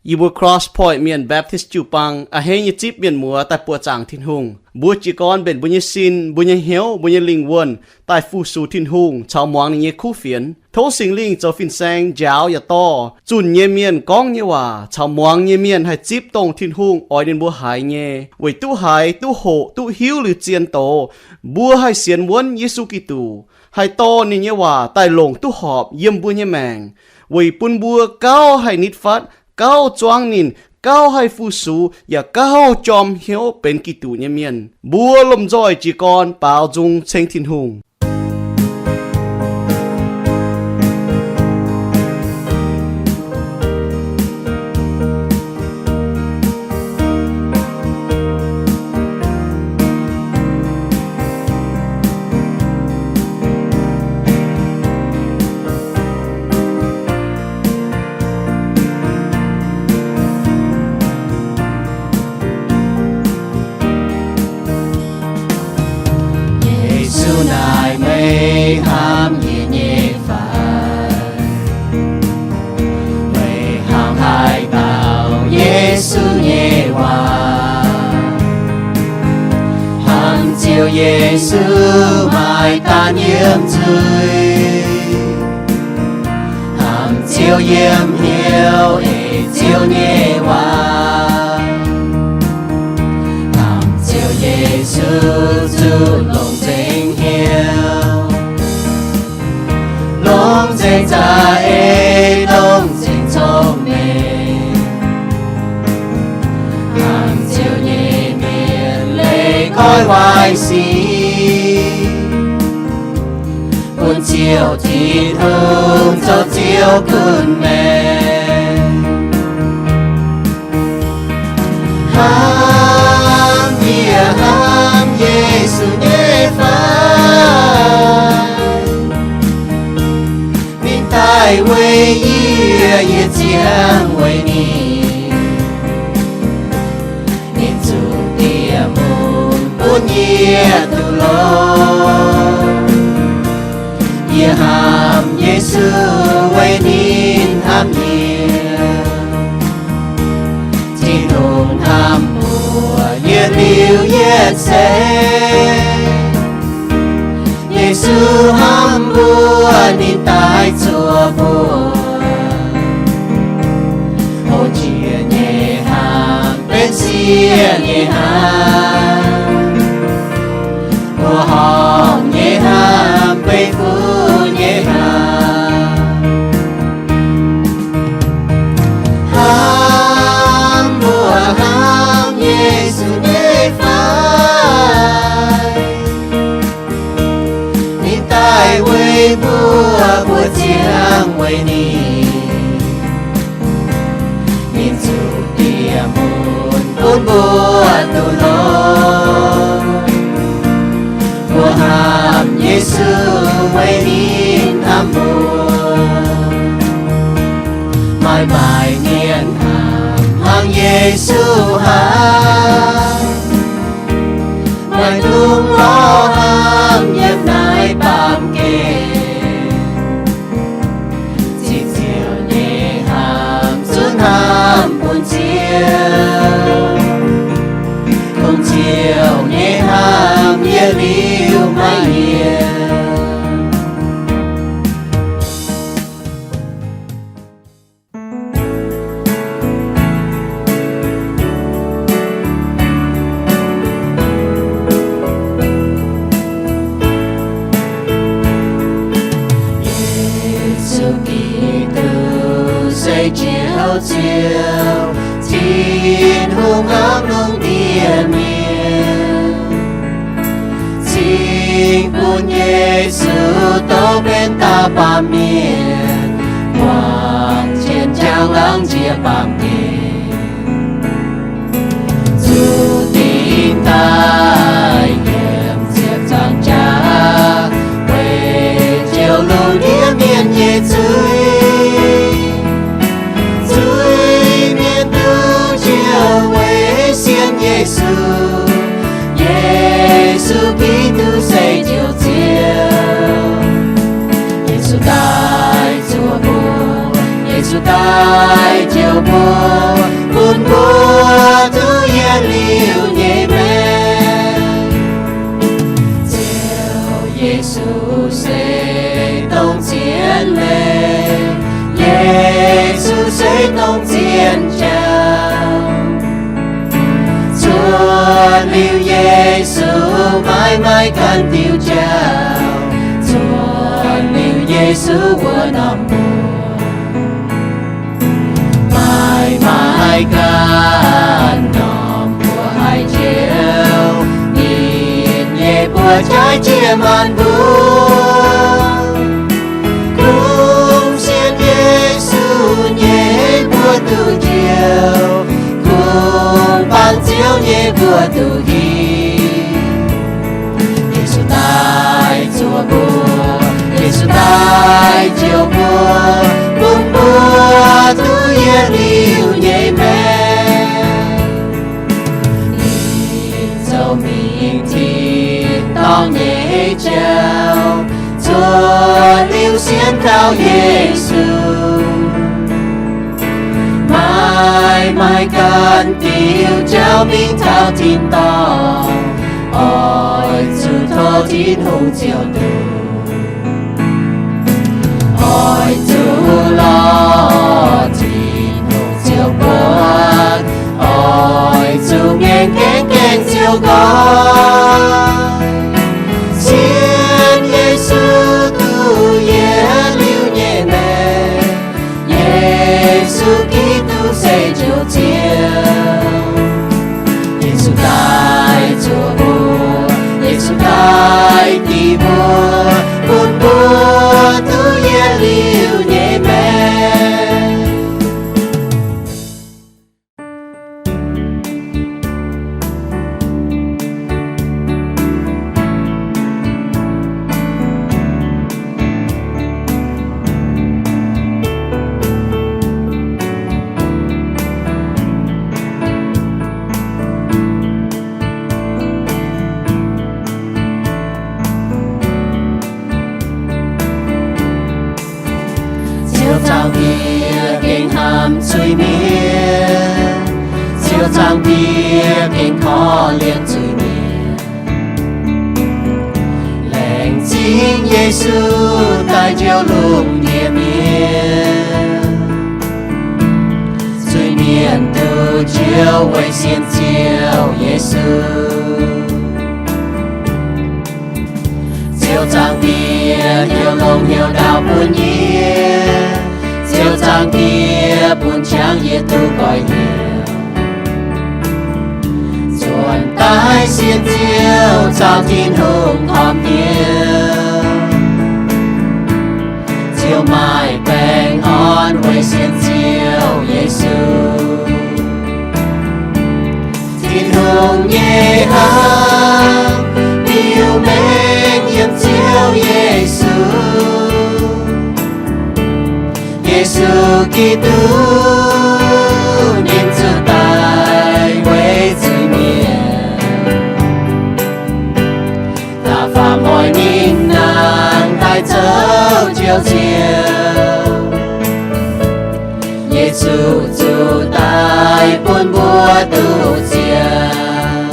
Yie mbuo Cross Point Mienh Baptist jiu-baang a'hneiv nyei zipv mienh muoz daaih buoqc zaangc Tin-Hungh. Mbuo jiez gorn mbenc mbuo nyei sin, mbuo nyei hnyouv, mbuo nyei lingh wuonh daaih fu-sux Tin-Hungh caux muangx ninh nyei kuv fienx. Tov Singx Lingh zoux fin-saeng njaaux yaac dorh zunh nyei mienh gorngv nyei waac caux muangx nyei mienh haih zipv dongh Tin-Hungh oix ninh mbuo haiz nyei, weic duqv haiz, duqv hoqc, duqv hiuv liuz zien doz, mbuo haih sienx wuonv Yesu Giduc, haih dorh ninh nyei waac daaih longc duqv horpc yiem mbuo nyei maengc, weic bun mbuo gauh haih nitv fatv, gauh zuangv ninh, gauh haih fu-sux, yaac gauh jorm hnyouv benx Giduc nyei mienh. Mbuo lomh nzoih jiez gorn baaux nzung ceng Tin-Hungh. Yesu naaic meih hnamv yie nyei fai? Meih hnangv haaix dauh Yesu nyei waac? Hnamv Ziouv Yesu maaih daan yiem nzuih. Hnamv Ziouv yiem hnyouv eix Ziouv nyei waac. Hnamv Ziouv Yesu zuqc longc nzengc hnyouv, longc nzengc za'eix, longc nzengc cong-mengh. Hnamv Ziouv nyei mienh leih koiv waaic sic, bun Ziouv Tin-Hungh zoux Ziouv kuv maengc. Hnamv yie, hnamv Yesu nyei fai? Ninh daaih weic yie, yie ziangh weic ninh. Ninh zuqc dieh mun bun yie duqv longx. Yie hnamv Yesu weic ninh hnamv yie. Tin-Hungh hnamv mbuo yietc liuz yietc seix. Yesu hnamv mbuo, ninh daaih zuov mbuo. Hlo jiex nyei hnamv benx sieqv nyei hnamv. Mbuo horpc nyei hnamv benx fuqv nyei hnamv. Hnamv mbuo hnamv Yesu nyei fai? Ninh daaih weic mbuo, mbuo ziangh weic ninh. Ninh zuqc dieh mun bun mbuo duqv longx. Mbuo hnamv Yesu weic ninh hnamv mbuo. Maaih maaih mienh hnamv hnangv Yesu hnamv. Maaih dungz lorz hnamv yiem naaiv baamh gen. Cing Ziouv nyei hnamv zungv hnamv bun Ziouv. Kungx Ziouv nyei hnamv yietc liuz maiv yienc. Yesu Giduc se Ziouv Ziouv, Tin-Hungh hnamv lungh ndiev mienh. Cing bun Yesu douz benx dauh baamh mienh, muangx jienv njang laangz jiex baamh gen. Zuqc dingc daaih yiem ziepc nzaangc jaax, weic njoux lungh ndiev mienh nyei zuiz. Zuiz-mienh duqv njoux weic sienx Yesu. Yesu Giduc se Njoux Ziouv. Yesu daaih zuov mbuo. Yesu daaih njoux mbuo. norm zien jauv. Zuotc liuz Yesu maiv maaih ganh diuh jauv. Zuotc liuz Yesu wuov norm mbuox, maiv maaih ganh norm mbuox haih njoux. Ninh nyei mbuox jaaix jienv maanc mbuo. Kungx sienx Yesu nyei mbuo duqv njoux. Kungx bangc Ziouv nyei mbuo duqv hingh. Yesu daaih zuoqc mbuo, Yesu daaih njoux mbuo, bun mbuo duqv yietc liuz nyei maengc. Ninh zoux mingh tin-dorngh nyei jauv, zuotc liuz sienx kaux Yesu. Maiv maaih ganh diuh jauv mingh taux tin-dorngh, oix zuqc tov Tin-Hungh Ziouv duqv. Oix zuqc lorz Tin-Hungh Ziouv buonc, oix zuqc ngaengc gaengv gaengh Ziouv nqoi. Sienx Yesu duqv yietc liuz nyei maengc. Yesu Giduc se Njoux Ziouv. Yesu daaih zuoqc mbuo, Yesu daaih dingc mbuo, bun mbuo duqv yietc liuz nyei maengc. Ziouv Zaangc Diex gengh hnamv zuiz-mienh, Ziouv Zaangc Diex gengh korv-lienh zuiz-mienh. Laengz zingh Yesu daaih njoux lungh ndiev mienh. Zuiz-mienh duqv njoux weic sienx Ziouv Yesu. Ziouv Zaangc Diex heuc longx heuc ndaauv bun yie, Ziouv Zaangc Diex bun qangx yie duqv goiv hnyouv. Zuonx daaih sienx Ziouv caux Tin-Hungh horpc hnyouv. Ziouv maaih baengh orn weic sienx Ziouv Yesu. Tin-Hungh nyei hnamv biux mengh yiem Ziouv Yesu. Yesu Giduc ninh zuqc daic weic zuiz-mienh. Da'faam hnoi ninh nangh daaih zoux Njoux Ziouv. Yesu zuqc daic bun mbuo duqv ziangh.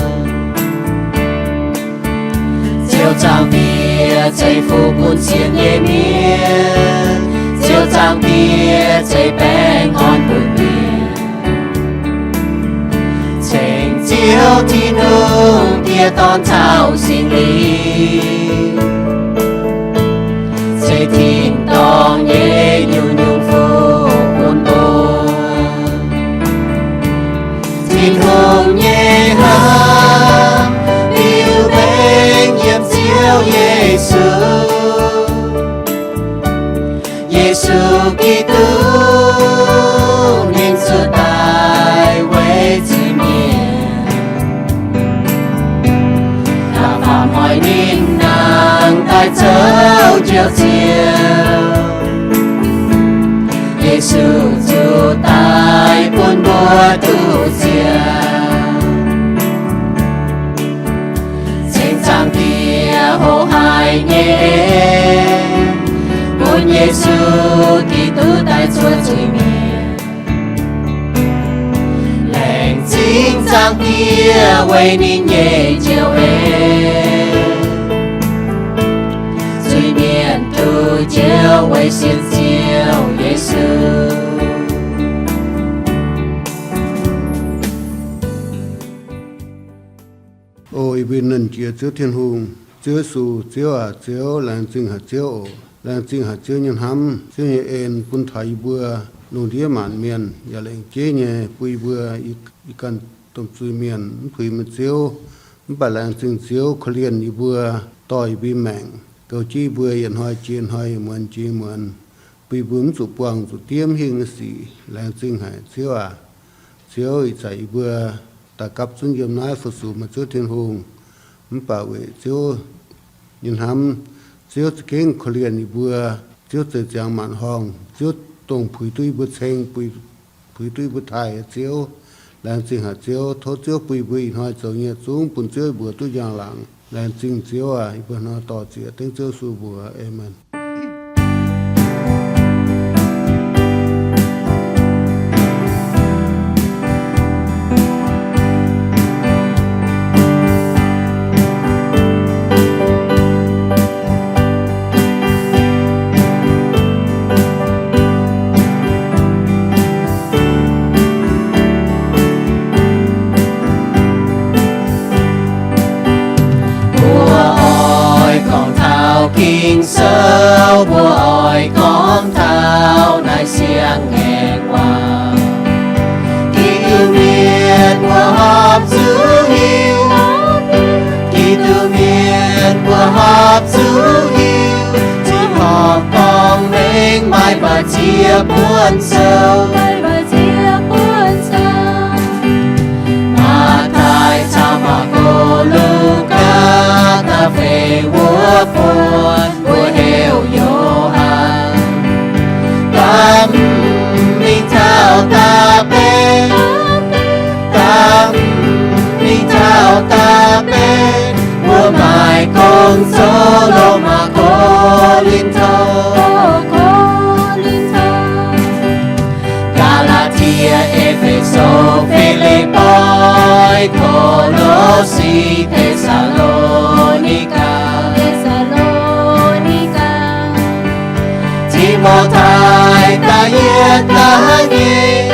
Ziouv Zaangc Diex ceix fuqv bun sienx nyei mienh. Ziouv Zaangc Diex ceix baengh orn bun mienh. Ceng Ziouv Tin-Hungh Diex, Dorn caux Singx Lingh, ceix tin-dorngh nyei nyungc-nyungc fuqv bun mbuo. Tin-Hungh nyei hnamv biux mengh yiem Ziouv Yesu. Yesu Giduc ninh zuqc daic weic zuiz-mienh. Da'faam hnoi ninh nangh daaih zoux Njoux Ziouv. Yesu zuqc daic bun mbuo duqv ziangh. Ceng Zaangc Diex hoqc haic nyei en, bun Yesu Giduc daaih zuov zuiz-mienh. Laengz zingh Zaangc Diex weic ninh nyei njoux en. Zuiz-mienh duqv njoux weic sienx Ziouv Yesu. Yie mbuo nernh jiex Ziouv Tin-Hungh, Ziouv Yesu, Ziouv aac, Ziouv, laengz zingh haic Ziouv oc. Laengz zingh haic Ziouv nyei hnamv, Ziouv nyei en bun taux yie mbuo lungh ndiev maanc mienh, yaac laengz jeiv nyei bun yie mbuo ih ganh domh zuiz-mienh mv puix meih Ziouv. Mv baac laengz zingh Ziouv korv-lienh yie mbuo, dorh yie mbuo maengc, goux jienv yie mbuo yietc hnoi jiex hnoi, muonz jiex muonz, bun yie mbuo mv zuqc buangh zuqc diemv hingh nyei sic. Laengz zingh haic Ziouv aac. Ziouv, ih zanc yie mbuo daaih gapv zunv yiem naaiv fu-sux meih Ziouv Tin-Hungh. Mv baac weic Ziouv nyei hnamv, Ziouv za'gengh korv-lienh yie mbuo. Ziouv zeix ziangx maanc horngh, Ziouv dongh puix duqv yie mbuo ceng, puix duqv yie mbuo taaih, Ziouv. Laengz zingh haic Ziouv. Tov Ziouv bun yie mbuo ih hnoi zoux nyei zungv bun Ziouv mbuox duqv njang-laangc. Laengz zingh Ziouv aac. Yie mbuo hnoi dorh ziex dengv Ziouv Yesu mbuox, Aamen. Mbuo oix gorngv taux Ging-Sou, mbuo oix gorngv taux naaiv siang-ngaengc waac. Giduc mienh mbuo horpc zuqc hiuv, Giduc mienh mbuo horpc zuqc hiuv, ziouc horpc gorngv mengh maaih mbu'ziex buonc sou. Matv^taai caux Maako, Lugaa, da'feix wuov buonc mbuo heuc Yo^han. Da'mingh taux da'betv, da'mingh taux da'betv, mbuo maaih gong zoux Lomaa, Ko^lin^to, Gaa^laa^tie, E^fe^so, Fi^lipv^poi, Ko^lo^si, Te^saa^lo^ni^gaa, Ti^mo^tai da'yietv da'nyeic,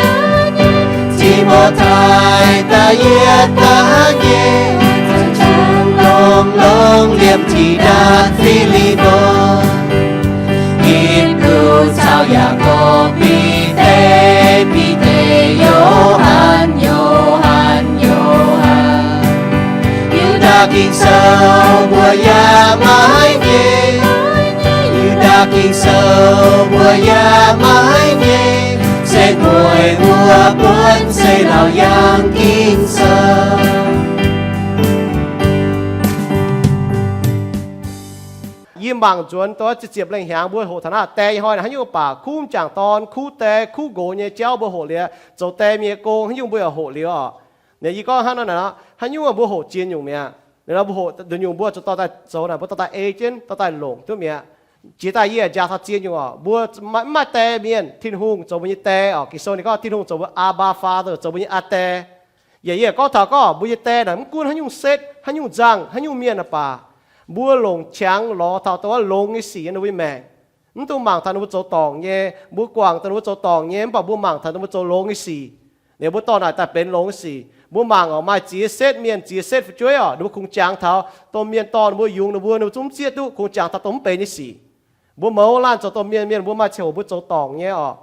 Ti^mo^tai da'yietv da'nyeic, longx-longx liemh Tidatc, Fi^li^mon, Hipv^lu caux Yaakopv, Bide, Bide, Yo^han, Yo^han, Yo^han. Yu^ndaa Ging-Sou mbuo yaac maiv nyei, Yu^ndaa Ging-Sou mbuo yaac maiv nyei, se mueiz wuov buonv se Laauc Yaangh Ging-Sou. Yie mangc nzuonx dongh ziepc ziepc lengh hnyangx mbuo hoqc taux naaiv die nyei hnoi naaic, haaix nyungc baac kuv m'jangc dorn, kuv die, kuv nqox nyei jauv mbuo hoqc liuz, zoux die mienh nyei gong haaix nyungc mbuo yaac hoqc liuz oc. Naaic yie gorngv hnangv naaic, haaix nyungc mbuo hoqc ziex nyungc mi'aqv. Naaiv mbuo hoqc nduqc nyungc mbuo zuqc dorh daaih zoux naaic, mbuo dorh daaih ei jienv, dorh daaih longc duqv mi'aqv. Jiex daaih yie jangx taux ziex nyungc oc. Mbuo maiv maaih die mienh, Tin-Hungh zoux mbuo nyei die oc. Ging-Sou ninh gorngv Tin-Hungh zoux mbuo Aa^baa Father, zoux mbuo nyei aa die. Yaac yie gorngv taux gorngv mbuo nyei die naaic mv gunv haaix nyungc setv, haaix nyungc nzangh, haaix nyungc mienh aeqv baac, mbuo longc qangx lorz taux dongh wuov longx nyei sic yiem ninh mbuo nyei maengc. Mv dungx mangc taux ninh mbuo zoux dorngc nyei, mbuo guangc dongh ninh mbuo zoux dorngc nyei, mv baac mbuo mangc taux ninh mbuo zoux longx nyei sic. Ninh mbuo dorh naaic daaih benx longx nyei sic. Mbuo mangc oc, maaih ziex setv mienh, ziex setv fu'jueiv oc, ninh mbuo kungx jangx taux dongh mienh dorh ninh mbuo yungz ninh mbuo, ninh mbuo zungv mv zieqv duqv, kungx jangx taux dongh mv benx nyei sic. Mbuo mouz laanh zoux dongh mienh, mienh mbuo maaih ziangh hoc mbuo zoux dorngc nyei oc.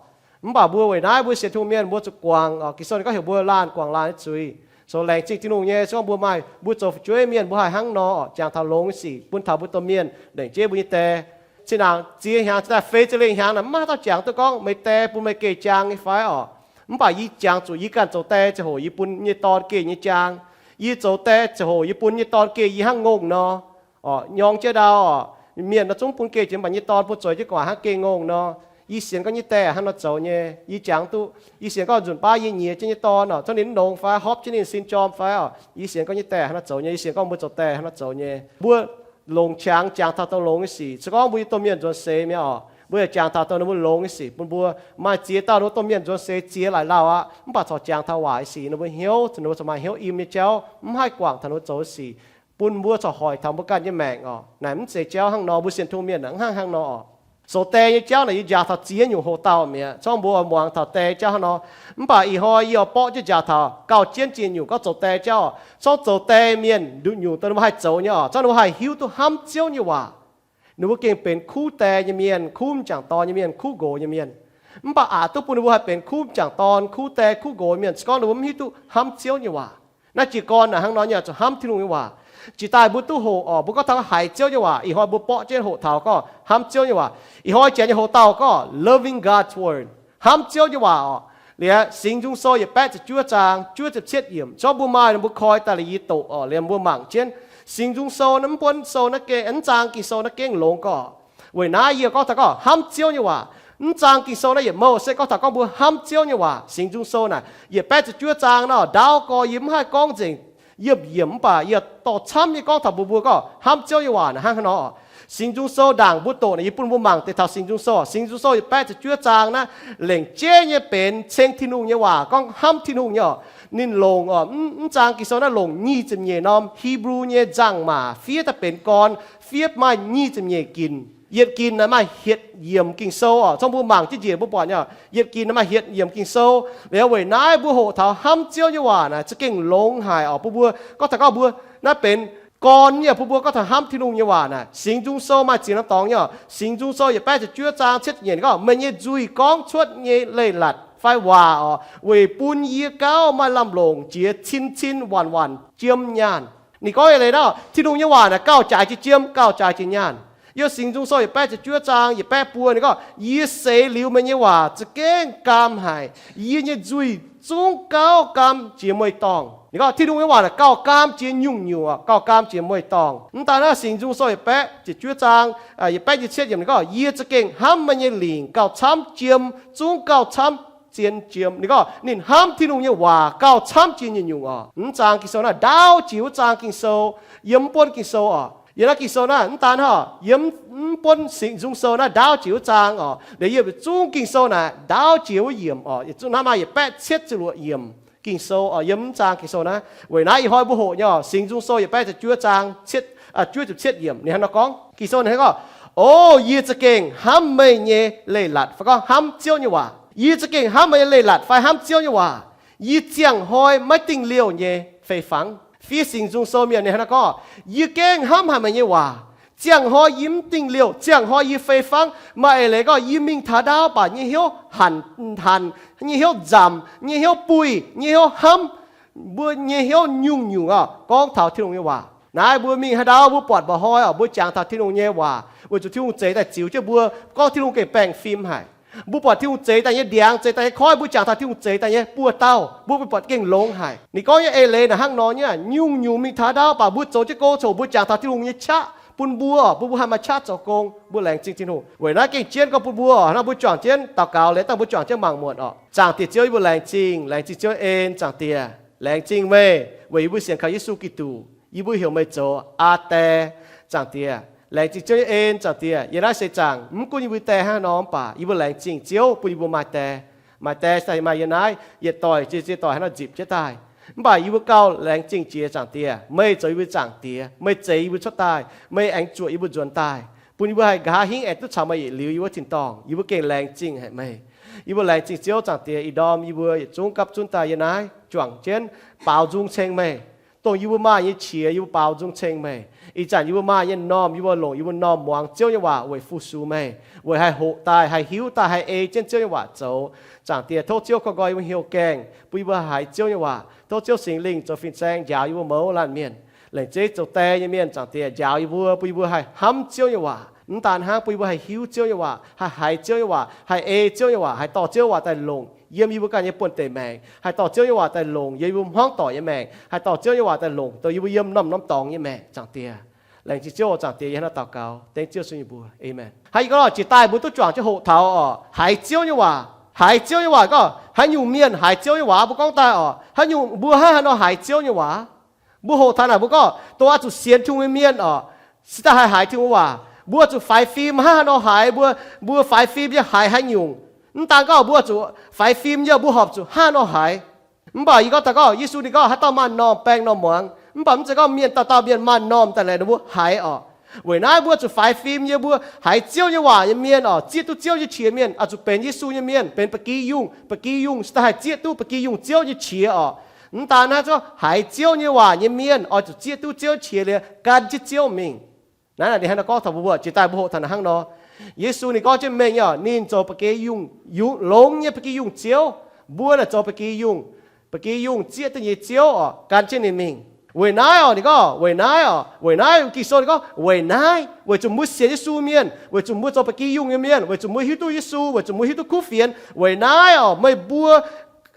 Mv baac mbuo weic naaiv mbuo sienx Tin-Hungh mienh mbuo zuqc guangc oc. Ging-Sou ninh gorngv heuc mbuo laanh guangc laanh nyei zuiz. So laengz zingh Tin-Hungh nyei, se gorngv mbuo maaih, mbuo zoux fu'jueiv mienh mbuo haih hnangv nor oc, jangx taux longx nyei sic bun taux mbuo domh mienh lengc jeiv mbuo nyei die. Zinh ndaangc ziex hnyangx, zinh daaih feix ziepc lengh hnyangx naaic, mv maaih haaix dauh jangx duqv gorngv meih die bun meih geh jaang nyei fai oc. Mv baac yie jangx zuqc yie ganh zoux die ziangh hoc yie bun nyei dorn geh nyei jaang. Yie zoux die ziangh hoc yie bun nyei dorn geh yie hnangv ngongh nor. Oc, nyorng jienv ndau oc, mienh nor zungv bun geh jiex, mv baac nyei dorn bun zueiz jienv gu'nguaaic hnangv geh ngongh nor. Yie sienx gorngv nyei die hnangv nor zoux nyei. Yie jangx duqv, yie sienx gorngv nzunc baav yie nyiex jienv nyei dorn oc, zungv ninh mv longx fai horpc jienv ninh sin jorm fai oc, yie sienx gorngv nyei die hnangv nor zoux nyei. Yie sienx gorngv mbuo zoux die hnangv nor zoux nyei. Mbuo longc qangx jangx taux dongh longx nyei sic. Se gorngv mbuo nyei domh mienh nzuonx seix mi'aqv oc, mbuo yaac jangx taux dongh ninh mbuo longx nyei sic bun mbuo. Maaih ziex dauh ninh mbuo domh mienh nzuonx seix ziex laic lauh aqv, mv baac corc jangx taux waaic sic, ninh mbuo hnyouv, ninh mbuo corc maaih hnyouv im nyei jauv, mv haih guangc taux ninh mbuo zoux sic, bun mbuo corc hoic taux mbuo ganh nyei maengc oc. Naaic mv zeiz jauv hnangv nor, mbuo sienx Tin-Hungh mienh mv hnangv hnangv nor oc. Zoux die nyei jauv naaic yie njaaux taux ziex nyungc hoc-dauh mi'aqv. Corngv mbuo muangx taux die jauv hnangv nor. Mv baac ih hnoi yie oix borqv jienv njaaux taux gauh jienv jiex nyungc gorngv zoux die jauv oc. Corngv zoux die mienh nduqc nyungc dongh ninh mbuo haih zoux nyei oc. Corngv ninh mbuo haih hiuv duqv hnamv Ziouv nyei waac. Ninh mbuo gengh benx kuv die nyei mienh, kuv m'jangc dorn nyei mienh, kuv nqox nyei mienh. Mv baac aqc duqv bun ninh mbuo haih benx kuv m'jangc dorn, kuv die, kuv nqox nyei mienh, se gorngv ninh mbuo mv hiuv duqv hnamv Ziouv nyei waac. Naaiv jiez gorn naaic hnangv nor nyei, zuqc hnamv Tin-Hungh nyei waac. Jiex daaih mbuo duqv hoqc oc, mbuo gorngv taux haiz Ziouv nyei waac. Ih hnoi mbuo borqv jienv hoqc taux gorngv hnamv Ziouv nyei waac. Ih hnoi janx nyei hoc-dauh gorngv Loving God's Word, hnamv Ziouv nyei waac oc. Liuz Singx Nzung Sou yietc baeqv ziepc juov zaang juov ziepc cietv yiemc, corngv mbuo maaih nor mbuo koi daaih liuz yie doqc oc. Liuz mbuo mangc jienv Singx Nzung Sou naaiv, mv buonv sou naaiv gengh, mv zaang Ging-Sou naaiv gengh longx gorqv. Weic naaiv yie gorngv taux gorngv hnamv Ziouv nyei waac. Mv zaang Ging-Sou naaiv yietc mouh se gorngv taux gorngv mbuo hnamv Ziouv nyei waac. Singx Nzung Sou naaic yietc baeqv ziepc juov zaang nor, ndaauv gorx yie mv haih gorngv nzengc yiemh yiemc, mv baac yie dorh camv nyei gorngv taux mbuo, mbuo gorngv hnamv Ziouv nyei waac naaic hnangv haaix nor. Singx Nzung Sou ndaangc mbuo doqc naaic, yie bun mbuo mangc deix taux Singx Nzung Sou. Singx Nzung Sou yietc baeqv ziepc juov zaang naaiv lengc jeiv nyei benx ceng Tin-Hungh nyei waac, gorngv hnamv Tin-Hungh nyei oc. Ninh longc oc, mv, mv zaang Ging-Sou naaiv longc nyic ziepc nyeic norm Hipv^lu nyei nzangc-maac fiev daaih benx gorn, fiev maaih nyic ziepc nyeic ginc. Yietc ginc naaic maaih hietc yiemc Ging-Sou oc. Corngv mbuo mangc jienv njiec mbuo buatc nyei, yietc ginc naaic maaih hietc yiemc Ging-Sou. Liuz weic naaiv mbuo hoqc taux hnamv Ziouv nyei waac naaic za'gengh longx haic oc. Bun mbuo gorngv taux gorngv mbuo naaiv benx gorn nyei, bun mbuo gorngv taux hnamv Tin-Hungh nyei waac naaic. Singx Nzung Sou maaih ziex norm dorngx nyei oc. Singx Nzung Sou yietc baeqv ziepc juov zaang cietv nyeic gorngv, meih nyei nzuih gorngv cuotv nyei leiz-latc fai waac oc, weic bun yie gauh maaih lamh longc jiex cin-cin waanc-waanc jiem nyaanh. Ninh gorngv eix leiz naaiv, Tin-Hungh nyei waac naaic gauh jaaix jiex jiem, gauh jaaix jiex nyaanh. Yiem Singx Nzung Sou yietc baeqv ziepc juov zaang yietc baeqv buo ninh gorngv, yie seix liuz meih nyei waac za'gengh gaam haic. Yie nyei nzuih zungv gauh gaam jiex mueiz-dorngh. Ninh gorngv Tin-Hungh nyei waac naaic gauh gaam jiex nyungc-nyungc, gauh gaam jiex mueiz-dorngh. Mv daan naaiv, Singx Nzung Sou yietc baeqv ziepc juov zaang, yietc baeqv nyic ziepc cietv yiemc ninh gorngv, yie za'gengh hnamv meih nyei lingc gauh camv jiem, zungv gauh camv zien jiem. Ninh gorngv ninh hnamv Tin-Hungh nyei waac gauh camv jiex nyungc-nyungc oc. Mv zaang Ging-Sou naaiv ndaauv jiex wuov zaang Ging-Sou, yiem mv buonv Ging-Sou oc. Yiem naaiv Ging-Sou naaiv mv daan hnangv, yiem mv buonv Singx Nzung Sou naaiv ndaauv jiex wuov zaang oc. Liuz yiem yietc zungv Ging-Sou naaic ndaauv jiex wuov yiemc oc. Yietc zungv hnangv maaih yietc baeqv cietv ziepc luoqc yiemc Ging-Sou oc, yiem mv zaang Ging-Sou naaiv. Weic naaiv ih hnoi mbuo hoqc nyei oc, Singx Nzung Sou yietc baeqv ziepc juov zaang cietv, juov ziepc cietv yiemc, ninh hnangv nor gorngv. Ging-Sou ninh gorngv, O yie za'gengh hnamv meih nyei leiz-latc, fai gorngv hnamv Ziouv nyei waac. Yie za'gengh hnamv meih nyei leiz-latc fai hnamv Ziouv nyei waac. Yie ziangh hnoi maiv dingh liouh nyei fei fangv. Fiev Singx Nzung Sou mienh ninh hnangv nor gorngv, Yie gengh hnamv haic meih nyei waac. Ziangh hnoi yie mv dingh liouh, ziangh hnoi yie fei fangv. Maaih eix leiz gorngv yie mingh taux ndaauv baac nyei hnyouv hanc, hanc, nyei hnyouv nzamc, nyei hnyouv buih, nyei hnyouv hnamv. Mbuo nyei hnyouv nyungc-nyungc oc gorngv taux Tin-Hungh nyei waac. Naaiv mbuo mingh haaix ndau mbuo buatc mba'hnoi oc, mbuo jangx taux Tin-Hungh nyei waac, weic zuqc Tin-Hungh zeix daaih ziux jienv mbuo, gorngv Tin-Hungh gengh baengh fim haic. Mbuo buatc Tin-Hungh zeix daaih nyei ndiangx, zeix daaih nyei koiv, mbuo jangx taux Tin-Hungh zeix daaih nyei buoz-dauh, mbuo buatc gengh longx haic. Ninh gorngv nyei eix leiz naaic hnangv nor nyei, nyungc-nyungc mingh taux ndaauv baac mbuo zoux jienv gong coc, mbuo jangx taux Tin-Hungh nyei qaqv bun mbuo, bun mbuo haih maaih qaqv zoux gong. Mbuo laengz zingh Tin-Hungh. Weic naaiv gengh jienv gorngv bun mbuo oc, hnangv mbuo juangc jienv daux gaux, liuz dangh mbuo juangc jienv mangc muonc oc. Zaangc Diex Ziouv, yie mbuo laengz zingh, laengz zingh Ziouv en, Zaangc Diex. Laengz zingh meih weic yie mbuo sienx kaux Yesu Giduc, yie mbuo heuc meih zoux Aa Die, Zaangc Diex. Laengz zingh Ziouv nyei en, Zaangc Diex. Yiem naaiv seix zaangc mv gunv yie mbuo die hnangv haaix nor mv baac yie mbuo laengz zingh Ziouv bun yie mbuo maaih die. Maaih die daaih maaih yiem naaiv, yietc doic jiex yietc doic haaix nor nzipc jienv daaih. Mv baac yie mbuo gauh laengz zingh jiex, Zaangc Diex, meih zoux yie mbuo Zaangc Diex, meih zeix yie mbuo cuotv daaih, meih aengx zuoqc yie mbuo nzuonx daaih, bun yie mbuo haih nqa'haav hingv aengx duqv caux meih yietc liuz yiem wuov tin-dorngh. Yie mbuo gengh laengz zingh haic meih. Yie mbuo laengz zingh Ziouv, Zaangc Diex, ih ndorm yie mbuo yietc zungv gapv zunv daaih yiem naaiv juangc jienv baaux nzung ceng meih. Dongh yie mbuo maaih nyei qiex yie mbuo baaux nzung ceng meih. Ih zanc yie mbuo maaih nyei m'normh yie mbuo longc yie mbuo m'normh muangx Ziouv nyei waac weic fu-sux meih, weic haih hoqc daaih, haih hiuv daaih, haih ei jienv Ziouv nyei waac zoux. Zaangc Diex, tov Ziouv korv nqoi yie mbuo hnyouv gaengh, bun yie mbuo haiz Ziouv nyei waac. Tov Ziouv Singx Lingh zoux fin-saeng njaaux yie mbuo mouz laanh mienh. Laengz zingh zoux die nyei mienh, Zaangc Diex, njaaux yie mbuo, bun yie mbuo haih hnamv Ziouv nyei waac. Mv daan hnangv, bun yie mbuo haih hiuv Ziouv nyei waac, haih haiz Ziouv nyei waac, haih ei Ziouv nyei waac, haih dorh Ziouv waac daaih longc yiem yie mbuo ganh nyei buonv-deic maengc, haih dorh Ziouv nyei waac daaih longc yiem yie mbuo hmuangv doic nyei maengc, haih dorh Ziouv nyei waac daaih longc dongh yie mbuo yiem norm-norm dorngx nyei maengc, Zaangc Diex. Laengz zingh Ziouv, Zaangc Diex, yie hnangv naaiv daux gaux dengv Ziouv Yesu nyei mbuox. Aamen. Hnangv yie gorngv nor, jiex daaih mbuo duqv juangc jienv hoqc taux oc, haiz Ziouv nyei waac. Haiz Ziouv nyei waac gorngv haaix nyungc mienh haiz Ziouv nyei waac, mbuo gorngv daaih oc, haaix nyungc mbuo hnangv haaix nor haiz Ziouv nyei waac. Mbuo hoqc taux naaic mbuo gorngv dongh oix zuqc sienx Tin-Hungh nyei mienh oc, se daaih haih haiz Tin-Hungh waac. Mbuo zuqc faix fim hnangv haaix nor haiz, mbuo, mbuo faix fim yie haiz haaix nyungc. Mv daan gorngv mbuo zuqc faix fim yie, mbuo horpc zuqc hnangv haaix nor haiz. Mv baac yie gorngv daaih gorngv Yesu ninh gorngv haaix dauh maaih normh baeng normh muangx. Mv baac mv zeiz gorngv mienh dauh dauh mienh maaih normh daaih laengz ninh mbuo haiz oc. Weic naaiv mbuo zuqc faix fim nyei, mbuo haiz Ziouv nyei waac nyei mienh oc, zieqv duqv Ziouv nyei qiex mienh, oix zuqc benx Yesu nyei mienh, benx ba'gi yungh. Ba'gi yungh se daaih haih zieqv duqv, ba'gi yungh Ziouv nyei qiex oc. Mv daan naaiv, haiz Ziouv nyei waac nyei mienh oix zuqc zieqv duqv Ziouv qiex liuz gan jienv Ziouv mingh. Naaiv ninh hnangv nor gorngv taux mbuo, jiex daaih mbuo hoqc taux naaiv hnangv nor. Yesu ninh gorngv jienv mengh nyei oc, ninh zoux ba'gi yungh, longx nyei ba'gi yungh Ziouv. Mbuo naaic zoux ba'gi yungh, ba'gi yungh zieqv duqv nyei Ziouv oc, gan jienv ninh mingh. Weic naaiv oc, ninh gorngv weic naaiv oc, weic naaiv Ging-Sou ninh gorngv weic naaiv, weic zuqc mbuo sienx Yesu mienh, weic zuqc mbuo zoux ba'gi yungh nyei mienh, weic zuqc mbuo hiuv duqv Yesu, weic zuqc mbuo hiuv duqv kuv fienx. Weic naaiv oc, meih mbuo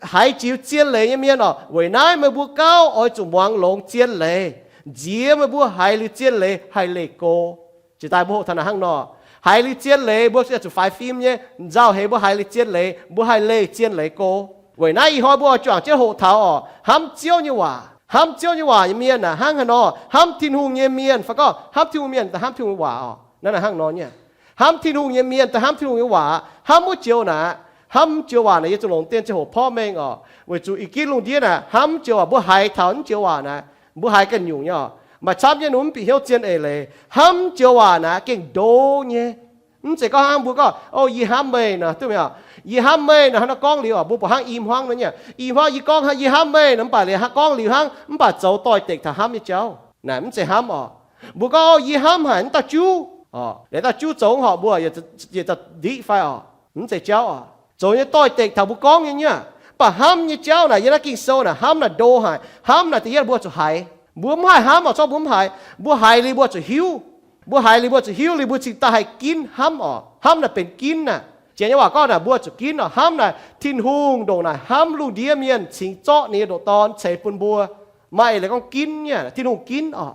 haiz jiex zien leiz nyei mienh oc, weic naaiv meih mbuo gauh oix zuqc muangx longx zien leiz, nziex meih mbuo haiz liuz zien leiz haih leih go. Jiex daaih mbuo hoqc taux naaiv hnangv nor, haiz liuz zien leiz mbuo zuqc faix fim nyei. Nzauh heix mbuo haiz liuz zien leiz, mbuo haih leih zien leiz go. Weic naaiv ih hnoi mbuo oix juangc jienv hoqc taux oc, hnamv Ziouv nyei waac. Hnamv Ziouv nyei waac nyei mienh naaic hnangv haaix nor? Hnamv Tin-Hungh nyei mienh fai gorngv hnamv Tin-Hungh mienh daaih hnamv Tin-Hungh nyei waac oc. Naaiv naaic hnangv nor nyei. Hnamv Tin-Hungh nyei mienh daaih hnamv Tin-Hungh nyei waac. Hnamv wuov joux naaic, hnamv wuov joux waac naaic, yie zuqc longc dien ziangh hoc porv mengh oc, weic zuqc i gitv lungh ndiev naaic hnamv joux waac, mbuo haiz taux wuov joux waac naaic, mbuo haiz ganh nyungc nyei oc. Maaih camv jienv ninh mv bieqc hnyouv zien eix leiz. Hnamv joux waac naaic gengh ndo nyei. Mv zeiz gorngv hnangv mbuo gorngv, O, yie hnamv meih nor, duqv mingh oc. Yie hnamv meih nor, hnangv naaiv gorngv liuz oc, mbuo buatc hnangv i hmuangv nor nyei. I hmuangv yie gorngv hnangv, Yie hnamv meih nor, mv baac liuz hnangv gorngv liuz hnangv, mv baac zoux doix-dekc taux hnamv nyei jauv naaic, mv zeiz hnamv oc. Mbuo gorngv, O, yie hnamv haic wuov dauh juv oc, liuz dauh juv zoux mv horpc mbuo, yietc zauc ndiqv fai oc, mv zeiz jauv oc. Zoux nyei doix-dekc taux mbuo gorngv nyei nyei. Mv baac hnamv nyei jauv naaic, yiem naaiv Ging-Sou naaic hnamv naaic ndo haic. Hnamv naaic da'yietv mbuo zuqc haiz. Mbuo mv haih hnamv oc, zorqv mbuo mv haiz. Mbuo haiz liuz mbuo zuqc hiuv. Mbuo haiz liuz mbuo zuqc hiuv liuz mbuo cingx daaih haih ginv hnamv oc. Hnamv naaic benx ginv naaic. Janx nyei waac gorngv naaic mbuo zuqc ginv oc. Hnamv naaic Tin-Hungh ndongc naaic hnamv lungh ndiev mienh cingx zorqv ninh nyei ndoqc Dorn ceix bun mbuo. Maaih eix leiz gorngv ginv nyei, Tin-Hungh ginv oc.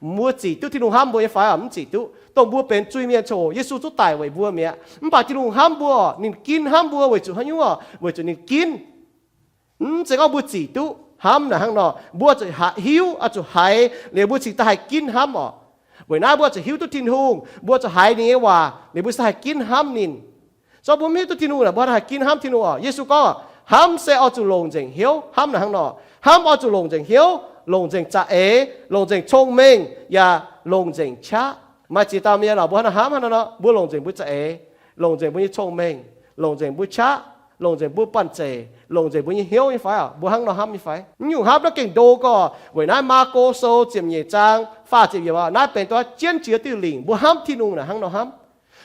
Mbuo zic duqv Tin-Hungh hnamv mbuo nyei fai oc? Mv zic duqv. Dongh mbuo benx zuiz-mienh coc, Yesu zungv daic weic mbuo mi'aqv. Mv baac Tin-Hungh hnamv mbuo oc, ninh ginv hnamv mbuo weic zuqc haaix nyungc oc? Weic zuqc ninh ginv. Mv zeiz gorngv mbuo zic duqv hnamv naaic hnangv nor, mbuo zuqc hiuv, oix zuqc haiz liuz mbuo cingx daaih haih ginv hnamv oc. Weic naaiv mbuo zuqc hiuv duqv Tin-Hungh, mbuo zuqc haiz ninh nyei waac liuz mbuo cingx daaih haih ginv hnamv ninh. Zorqv mbuo mv hiuv duqv Tin-Hungh naaic, mbuo haih ginv hnamv Tin-Hungh oc. Yesu gorngv, hnamv se oix zuqc longc nzengc hnyouv. Hnamv naaic hnangv nor, hnamv oix zuqc longc nzengc hnyouv, longc nzengc za'eix, longc nzengc cong-mengh, yaac longc nzengc qaqv. Maaih ziex dauh mienh oc, mbuo hnangv nor hnamv hnangv nor, mbuo longc nzengc mbuo za'eix, longc nzengc mbuo nyei cong-mengh, longc nzengc mbuo qaqv, longc nzengc mbuo banh zeic, longc nzengc mbuo nyei hnyouv nyei fai oc? Mbuo hnangv nor hnamv nyei fai? Mv nyungc hnamv naaiv gengh ndo gorx. Weic naaiv Maako Sou ziepc nyeic zaang faah ziepc yiemc, naaiv benx dongh jienv jiex diuh lingc. Mbuo hnamv Tin-Hungh naaic hnangv nor hnamv.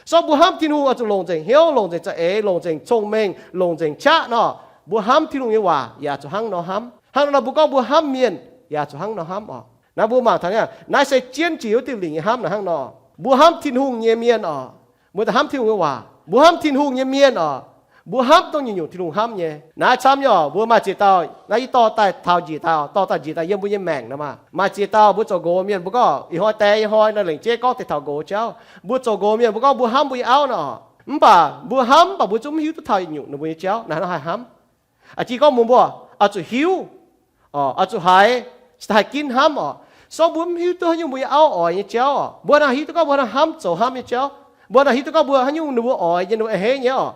Zorqv mbuo hnamv Tin-Hungh oix zuqc longc nzengc hnyouv, longc nzengc za'eix, longc nzengc cong-mengh, longc nzengc qaqv nor, mbuo hnamv Tin-Hungh nyei waac yaac zuqc hnangv nor hnamv. Hnangv nor mbuo gorngv mbuo hnamv mienh yaac zuqc hnangv nor hnamv oc. Naaiv mbuo mangc taux naaiv se jienv jiex wuov diuh lingc nyei hnamv naaic hnangv nor. Mbuo hnamv Tin-Hungh nyei mienh oc, mbuo daaih hnamv Tin-Hungh nyei waac. Mbuo hnamv Tin-Hungh nyei mienh oc, mbuo hnamv dongh nyungc-nyungc Tin-Hungh hnamv nyei. Naaiv camv nyei oc, mbuo maaih ziex dauh, naaiv yie dorh daaih taux njiec daaih oc, dorh daaih njiec daaih yiem mbuo nyei maengc nor maah. Maaih ziex dauh mbuo zoux nqox mienh, mbuo gorngv ih hnoi die ih hnoi nor lengc jeiv gorngv deix taux nqox jauv. Mbuo zoux nqox mienh mbuo gorngv mbuo hnamv mbuo nyei auv nor oc. Mv baac mbuo hnamv, mv baac mbuo zungv mv hiuv duqv taux yietc nyungc ninh mbuo nyei jauv. Naaiv hnangv haaix hnamv? A'jinv gorngv mbuo, mbuo oix zuqc hiuv oc, oix zuqc haiz, cingx daaih haih ginv hnamv oc. Sorng mbuo mv hiuv duqv haaix nyungc mbuo nyei auv oix nyei jauv oc. Mbuo hnangv hiuv duqv gorngv mbuo hnangv hnamv zoux hnamv nyei jauv. Mbuo hnangv hiuv duqv gorngv mbuo haaix nyungc ninh mbuo oix nyei, ninh mbuo a'hneiv nyei oc.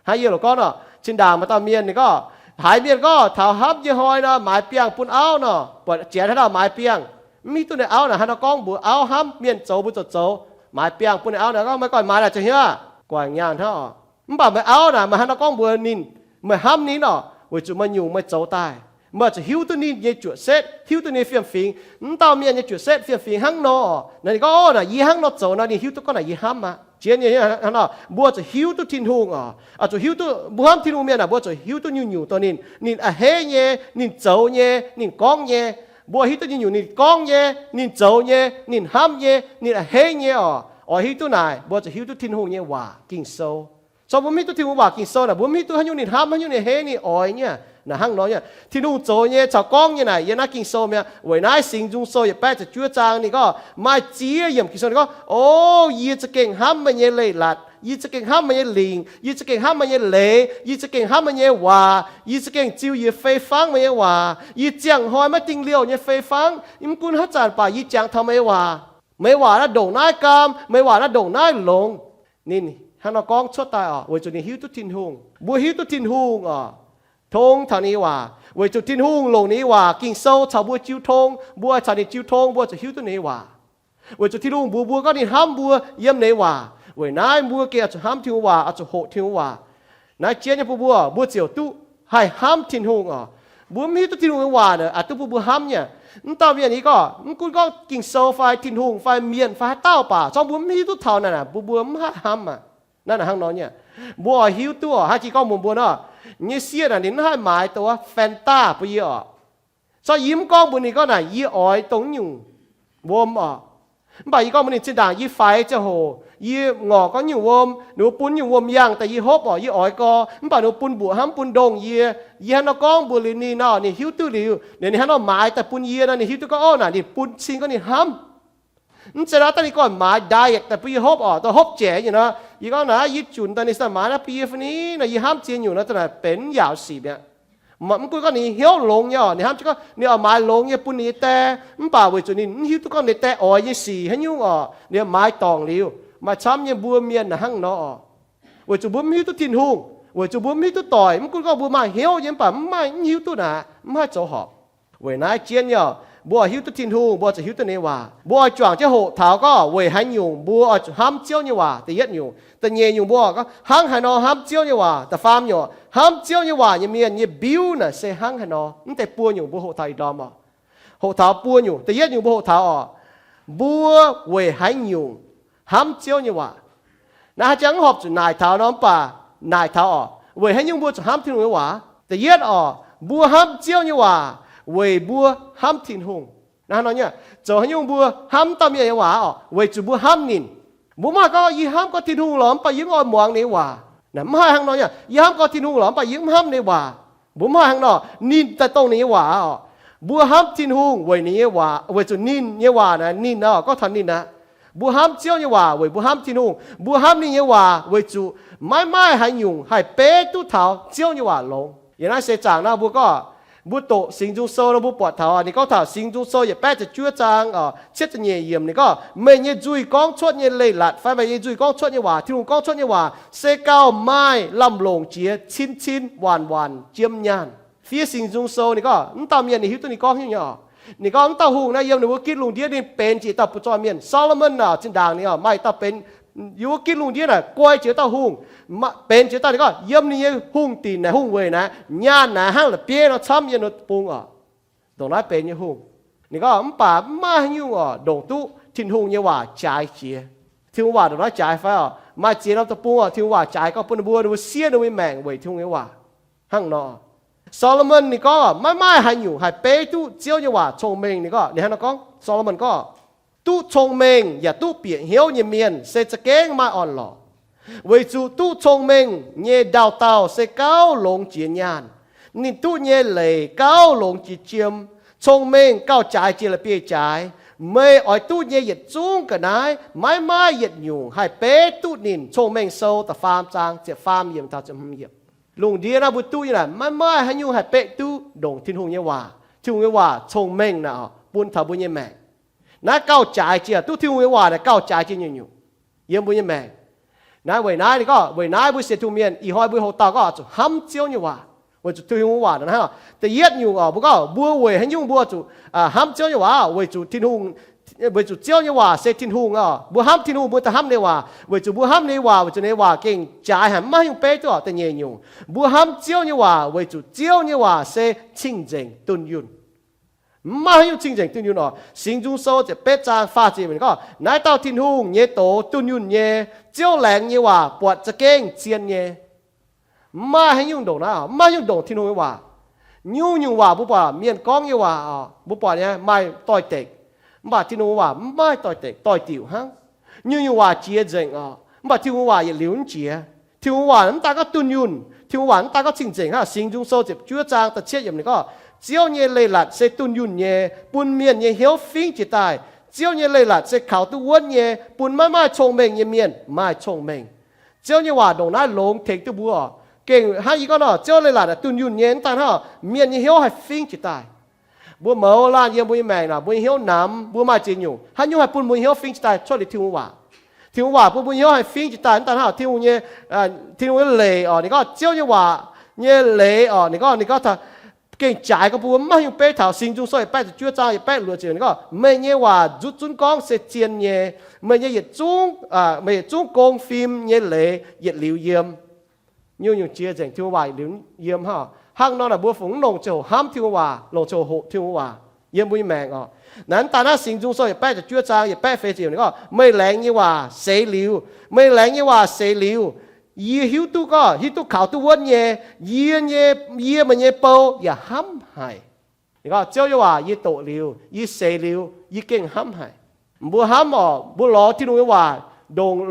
Hnangv yie loc gorngv nor, zinh ndaangc maaih dauh mienh ninh gorngv, haiz mienh gorngv taux hnamv nyei hnoi nor, maaiz biangh bun auv nor, buatc janx haaix dauh maaiz biangh, mv hiuv duqv ninh auv naaic haaix nor gorngv mbuox auv hnamv, mienh zoux mbuo zoux zoux, maaiz biangh bun ninh auv naaic gorngv, meih gorngv maaih naaic zoux hnyouv aqv, guangc nyaanh hnangv oc. Mv baac meih auv naaic maaih haaix nor gorngv mbuox ninh, meih hnamv ninh oc, weic zuqc meih nyungc meih zoux daaih, meih zuqc hiuv duqv ninh nyei juoqc setv, hiuv duqv ninh fiem-fingx. Mv dauh mienh nyei juoqc setv fiem-fingx hnangv nor oc. Naaiv ninh gorngv, o, naaic yie hnangv nor zoux nor, ninh hiuv duqv gorngv naaic yie hnamv aqv. Jiex nyei hnangv nor, mbuo zuqc hiuv duqv Tin-Hungh oc. Oix zuqc hiuv duqv, mbuo hnamv Tin-Hungh mienh naaic, mbuo zuqc hiuv duqv nyungc-nyungc dongh ninh, ninh a'hneiv nyei, ninh zoux nyei, ninh gorngv nyei. Mbuo hiuv duqv nyungc-nyungc ninh gorngv nyei, ninh zoux nyei, ninh hnamv nyei, ninh a'hneiv nyei oc. Oix hiuv duqv naaic, mbuo zuqc hiuv duqv Tin-Hungh nyei waac Ging-Sou. Corc mbuo mv hiuv duqv Tin-Hungh waac Ging-Sou naaic, mbuo mv hiuv duqv haaix nyungc ninh hnamv, haaix nyungc ninh a'hneiv, ninh oix nyei. Naaic hnangv nor nyei. Tin-Hungh zoux nyei caux gorngv nyei naaic yiem naaiv Ging-Sou mi'aqv. Weic naaiv Singx Nzung Sou yietc baeqv ziepc juov zaang ninh gorngv, maaih ziex yiemc Ging-Sou ninh gorngv, O, yie za'gengh hnamv meih nyei leiz-latc, yie za'gengh hnamv meih nyei lingc, yie za'gengh hnamv meih nyei leiz, yie za'gengh hnamv meih nyei waac, yie za'gengh ziux yietc fei fangv meih nyei waac, yie ziangh hnoi maiv dingh liouh nyei fei fangv, mv gunv haaix zanc baac yie jangx taux meih nyei waac. Meih nyei waac naaiv ndongc naaiv gaam, meih nyei waac naaiv ndongc naaiv longx. Ninh hnangv nor gorngv cuotv daaih oc, weic zuqc ninh hiuv duqv Tin-Hungh. Mbuo hiuv duqv Tin-Hungh oc, tong taux ninh nyei waac, weic zuqc Tin-Hungh longc ninh nyei waac Ging-Sou caux mbuo jiu tong. Mbuo caux ninh jiu tong, mbuo zuqc hiuv duqv ninh nyei waac. Weic zuqc Tin-Hungh mbuox mbuo gorngv ninh hnamv mbuo yiem ninh waac. Weic naaiv mbuo gengh oix zuqc hnamv Tin-Hungh waac, oix zuqc hoqc Tin-Hungh waac. Naaiv jienv nyei bun mbuo, mbuo ziouc duqv haih hnamv Tin-Hungh oc. Mbuo mv hiuv duqv Tin-Hungh nyei waac naaic, aqc duqv bun mbuo hnamv nyei. Mv dauh mienh nyei gorngv, mv gunv gorngv Ging-Sou fai Tin-Hungh fai mienh fai haaix dauh baac, zorngv mbuo mv hiuv duqv taux naaic, bun mbuo mv haih hnamv aqv. Naaiv naaic hnangv nor nyei. Mbuo oix hiuv duqv oc, hnangv jiex gorngv mbuox mbuo nor, nyei sieqv naaic ninh mv haih maaiz dongh Fanta bun yie oc. Zorqv yie mv gorngv mbuox ninh gorngv naaic yie oix dongh nyungc wuom oc. Mv baac yie gorngv mbuox ninh zinh ndaangc yie faix ziangh hoc, yie ngorc gorngv nyungc wuom, ninh mbuo bun nyungc wuom yangh daaih yie hopv oc, yie oix gau. Mv baac ninh mbuo bun mbuoqc hnamv bun ndongh yie. Yie hnangv nor gorngv mbuox liuz ninh nor, ninh hiuv duqv liuz, ninh hnangv nor maaiz daaih bun yie nor, ninh hiuv duqv gorngv, ov, naaic ninh bun cing gorngv ninh hnamv. Mv zeiz nor daaih ninh gorngv maaiz diet daaih bun yie hopv oc, daaih hopv jaic nyei nor, yie gorngv naaic yie junc daaih ninh maaiz naaiv bun yie fai ni nor, yie hnamv ziex nyungc nor, daaih naaic benx yaauc sic mi'aqv. Mv gunv gorngv ninh hnyouv longx nyei oc, ninh hnamv gorngv ninh oix maaiz longx nyei bun ninh nyei die, mv baac weic zuqc ninh mv hiuv duqv gorngv ninh die oix nyei sic haaix nyungc oc, ninh maaiz dorngc liuz. Maaih camv nyei mbuo mienh naaic hnangv nor oc. Weic zuqc mbuo mv hiuv duqv Tin-Hungh, weic zuqc mbuo mv hiuv duqv doic, mv gunv gorngv mbuo maaih hnyouv nyei mv baac mv maaih, mv hiuv duqv naaic, mv haih zoux horpc. Weic naaiv jienv nyei oc, mbuo oix hiuv duqv Tin-Hungh, mbuo zuqc hiuv duqv ninh nyei waac. Mbuo oix juangc jienv hoqc taux gorngv weic haaix nyungc mbuo oix zuqc hnamv Ziouv nyei waac. Da'yietv nyungc, da'nyeic nyungc mbuo gorngv hnangv haaix nor hnamv Ziouv nyei waac. Da'faam nyungc, hnamv Ziouv nyei waac nyei mienh nyei mbiuv naaic se hnangv haaix nor. Mv deix buo nyungc mbuo hoqc taux ih ndorm oc. Hoqc taux buo nyungc. Da'yietv nyungc mbuo hoqc taux oc, mbuo weic haaix nyungc hnamv Ziouv nyei waac. Naaiv haaix jangx mv horpc zuqc naaic taux nor, mv baac naaic taux oc, weic haaix nyungc mbuo zuqc hnamv Tin-Hungh nyei waac. Da'yietv oc, mbuo hnamv Ziouv nyei waac weic mbuo hnamv Tin-Hungh. Naaiv nor nyei, zoux haaix nyungc mbuo hnamv dauh mienh nyei waac oc, weic zuqc mbuo hnamv ninh. Mbuo mv haih gorngv yie hnamv gorngv Tin-Hungh lorqc, mv baac yie mv oix muangx ninh nyei waac. Naaic mv haih hnangv nor nyei, yie hnamv gorngv Tin-Hungh lorqc, mv baac yie mv hnamv ninh nyei waac. Mbuo mv haih hnangv nor, ninh daaih dongh ninh nyei waac oc. Mbuo hnamv Tin-Hungh weic ninh nyei waac, weic zuqc ninh nyei waac naaic, ninh oc, gorngv taux ninh aqv. Mbuo hnamv Ziouv nyei waac weic mbuo hnamv Tin-Hungh. Mbuo hnamv ninh nyei waac weic zuqc maiv maaih haaix nyungc haih beiv duqv taux Ziouv nyei waac longx. Yiem naaiv seix zaangc naaiv mbuo gorngv, mbuo doqc Singx Nzung Sou nor mbuo buatc taux, ninh gorngv taux Singx Nzung Sou yietc baeqv ziepc juov zaang, cietv ziepc nyeic yiemc, ninh gorngv, meih nyei nzuih gorngv cuotv nyei leiz-latc fai meih nyei nzuih gorngv cuotv nyei waac, Tin-Hungh gorngv cuotv nyei waac se gauh maaih lamh longc jiex, cin-cin waanc waanc jiem nyaanh. Fiev Singx Nzung Sou ninh gorngv mv dauh mienh ninh hiuv duqv ninh gorngv nyei oc. Ninh gorngv mv dauh hungh naaiv yiem ninh wuov gitv lungh ndiev ninh benx jiex dauh butv-zoih mienh. Solomon naaic zinh ndaangc ninh maaih dauh benx, yiem wuov gitv lungh ndiev naaic guai jiex dauh hungh, benx jiex dauh, ninh gorngv yiem ninh nyei hungh dinc naaic, hungh weic naaic, nyaanh naaic hnangv la'bieiv nor camv yiem wuov deic-bung oc. Ndongc naaiv benx nyei hungh. Ninh gorngv mv baac mv maaih haaix nyungc oc ndongc duqv Tin-Hungh nyei waac jaaix jiex. Tin-Hungh waac ndongc naaiv jaaix fai oc? Maaih ziex norm deic-bung oc, Tin-Hungh waac jaaix gauh bun ninh mbuo, ninh mbuo siev ninh mbuo nyei maengc weic Tin-Hungh nyei waac. Hnangv nor, Solomon ninh gorngv oc, maiv maaih haaix nyungc haih beiv duqv Ziouv nyei waac cong-mengh. Ninh gorngv, ninh hnangv nor gorngv, Solomon gorngv, duqv cong-mengh yaac duqv bieqc hnyouv nyei mienh se za'gengh maaih orn-lorqc, weic zuqc duqv cong-mengh nyei ndau-dauh se gauh longx jiex nyaanh. Ninh duqv nyei leiz gauh longx jiex jiem. Cong-mengh gauh jaaix jiex la'bieiv-jaaix. Meih oix duqv nyei yietc zungv ga'naaiv maiv maaih yietc nyungc haih beiv duqv ninh. Cong-mengh Sou da'faam zaang ziepc faam yiemc taux ziepc hmz yiemc. Lungh ndiev naaiv mbuo duqv nyei naaic, maiv maaih haaix nyungc haih beiv duqv ndongc Tin-Hungh nyei waac. Tin-Hungh nyei waac cong-mengh naaic bun taux mbuo nyei maengc. Naaiv gauh jaaix jiex, duqv Tin-Hungh nyei waac naaic gauh jaaix jiex nyungc-nyungc yiem mbuo nyei maengc. Naaiv weic naaiv ninh gorngv, weic naaiv mbuo sienx Tin-Hungh mienh ih hnoi mbuo hoqc dauh gorngv zuqc hnamv Ziouv nyei waac, weic zuqc Tin-Hungh nyei waac naaiv hnangv. Da'yietv nyungc oc, mbuo gorngv mbuo weic haaix nyungc mbuo zuqc hnamv Ziouv nyei waac, weic zuqc Tin-Hungh, weic zuqc Ziouv nyei waac se Tin-Hungh oc. Mbuo hnamv Tin-Hungh mbuo daaih hnamv ninh nyei waac, weic zuqc mbuo hnamv ninh nyei waac, weic zuqc ninh nyei waac gengh jaaix haic, maiv maaih haaix nyungc beiv duqv oc. Da'nyeic nyungc, mbuo hnamv Ziouv nyei waac weic zuqc Ziouv nyei waac se cing-nzengc dunh yunh. Maiv maaih haaix nyungc cing-nzengc dunh yunh oc. Singx Nzung Sou ziepc betv zaang faah ziepc yiemc gorngv, naaiv dauh Tin-Hungh nyei doz dunh yunh nyei, Ziouv laengz nyei waac buatc za'gengh zien nyei. Maiv maaih haaix nyungc ndongc naaiv oc, maiv maaih haaix nyungc ndongc Tin-Hungh nyei waac. Nyungc-nyungc waac mbuo buatc mienh gorngv nyei waac oc, mbuo buatc nyei maaih doix-dekc, mv baac Tin-Hungh nyei waac mv maaih doix-dekc, doix-diuc hnangv. Nyungc-nyungc waac jiex nzengc oc, mv baac Tin-Hungh nyei waac yietc liuz mv jiex. Tin-Hungh waac mv daan gorngv dunh yunh, Tin-Hungh waac mv daan gorngv cing-nzengc hnangv. Singx Nzung Sou ziepc juov zaang da'cietv yiemc ninh gorngv, Ziouv nyei leiz-latc se dunh yunh nyei, bun mienh nyei hnyouv fingx jiez daaih. Ziouv nyei leiz-latc se kaux duqv wuonv nyei, bun maiv maaih cong-mengh nyei mienh maaih cong-mengh. Ziouv nyei waac ndongc naaiv longx tengx duqv mbuo oc. Gengh hnangv yie gorngv nor, Ziouv leiz-latc dunh yunh nyei, mv daan hnangv mienh nyei hnyouv haih fingx jiez daaih. Mbuo mouz laanh yiem mbuo nyei maengc naaic, mbuo nyei hnyouv namx, mbuo maaih ziex nyungc. Haaix nyungc haih bun mbuo nyei hnyouv fingx jiez daaih? Cuotv liuz Tin-Hungh waac. Tin-Hungh waac bun mbuo nyei hnyouv haih fingx jiez daaih, mv daan hnangv Tin-Hungh nyei, Tin-Hungh nyei leiz oc, ninh gorngv Ziouv nyei waac nyei leiz oc, ninh gorngv, ninh gorngv gengh jaaix gorngv bun mbuo maiv hiuv beiv taux Singx Nzung Sou yietc baeqv ziepc juov zaang yietc baeqv luoqc ziepc yiemc ninh gorngv, meih nyei waac nzuqc zunv gorngv se zien nyei. Meih nyei yietc zungv gong fim nyei leiz yietc liuz yiem. Nyungc-nyungc jiex nzengc Tin-Hungh waac yietc liuz yiem hnangv. Hnangv nor naaic mbuo fungc mv longc ziangh hoc hnamv Tin-Hungh waac, longc ziangh hoc hoqc Tin-Hungh waac yiem mbuo nyei maengc oc. Naaiv daaih naaiv Singx Nzung Sou yietc baeqv ziepc juov zaang yietc baeqv feix ziepc yiemc ninh gorngv, meih laengz nyei waac seix liuz, meih laengz nyei waac seix liuz, yie hiuv duqv gorngv hiuv duqv kaux duqv wuonv nyei. Yie nyei, yie meih nyei bou yaac hnamv haic. Ninh gorngv, Ziouv nyei waac yie doqc liuz, yie seix liuz, yie gengh hnamv haic. Mbuo hnamv oc, mbuo lorz Tin-Hungh nyei waac ndongc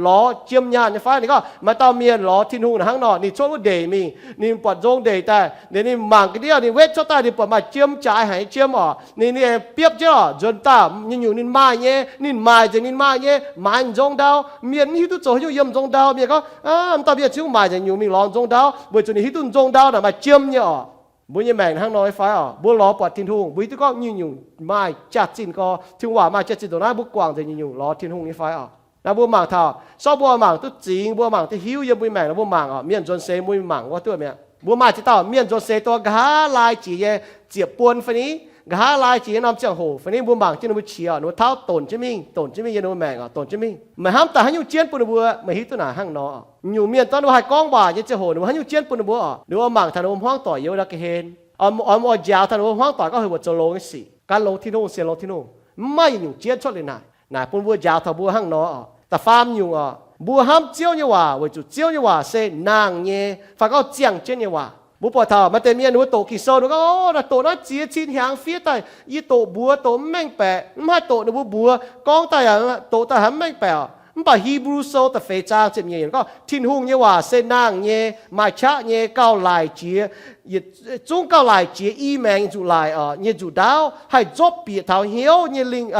lorz jiem nyaanh nyei fai? Ninh gorngv maaih dauh mienh lorz Tin-Hungh naaic hnangv nor, ninh cuotv wuov ndeic mingh, ninh buatc nzong ndeic daaih, ninh mangc ga'ndiev, ninh wetv cuotv daaih, ninh buatc maaih jiem jaaix haic nyei jiem oc. Ninh, ninh biopv jienv oc, nzuonx daaih nyungc-nyungc ninh maaih nyei, ninh maaic nzengc ninh maaih nyei, maaiz nzong ndau. Mienh mv hiuv duqv zoux haaix nyungc yiem nzong ndau. Mienh gorngv, Aav, dauh mienh ziouc maaic nzengc nyungc mingh lorz nzong ndau, weic zuqc ninh hiuv duqv nzong ndau naaic maaih jiem nyei oc. Mbuo nyei maengc hnangv nor nyei fai oc? Mbuo lorz buatc Tin-Hungh, mbuo hiuv duqv gorngv nyungc-nyungc maaih jaax-zinh gorx, Tin-Hungh waac maaih jaax-zinh dongh naaiv, mbuo guangc nzengc nyungc-nyungc lorz Tin-Hungh nyei fai oc? Naaiv mbuo mangc taux, sorng mbuo mangc duqv zingx, mbuo mangc duqv hiuv yiem mbuo nyei maengc, mbuo mangc oc, mienh nzuonx seix mbuo mangc wuov duqv mi'aqv. Mbuo maaih ziex dauh mienh nzuonx seix dongh nqa'haav laai jiex nyei ziepc buon fai ni, nqa'haav laai jiex nyei norm ziangh hoc fai ni, mbuo mangc jienv ninh mbuo qiex oc, ninh mbuo tauv donc jienv mingh, donc jienv mingh yiem ninh mbuo maengc oc, donc jienv mingh. Meih hnamv daaih haaix nyungc jienv bun ninh mbuo, meih hiuv duqv naaic hnangv nor. Nyungc mienh dongh ninh mbuo haih gorngv waac nyei ziangh hoc, ninh mbuo haaix nyungc jienv bun ninh mbuo oc? Ninh mbuo mangc taux ninh mbuo hmuangv doic yiem wuov dauh ga'hlen, oix mbuo oix njaaux taux ninh mbuo hmuangv doic gorngv heuc mbuo zoux longx nyei sic, gan longx Tin-Hungh, sienx longx Tin-Hungh. Mv maaih yietc nyungc jienv cuotv liuz naaic. Naaic bun mbuo njaaux taux mbuo hnangv nor oc. Da'faam nyungc oc, mbuo hnamv Ziouv nyei waac weic zuqc Ziouv nyei waac se nangh nyei, fai gorngv ziangh jienv nyei waac. Mbuo buatc taux maaih deix mienh ninh mbuo doqc Ging-Sou, ninh mbuo gorngv, Naaiv doqc naaiv ziex cin hnyangx fiev daaih, yie doqc mbuox doqc mv mengh baeqc, mv haih doqc ninh mbuo mbuox, gorngv daaih doqc daaih haiz mv mengh baeqc. Mv baac Hipv^lu Sou da'feix zaang ziepc nyeic gorngv, Tin-Hungh nyei waac se nangh nyei, maaih qaqv nyei, gauh laic jiex, yietc zungv gauh laic jiex i maengx nyei nzuqc laic oc, nyei nzuqc ndaauv, haih nzopv bieqc taux hnyouv nyei lingh,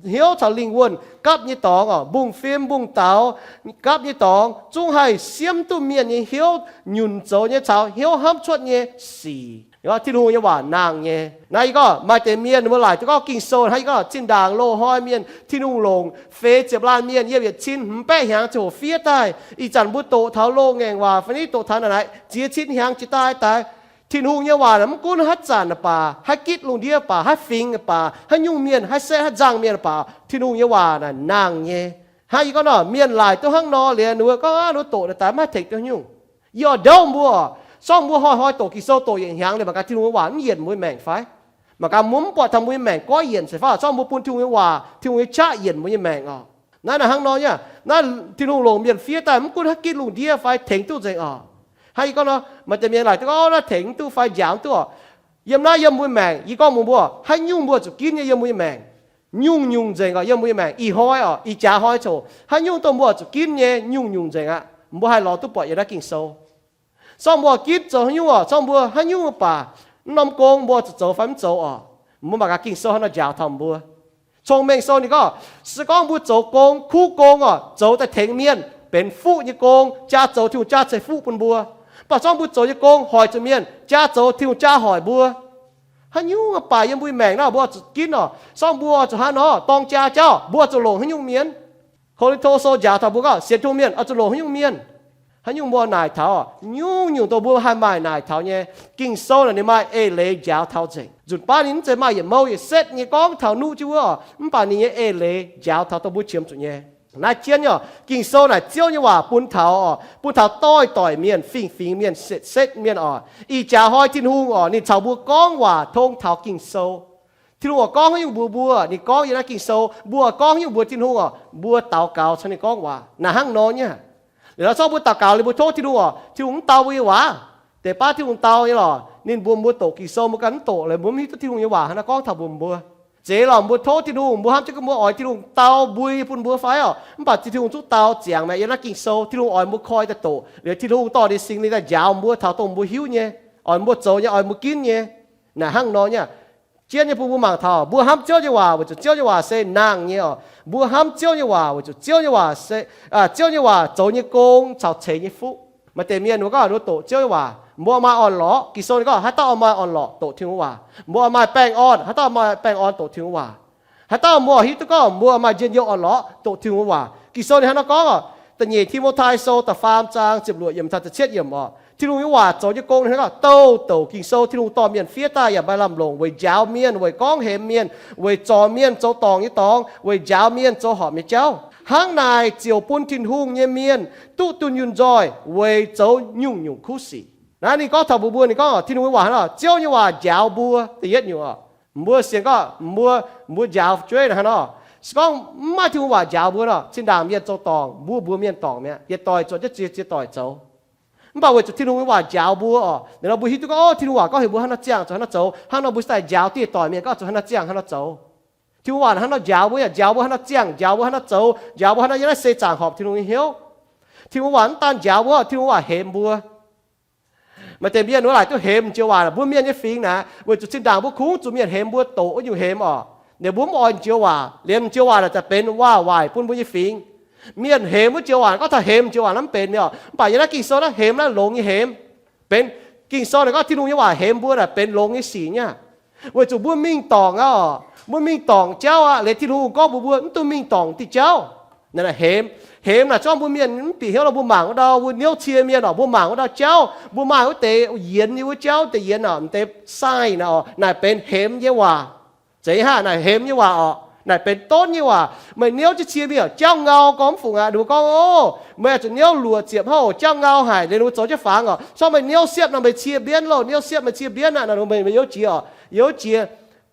hnyouv caux lingh wuonh gapv nyei dorngx oc, mbungv-fim mbungv-daux gapv nyei dorngx, zungv haih siemv duqv mienh nyei hnyouv nyunc zoux nyei caux hnyouv hnamv cuotv nyei sic. Tin-Hungh nyei waac nangh nyei. Naaiv yie gorngv maaih deix mienh ninh mbuo laaic duqv gorngv Ging-Sou hnangv yie gorngv zinh ndaangc loz-hnoi mienh Tin-Hungh longc feix ziepc laanh mienh yiem yietc cin hmz baeqv hnyangx ziangh hoc fiev daaih. Ih zanc mbuo doqc taux loz-ngaengc waac fai ni doqc taux naaic naaic ziex cin hnyangx jiex daaih daaih, Tin-Hungh nyei waac naaic mv gunv haaix zanc baac, haaix gitv lungh ndiev baac, haaix fingx baac, haaix nyungc mienh, haaix setv haaix nzangh mienh baac, Tin-Hungh nyei waac naaic nangh nyei. Hnangv yie gorngv nor, mienh laaic duqv hnangv nor liuz, ninh mbuo gorngv, Aav, ninh mbuo doqc naaic daaih maiv tengx duqv nyungc. Yie oix ndouv mbuo, sorng mbuo hnoi-hnoi doqc Ging-Sou doqc yietc hnyangx liuz, mangc gaax Tin-Hungh nyei waac mv yienc mbuo nyei maengc fai? Mangc gaax mbuo mv buatc taux mbuo nyei maengc goiv yienc se fai? Sorng mbuo bun Tin-Hungh nyei waac, Tin-Hungh nyei qaqv yienc mbuo nyei maengc oc. Naaiv naaic hnangv nor nyei. Naaiv Tin-Hungh longc mienh fiev daaih mv gunv haaix gitv lungh ndiev fai tengx duqv nzengc oc. Hnangv yie gorngv nor, maaih deix mienh laaic duqv gorngv naaiv tengx mv duqv fai njaaux mv duqv oc. Yiem naaiv yiem mbuo maengc, yie gorngv mbuox mbuo, haaix nyungc mbuo zuqc ginv nyei yiem mbuo nyei maengc, nyungc-nyungc nzengc oc. Yiem mbuo nyei maengc ih hnoi oc, ih jaax hnoi coc, haaix nyungc dongh mbuo zuqc ginv nyei nyungc-nyungc nzengc aqv, mbuo haih lorz duqv buatc yiem naaiv Ging-Sou. Sorng mbuo ginv zoux haaix nyungc oc, sorng mbuo haaix nyungc baac, mv norm gong mbuo zuqc zoux fai mv zoux oc, mbuo mangc gaax Ging-Sou hnangv nor njaaux taux mbuo. Cong-Mengh Sou ninh gorngv, se gorngv mbuo zoux gong, kuv gong oc, zoux daaih tengx mienh, benx fuqv nyei gong, jaa zoux Tin-Hungh jaa ceix fuqv bun mbuo. Mv baac sorng mbuo zoux nyei gong hoic zuqc mienh, jaa zoux Tin-Hungh jaa hoic mbuo. Haaix nyungc baac yiem mbuo maengc naaiv mbuo zuqc ginv oc. Sorng mbuo zuqc hnangv nor dorng jaa jauv, mbuo zuqc longc haaix nyungc mienh? Ko^lin^to Sou njaaux taux mbuo gorngv sienx Tin-Hungh mienh oix zuqc longc haaix nyungc mienh? Haaix nyungc mbuo naaic taux, nyungc-nyungc dongh mbuo haih maaih naaic taux nyei. Ging-Sou naaic ninh maaih eix leiz njaaux taux nzengc. Nzunc baav ninh mv zeiz maaih yietc mouh yietc setv nyei gorngv taux nuqv jienv wuov, mv baac ninh nyei eix leiz njaaux taux dongh mbuo qiemx zuqc nyei. Naaiv jienv nyei oc, Ging-Sou naaic Ziouv nyei waac bun taux oc, bun taux doix-doic mienh, fingx-fingx mienh, setv-setv mienh oc. Ih jaax hnoi Tin-Hungh oc, ninh caux mbuo gorngv waac tong taux Ging-Sou. Tin-Hungh oix gorngv haaix nyungc mbuox mbuo, ninh gorngv yiem naaiv Ging-Sou. Mbuo oix gorngv haaix nyungc mbuox Tin-Hungh oc, mbuo daux gaux caux ninh gorngv waac. Naaic hnangv nor nyei. Liuz nor zorqv mbuo daux gaux liuz mbuo tov Tin-Hungh oc, Tin-Hungh mv dau mbuo nyei waac. Deix baav Tin-Hungh dau nyei lorqc, ninh mbuox mbuo doqc Ging-Sou mbuo ganh mv doqc, liuz mbuo mv hiuv duqv Tin-Hungh nyei waac hnangv naaiv gorngv taux mbuox mbuo. Zeiz lorqc, mbuo tov Tin-Hungh, mbuo hnamv jienv gorngv mbuo oix Tin-Hungh dau mbui bun mbuo fai oc. Mv baac Tin-Hungh zungv dau ziangx maengx yiem naaiv Ging-Sou. Tin-Hungh oix mbuo koi daaih doqc, liuz Tin-Hungh dorh ninh Singx Lingh daaih njaaux mbuo taux dongh mbuo hiuv nyei, oix mbuo zoux nyei, oix mbuo ginv nyei. Naaic hnangv nor nyei. Jienv nyei bun mbuo mangc taux, mbuo hnamv Ziouv nyei waac weic zuqc Ziouv nyei waac se nangh nyei oc. Mbuo hnamv Ziouv nyei waac weic zuqc Ziouv nyei waac se, Ziouv nyei waac zoux nyei gong caux ceix nyei fuqv. Maaih deix mienh mbuo gorngv mbuo doqc Ziouv nyei waac, mbuo maaih orn-lorqc. Ging-Sou ninh gorngv, haaix dauh maaih orn-lorqc doqc Tin-Hungh waac. Mbuo maaih baengh orn, haaix dauh maaih baengh orn doqc Tin-Hungh waac. Haaix dauh mbuo hiuv duqv gorngv mbuo maaih njien-youh orn-lorqc doqc Tin-Hungh waac. Ging-Sou ninh hnangv naaiv gorngv oc, da'nyeic Ti^mo^tai Sou da'faam zaang ziepc luoqc yiemc taux da'cietv yiemc oc. Tin-Hungh nyei waac zoux nyei gong hnangv, douh douc Ging-Sou Tin-Hungh dorh mienh fiev daaih yaac maaih lamh longc weic njaaux mienh, weic gorngv hemx mienh, weic zorc mienh zoux dorngc nyei dorngx, weic njaaux mienh zoux horpc nyei jauv. Hnangv naaic ziouc bun Tin-Hungh nyei mienh duqv dunh yunh nzoih weic zoux nyungc-nyungc kuv sic. Naaiv ninh gorngv taux mbuox mbuo, ninh gorngv Tin-Hungh nyei waac hnangv nor, Ziouv nyei waac njaaux mbuo da'yietv nyungc oc. Mbuo sienx gorngv mbuo, mbuo njaaux fu'jueiv naaic hnangv nor. Se gorngv mv maaih Tin-Hungh waac njaaux mbuo nor, zinh ndaangc mienh zoux dorngc, mbuo mbuox mienh dorngc mi'aqv, yietc doic zuotc jienv ziex, ziex doic zoux. Mv baac weic zuqc Tin-Hungh nyei waac njaaux mbuo oc, nor mbuo hiuv duqv gorngv, Tin-Hungh waac gorngv heuc mbuo hnangv nor ziangh, zuqc hnangv nor zoux. Hnangv nor mbuo daaih njaaux dieh doic mienh gorngv zuqc hnangv nor ziangh, hnangv nor zoux. Tin-Hungh waac hnangv nor njaaux mbuo, yaac njaaux mbuo hnangv nor ziangh, njaaux mbuo hnangv nor zoux, njaaux mbuo hnangv nor yiem naaiv seix zaangc horpc Tin-Hungh nyei hnyouv. Tin-Hungh waac mv daan njaaux mbuo, Tin-Hungh waac hemx mbuo. Maaih deix mienh wuov laaic duqv hemx joux waac, mbuo mienh nyei fingx naaic, weic zuqc zinh ndaangc mbuo kungx zuqc mienh hemx mbuo doqc wuov nyungc hemx oc. Ninh mbuo mv oix joux waac, liemh joux waac naaic za'gengh benx waac-waaic bun mbuo nyei fingx. Mienh hemx wuov joux waac, gorngv taux hemx joux waac naaiv mv benx mi'aqv. Mv baac yiem naaiv Ging-Sou naaiv hemx naaiv longx nyei hemx. Benx, Ging-Sou naaic gorngv Tin-Hungh nyei waac hemx mbuo naaic benx longx nyei sic nyei aqv. Weic zuqc mbuo mingh dorngc aqv oc, mbuo mingh dorngc jauv aqv, liuz Tin-Hungh gorngv mbuox mbuo mv dungx mingh dorngc diuh jauv. Naaic hemx, hemx naaic zorqv mbuo mienh mv bieqc hnyouv nor mbuo mangc wuov ndau, mbuo niouv cie mienh oc, mbuo mangc wuov ndau jauv, mbuo maaih wuov deix yienx nyei wuov jauv, deix yienx oc, m'deix sign oc, naaic benx hemx nyei waac. Zeiz haic, naaic hemx nyei waac oc, naaic benx donv nyei waac. Meih niouv jienv cie mienh oc, jauv ngau gorngv mv fungc aqv, ninh mbuo gorngv, Ov, meih oix zuqc niouv luoqc ziepc hnangv oc, jauv ngau haic, liuz ninh mbuo zoux jienv fangx oc. Sorng meih niouv siepv nor meih cie mbienv loh, niouv siepv meih cie mbienv aqv, naaic meih youz jiex oc, youz jiex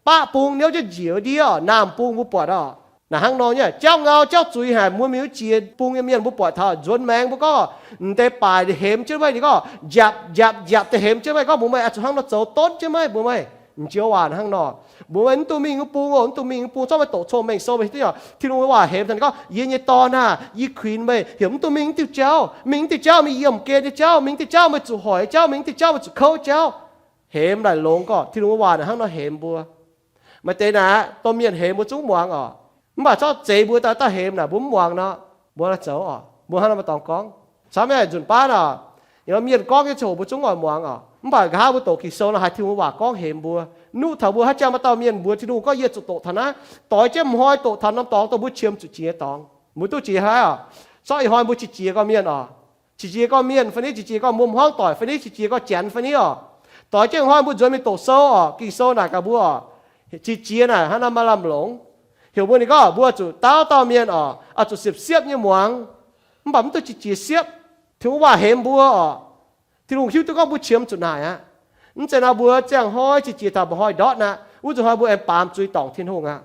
baqv bung niouv jienv njiec ndiev oc, naamh bung mbuo buatc oc. Naaic hnangv nor nyei, jauv ngau jauv zuiz haic, mbuo mingh wuov jiex bung nyei mienh mbuo buatc taux nzuonx maengx mbuo gorngv, m'deix baaic hemx jienv meih, ninh gorngv njapc njapc njapc deix hemx jienv meih, gorngv mbuox meih oix zuqc hnangv nor zoux donv jienv meih, mbuox meih. M'joux waac hnangv nor, mbuox meih mv dungx mingh wuov bung oc, mv dungx mingh wuov bung, zorqv meih doqc cong-mengh sou meih hiuv duqv nyei oc. Tin-Hungh nyei waac hemx taux ninh gorngv, Yie nyei dorn aah, yie kuinx meih heuc mv dungx mingh naaiv diuh jauv, mingh naaiv diuh jauv mingh yiem geh nyei jauv, mingh naaiv diuh jauv meih zuqc hoic nyei jauv, mingh naaiv diuh jauv meih zuqc kouv jauv. Hemx laaic longx gorngv Tin-Hungh nyei waac naaic hnangv nor hemx mbuo. Maaih deix naaic domh mienh hemx mbuo zungv muangx oc. Mv baac zorqv zeix mbuo daaih daaih hemx naaic mbuo mv muangx nor, mbuo zoux oc, mbuo hnangv nor maaih dorngx gorngv. Camv nyei nzunc baav oc, mienh gorngv nyei ziangh hoc mbuo zungv oix muangx oc. Mv baac nqa'haav mbuo doqc Ging-Sou nor haih Tin-Hungh nyei waac gorngv hemx mbuo, nuqv taux mbuo haaix jangx maaih dauh mienh mbuox Tin-Hungh gorngv, Yie zuqc doqc taux naaiv, doix jienv m'hnoi doqc taux norm dorngx dongh mbuo qiemx zuqc jiex nyei dorngx. Mbuo duqv jiex haaix oc? Zorqv ih hnoi mbuo qiex jiez gorngv mienh oc, qiex jiez gorngv mienh fai niv, qiex jiez gorngv mbuo m'hmuangv doic fai niv, qiex jiez gorngv janx fai niv oc. Doix jienv ih hnoi mbuo nzuonx mingh doqc sou oc, Ging-Sou naaic gaax mbuo oc, qiex jiez naaic hnangv nor maaih lamh longx. Heuc mbuo, ninh gorngv mbuo zuqc dauh dauh mienh oc, oix zuqc siepv-siepv nyei muangx. Mv baac mv dungx qiex jiez siepv. Tin-Hungh waac hemx mbuo oc. Tin-Hungh hiuv duqv gorngv mbuo qiemx zuqc naaic aqv. Mv zeiz nor mbuo ziangh hnoi qiex jiez taux mba'hnoi ndortv aqv, wuov nzunc hnoi mbuo aengx baamz zuiz dorngc Tin-Hungh aqv.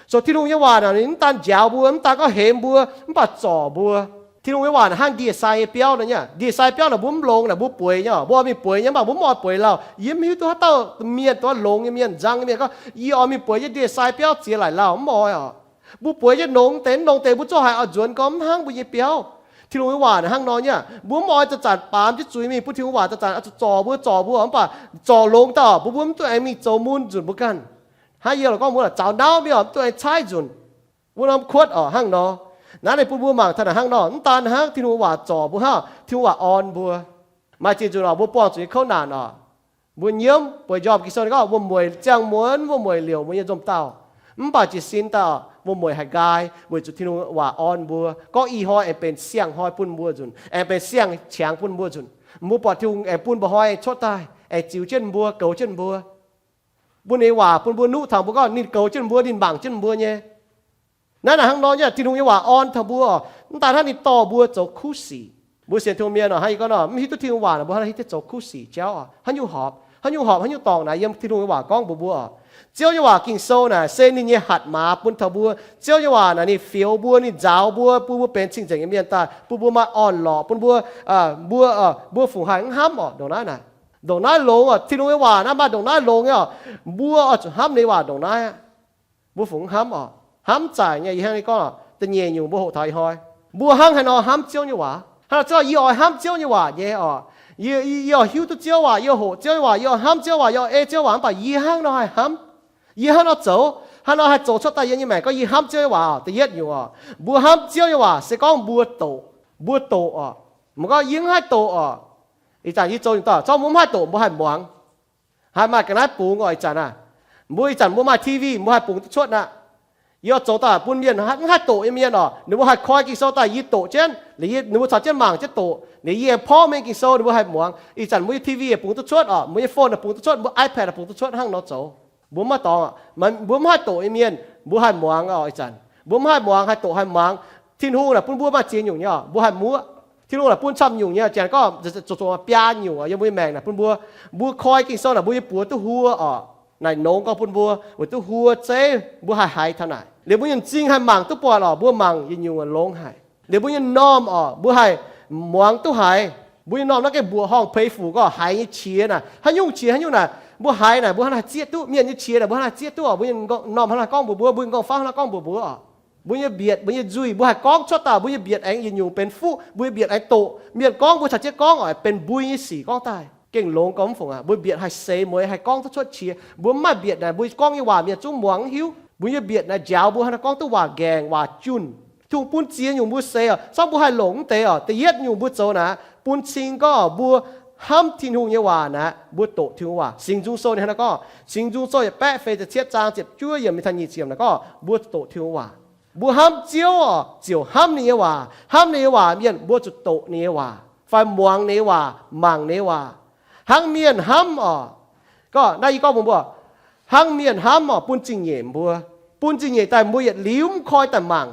So Tin-Hungh nyei waac naaic ninh mv daan njaaux mbuo, mv daan gorngv hemx mbuo, mv baac zorc mbuo. Tin-Hungh nyei waac naaic hnangv ndie-sai nyei biauv nor nyei. Ndie-sai biauv naaic mbuo mv longx naaic mbuo bueix nyei oc, mbuo oix mingh bueix nyei, mv baac mbuo mv oix bueix lauh. Yie mv hiuv duqv haaix dauh mienh, dongh longx nyei mienh, nzang nyei mienh gorngv, Yie oix mingh bueix nyei ndie-sai biauv ziex laaic lauh, mv oix oc. Mbuo bueix nyei nongx deix, mv nongx deix mbuo zungv haiz oix nzuonx gorngv mv hnangv mbuo nyei biauv. Tin-Hungh nyei waac naaic hnangv nor nyei. Mbuo mv oix zanc-zanc baamz jienv zuiz mingh bun Tin-Hungh waac zanc-zanc oix zuqc zorc mbuo, zorc mbuo, mv baac zorc longx dauh mbuo, mbuo mv dungx aengx mingh zoux mun nzunc mbuo ganh. Hnangv yie lorqc gorngv mbuo zaux nauv mingh oc, mv dungx aengx caaiv nzunc. Wuov norm kuotv oc hnangv nor. Naaiv ninh bun mbuo mangc taux naaic hnangv nor, mv daan hnangv Tin-Hungh waac zorc mbuo hnangv, Tin-Hungh waac orn mbuo. Maaih ziex nzunc oc, mbuo buangh zuqc nyei kouv naanc oc. Mbuo nyiemv bueix njormh Ging-Sou ninh gorngv, wuom-mueic ziangh muonz, wuom-mueic liouc mbuo nyei nzomh dauh. Mv baac jiez sin daaih wuom-mueic haih nqaai, weic zuqc Tin-Hungh waac orn mbuo gorngv ih hnoi aengx benx siang-hnoi bun mbuo nzunc, aengx benx siang-qangx bun mbuo nzunc. Mbuo buatc Tin-Hungh aengx bun mba'hnoi aengx cuotv daaih, aengx ziux jienv mbuo, goux jienv mbuo, bun ninh waac bun mbuo nuqv taux mbuo gorngv ninh goux jienv mbuo, ninh mangc jienv mbuo nyei. Naaiv naaic hnangv nor nyei, Tin-Hungh nyei waac orn taux mbuo oc. Mv daan hnangv ninh dorh mbuo zoux kuv sic. Mbuo sienx Tin-Hungh mienh oc, hnangv yie gorngv nor, mv hiuv duqv Tin-Hungh waac naaic mbuo hnangv hiuv duqv zoux kuv sic jauv oc. Haaix nyungc horpc, haaix nyungc horpc, haaix nyungc dorngc naaic yiem Tin-Hungh nyei waac gorngv mbuox mbuo oc. Ziouv nyei waac Ging-Sou naaic se ninh nyei hatc maaz bun taux mbuo. Ziouv nyei waac naaic ninh fioux mbuo, ninh nzaaux mbuo, bun mbuo benx cing-nzengc nyei mienh daaih, bun mbuo maaih orn-lorqc, bun mbuo, mbuo, mbuo fungc haih mv hnamv oc. Ndongc naaiv naaic, ndongc naaiv longx oc. Tin-Hungh nyei waac naaiv maaih ndongc naaiv longx nyei oc. Mbuo oix zuqc hnamv ninh waac ndongc naaiv aqv. Mbuo fungc mv hnamv oc. Hnamv zaaic nyei. Yie hnangv nyei gorngv, da'nyeic nyungc mbuo hoqc taux ih hnoi, mbuo hnangv haaix nor hnamv Ziouv nyei waac? Hnangv nor Ziouv, yie oix hnamv Ziouv nyei waac nyei oc. Yie, yie oix hiuv duqv Ziouv waac, yie oix hoqc Ziouv nyei waac, yie oix hnamv Ziouv waac, yie oix ei Ziouv waac, mv baac yie hnangv nor haih hnamv? Yie hnangv nor zoux, hnangv nor haih zoux cuotv daaih yie nyei maengc gorngv yie hnamv Ziouv nyei waac oc? Da'yietv nyungc oc, mbuo hnamv Ziouv nyei waac se gorngv mbuo doqc, mbuo doqc oc. Mv gorngv yie mv haih doqc oc. Ih zanc yie zoux nyungc dauh, zorqv mbuo mv haih doqc mbuo haih muangx. Haih maaih ga'naaiv bungx oc. Ih zanc aah, mbuo ih zanc mbuo maaih T V, mbuo haih bungx duqv cuotv aqv. Yie oix zoux daaih bun mienh mv haih doqc nyei mienh oc, ninh mbuo haih koi Ging-Sou daaih yie doqc jienv, ninh mbuo caux jienv mangc jienv doqc, liuz yie porv mengh Ging-Sou ninh mbuo haih muangx. Ih zanc mbuo nyei T V yaac bungx duqv cuotv oc, mbuo nyei phone naaic bungx duqv cuotv, mbuo iPad naaic bungx duqv cuotv hnangv nor zoux. Mbuo mv maaih dorngx, mbuo mv haih doqc nyei mienh, mbuo haih muangx oc. Ih zanc mbuo mv haih muangx, haih doqc, haih muangx. Tin-Hungh naaic bun mbuo maaih ziex nyungc nyei oc, mbuo haih muoqv. Tin-Hungh naaic bun camv nyungc nyei, janx gorngv zoux zoux biaa nyungc yiem mbuo nyei maengc naaic bun mbuo. Mbuo koi Ging-Sou naaic mbuo nyei buoz duqv huo oc. Naaic nongx gorngv bun mbuo, weic duqv huo zeiv mbuo haih haiz taux naaic. Liuz mbuo nyei m'zing haih mangc duqv buatc oc, mbuo mangc yietc nyungc longx haic. Liuz mbuo nyei m'normh oc, mbuo haih muangx duqv haiz. Mbuo nyei m'normh naaiv gaengh mbuoqc horngh pei fuc gorngv haiz nyei qiex naaic, haaix nyungc qiex haaix nyungc naaic mbuo haiz naaic mbuo hnangv naaiv haih zieqv duqv, mienh nyei qiex naaic mbuo hnangv naaiv haih zieqv duqv oc. Mbuo nyei m'normh hnangv naaiv gorngv mbuox mbuo, mbuo nyei m'nqorngv-famv hnangv naaiv gorngv mbuox mbuo oc. Mbuo nyei mbietc, mbuo nyei nzuih, mbuo haih gorngv cuotv daaih, mbuo nyei mbietc aengx yietc nyungc benx fuqv, mbuo nyei mbietc aengx doqc. Mienh gorngv mbuo caux jienv gorngv oc, benx mbui nyei sic gorngv daaih. Gengh longx gorngv mv fungc aqv. Mbuo mbietc haih seix mueiz, haih gorngv duqv cuotv qiex. Mbuo mv maaih mbietc naaic mbuo gorngv nyei waac mienh zungv muangx mv hiuv. Mbuo nyei mbietc naaic njaaux mbuo hnangv naaiv gorngv duqv waac nqaengc waac junh. Tin-Hungh bun ziex nyungc mbuo seix oc, cangv mbuo haih longc mv deix oc. Da'yietv nyungc mbuo zoux naaic, bun cing gorngv mbuo hnamv Tin-Hungh nyei waac naaic, mbuo doqc Tin-Hungh waac. Singx Nzung Sou ninh hnangv naaiv gorngv, Singx Nzung Sou yietc baeqv feix ziepc cietv zaang ziepc juov yiemc mingh taux nyic ziepc naaic gorngv, mbuo zuqc doqc Tin-Hungh waac. Mbuo hnamv Ziouv oc, ziouc hnamv ninh nyei waac. Hnamv ninh nyei waac mienh mbuo zuqc doqc ninh nyei waac fai muangx ninh nyei waac, mangc ninh nyei waac. Hnangv mienh hnamv oc. Gorngv naaiv yie gorngv mbuox mbuo, hnangv mienh hnamv oc, bun zingh nyeic mbuo. Bun zingh nyeic daaih mbuo yietc liuz mv koi daaih mangc.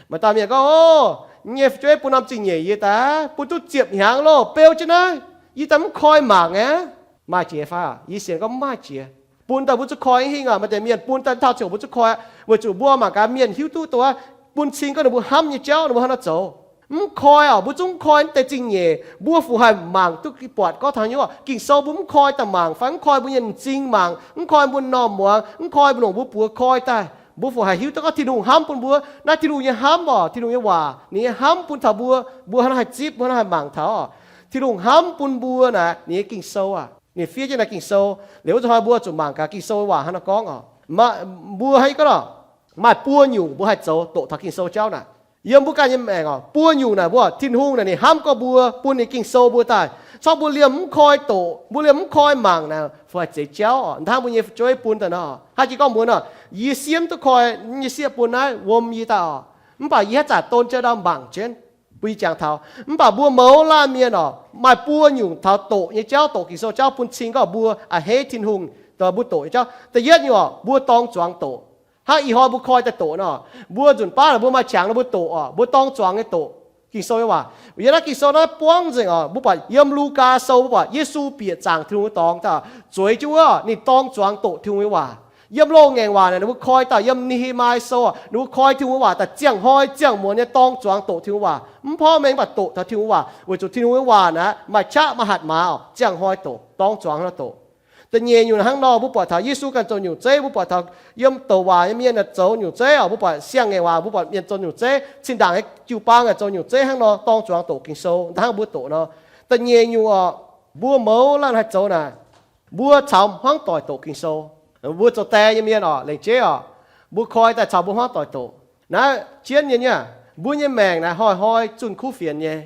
Maaih dauh mienh gorngv, Ov, yie nyei fu'jueiv bun norm zingh nyeic yie daaih, bun duqv ziepc hnyangx loh, beu jienv naaiv, yie daaih mv koi mangc aqv. Maaih jiex fai? Yie sienx gorngv mv maaih jiex. Bun daaih mbuo zuqc koi hingh aqv. Maaih deix mienh bun daaih taux ziouc mbuo zuqc koi, weic zuqc mbuo mangc gaax mienh hiuv duqv dongh wuov, bun cing gorngv ninh mbuo hnamv nyei jauv, ninh mbuo hnangv nor zoux. Mv koi oc, mbuo zungv mv koi naaiv deix zingh nyeic, mbuo fu haih mangc duqv buatc gorngv taux haaix nyungc. Ging-Sou mbuo mv koi daaih mangc fai mv koi mbuo nyei m'zing mangc, mv koi mbuo m'normh muangx, mv koi mbuo longc mbuo buoz koi daaih, mbuo fu haih hiuv duqv gorngv Tin-Hungh hnamv bun mbuo. Naaiv Tin-Hungh nyei hnamv oc, Tin-Hungh nyei waac, ninh nyei hnamv bun taux mbuo, mbuo hnangv naaiv haih zipv, mbuo hnangv naaiv haih mangc taux oc. Tin-Hungh hnamv bun mbuo naaic, ninh nyei Ging-Sou aac, ninh fiev jienv naaiv Ging-Sou. Liuz wuov zanc hnoi mbuo zuqc mangc gaax Ging-Sou nyei waac hnangv naaiv gorngv oc. Mbuo hnangv yie gorngv oc, maaih buo nyungc mbuo haih zoux doqc taux Ging-Sou jauv naaic. Yiem mbuo ganh nyei maengc oc, buo nyungc naaic mbuo, Tin-Hungh naaic ninh hnamv gorngv mbuo, bun ninh Ging-Sou mbuo daaih. Cangv mbuo liemh mv koi doqc, mbuo liemh mv koi mangc naaic, fu haih zeix jauv oc. Hnangv mbuo nyei fu'jueiv bun daaih nor, hnangv jiex gorngv mbuox nor, yie siev mv duqv koi, yie siev bun naaiv wuom yie daaih oc. Mv baac yie haaix zanc don jienv ndau mangc jienv, bun yie jangx taux. Mv baac mbuo mouz laanh mienh oc, maaih buo nyungc taux doqc nyei jauv, doqc Ging-Sou jauv bun cing gorngv mbuo a'hneiv Tin-Hungh, mbuo doqc nyei jauv. Da'yietv nyungc oc, mbuo dorng zuangx doqc. Hnangv ih hnoi mbuo koi daaih doqc nor, mbuo nzunc baav naaic mbuo maaih qangx nor mbuo doqc oc, mbuo dorng zuangx nyei doqc Ging-Sou nyei waac. Yiem naaiv Ging-Sou naaiv buangv nzengc oc, mbuo buatc yiem Lugaa Sou mbuo buatc Yesu bieqc zaangc Tin-Hungh nyei dorngx daaih, zueiz jienv wuov ninh dorng zuangx doqc Tin-Hungh nyei waac. Yiem loz-ngaengc waac naaic mbuo koi daaih, yiem Ne^he^maa^ye Sou, ninh mbuo koi Tin-Hungh nyei waac daaih ziangh hnoi ziangh muonz nyei dorng zuangx doqc Tin-Hungh waac. Mv porv mengh mv baac doqc taux Tin-Hungh waac, weic zuqc Tin-Hungh nyei waac naaic maaih qaqv maaih hatc maaz oc, ziangh hnoi doqc, dorng zuangx hnoi doqc. Da'nyeic nyungc hnangv nor, mbuo buatc taux Yesu ganh zoux nyungc zeiv, mbuo buatc taux yiem douc waac nyei mienh naaic zoux nyungc zeiv oc, mbuo buatc siang-ngaengc waac, mbuo buatc mienh zoux nyungc zeiv, zinh ndaangc nyei jiu-baang naaic zoux nyungc zeiv hnangv nor, dorng zuangx doqc Ging-Sou, hnangv mbuo doqc nor. Da'nyeic nyungc oc, mbuo mouz laanh haih zoux naaic, mbuo caux hmuangv doic doqc Ging-Sou. Mbuo zoux die nyei mienh oc, lengc jeiv oc, mbuo koi daaih caux mbuo hmuangv doic doqc. Naaiv jienv nyei nyei, mbuo nyei maengc naaic hnoi-hnoi zunh kuv fienx nyei.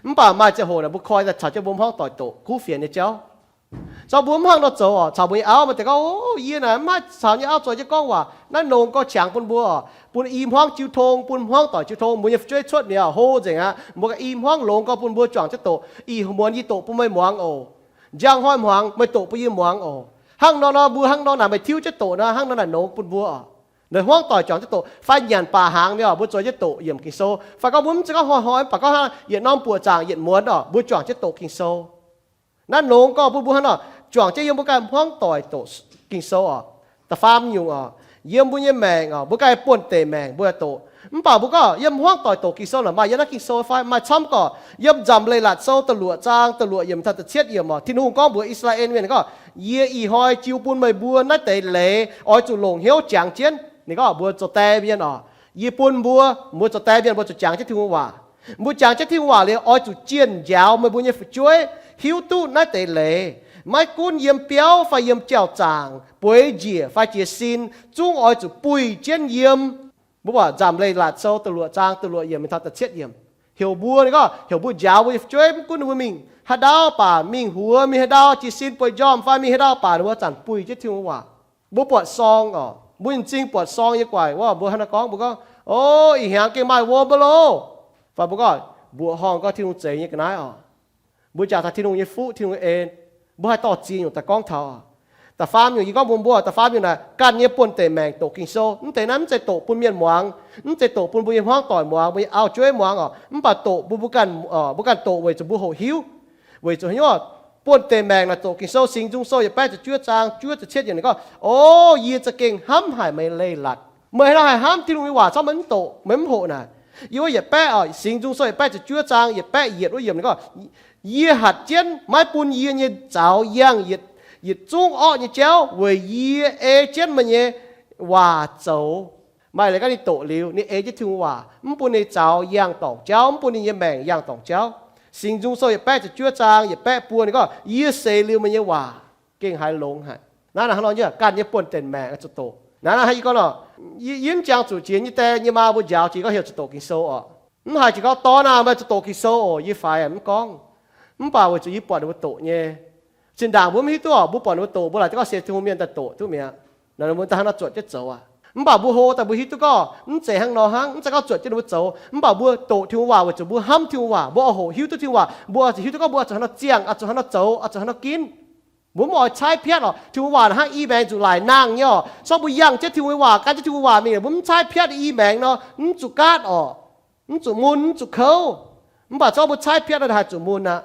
Mv baac maaih ziangh hoc naaic mbuo koi daaih caux jienv mbuo hmuangv doic doqc kuv fienx nyei jauv. Zorqv mbuo mv hnangv nor zoux oc, caux mbuo nyei auv maaih deix gorngv, Ov, yie naaic mv maaih caux nyei auv zoux jienv gorngv waac. Naaiv longx gorx qangx bun mbuo oc, bun i hmuangv jiu tong, bun hmuangv doic jiu tong. Mbuo nyei fu'jueiv cuotv mi'aqv, hlo nzengc aqv. Mbuo ganh i hmuangv longx gorx bun mbuo juangc jienv doqc. Ih muonz yie doqc bun meih muangx oc. Njang hnoi hmuangx meih doqc bun yie muangx oc. Hnangv nor nor mbuo hnangv nor naaic meih tiuv jienv doqc nor, hnangv nor naaic longx bun mbuo oc. Naaic hmuangv doic juangc jienv doqc fai nyanc baac hnaangx mi'aqv, mbuo zueiz jienv doqc yiemc Ging-Sou. Fai gorngv mbuo mv zeiz gorngv hnoi-hnoi, mv baac gorngv hnangv yietc norm buoqc zaangc yietc muonz oc, mbuo juangc jienv doqc Ging-Sou. Naaiv longx gorx bun mbuo hnangv nor, juangc jienv yiem mbuo ganh hmuangv doic doqc Ging-Sou oc. Da'faam nyungc oc, yiem mbuo nyei maengc oc, mbuo ganh buonv-deic maengc mbuo doqc. Mv baac mbuo gorngv yiem hmuangv doic doqc Ging-Sou naaic maaih yiem naaiv Ging-Sou fai? Maaih camv gorx. Yiem Nzamc Leiz-Latc Sou da'luoqc zaang da'luoqc yiemc taux da'cietv yiemc oc, Tin-Hungh gorngv mbuox I^saa^laa^en Mienh gorngv, Yie ih hnoi jiu bun meih mbuo naaiv deix leiz oix zuqc longc hnyouv jangx jienv. Ninh gorngv mbuo zoux die mienh oc, yie bun mbuo, mbuo zoux die mienh mbuo zuqc jangx jienv Tin-Hungh waac. Mbuo jangx jienv Tin-Hungh waac liuz oix zuqc jienh njaaux meih mbuo nyei fu'jueiv hiuv duqv naaiv deix leiz. Maiv gunv yiem biauv fai yiem jauv-zaangc, bueix njiec fai jiez sin, zungv oix zuqc buih jienv yiem. Mbuo buatc Nzamc Leiz-Latc Sou da'luoqc zaang da'luoqc yiemc mingh taux da'cietv yiemc, heuc mbuo, ninh gorngv heuc mbuo njaaux mbuo nyei fu'jueiv, mv gunv ninh mbuo mingh haaix ndau baac, mingh huox, mingh haaix ndau, jiez sin, bueix njormh fai mingh haaix ndau baac, ninh mbuo zanc buih jienv Tin-Hungh waac. Mbuo buatc sorng oc, Mbuo nyei m'zing buatc sorng yie guaic wuov, mbuo hnangv naaiv gorngv, mbuo gorngv, O, ih hnyangx gengh maaih wuom mbuo loh. Fai mbuo gorngv, mbuoqc horngh gorngv Tin-Hungh zeix nyei ga'naaiv oc. Mbuo jangx taux Tin-Hungh nyei fuqv, Tin-Hungh nyei en, mbuo haih dorh ziex nyungc daaih gorngv taux. Da'faam nyungc yie gorngv mbuox mbuo, da'faam nyungc naaic ganh nyei buonv-deic maengc doqc Ging-Sou. Mv deix naaiv mv zeiz doqc bun mienh muangx, mv zeiz doqc bun mbuo nyei hmuangv doic muangx, mbuo nyei auv-jueiv muangx oc. Mv baac doqc bun mbuo ganh, mbuo ganh doqc weic zuqc mbuo hoqc hiuv. Weic zuqc haaix nyungc? Buonv-deic maengc naaic doqc Ging-Sou, Singx Nzung Sou yietc baeqv ziepc juov zaang juov ziepc cietv yiemc ninh gorngv, O, yie za'gengh hnamv haic meih leiz-latc. Meih nor haih hnamv Tin-Hungh nyei waac, corc meih mv doqc, meih mv hoqc naaic. Yie wuov yietc baeqv oc, Singx Nzung Sou yietc baeqv ziepc juov zaang yietc baeqv yietc wuov yiemc ninh gorngv, Yie hatc jienv maiv bun yie nyei zaux yangh yietc, yietc zungv orqv nyei jauv weic yie ei jienv meih nyei waac zoux. Maaih leiz gorngv ninh doqc liuz, ninh ei jienv Tin-Hungh waac, mv bun ninh zaux yangh dorngc jauv, mv bun ninh nyei maengc yangh dorngc jauv. Singx Nzung Sou yietc baeqv ziepc juov zaang yietc baeqv buo ninh gorngv, Yie seix liuz meih nyei waac gengh haiz longx haic. Naaiv naaic hnangv nor nyei, ganh nyei buonv-deic maengc oix zuqc doqc. Naaiv naaiv hnangv yie gorngv nor, yie mv jangx zuqc jiex nyei die nyei maa mbuo njaaux jiex gorngv heuc zuqc doqc Ging-Sou oc. Mv haiz jiex gorngv dorv naaiv meih zuqc doqc Ging-Sou oc, yie faix mv gorngv. Mv baac weic zuqc yie buatc ninh mbuo doqc nyei. Zinh ndaangc mbuo mv hiuv duqv oc, mbuo buatc ninh mbuo doqc, mbuo laaic duqv gorngv sienx Tin-Hungh mienh daaih doqc duqv mi'aqv. Naaic ninh mbuo daaih hnangv nor zuotc jienv zoux aqv. Mv baac mbuo hlo daaih mbuo hiuv duqv gorngv mv zeiz hnangv nor hnangv, mv zeiz gorngv zuotc jienv ninh mbuo zoux. Mv baac mbuo doqc Tin-Hungh waac weic zuqc mbuo hnamv Tin-Hungh waac, mbuo oix hoqc hiuv duqv Tin-Hungh waac, mbuo oix zuqc hiuv duqv gorngv mbuo oix zuqc hnangv nor ziangh, oix zuqc hnangv nor ginv. Mbuo mv oix caaiv piatv oc. Tin-Hungh waac naaic hnangv i maengx zuqc laaic nangh nyei oc. Sorng mbuo yangh jienv Tin-Hungh nyei waac, gan jienv Tin-Hungh waac mingh, mbuo mv caaiv piatv i maengx nor, mv zuqc gaatv oc. Mv zuqc mun, mv zuqc kouv. Mv baac zorqv mbuo caaiv piatv nor, haih zuqc mun aqv.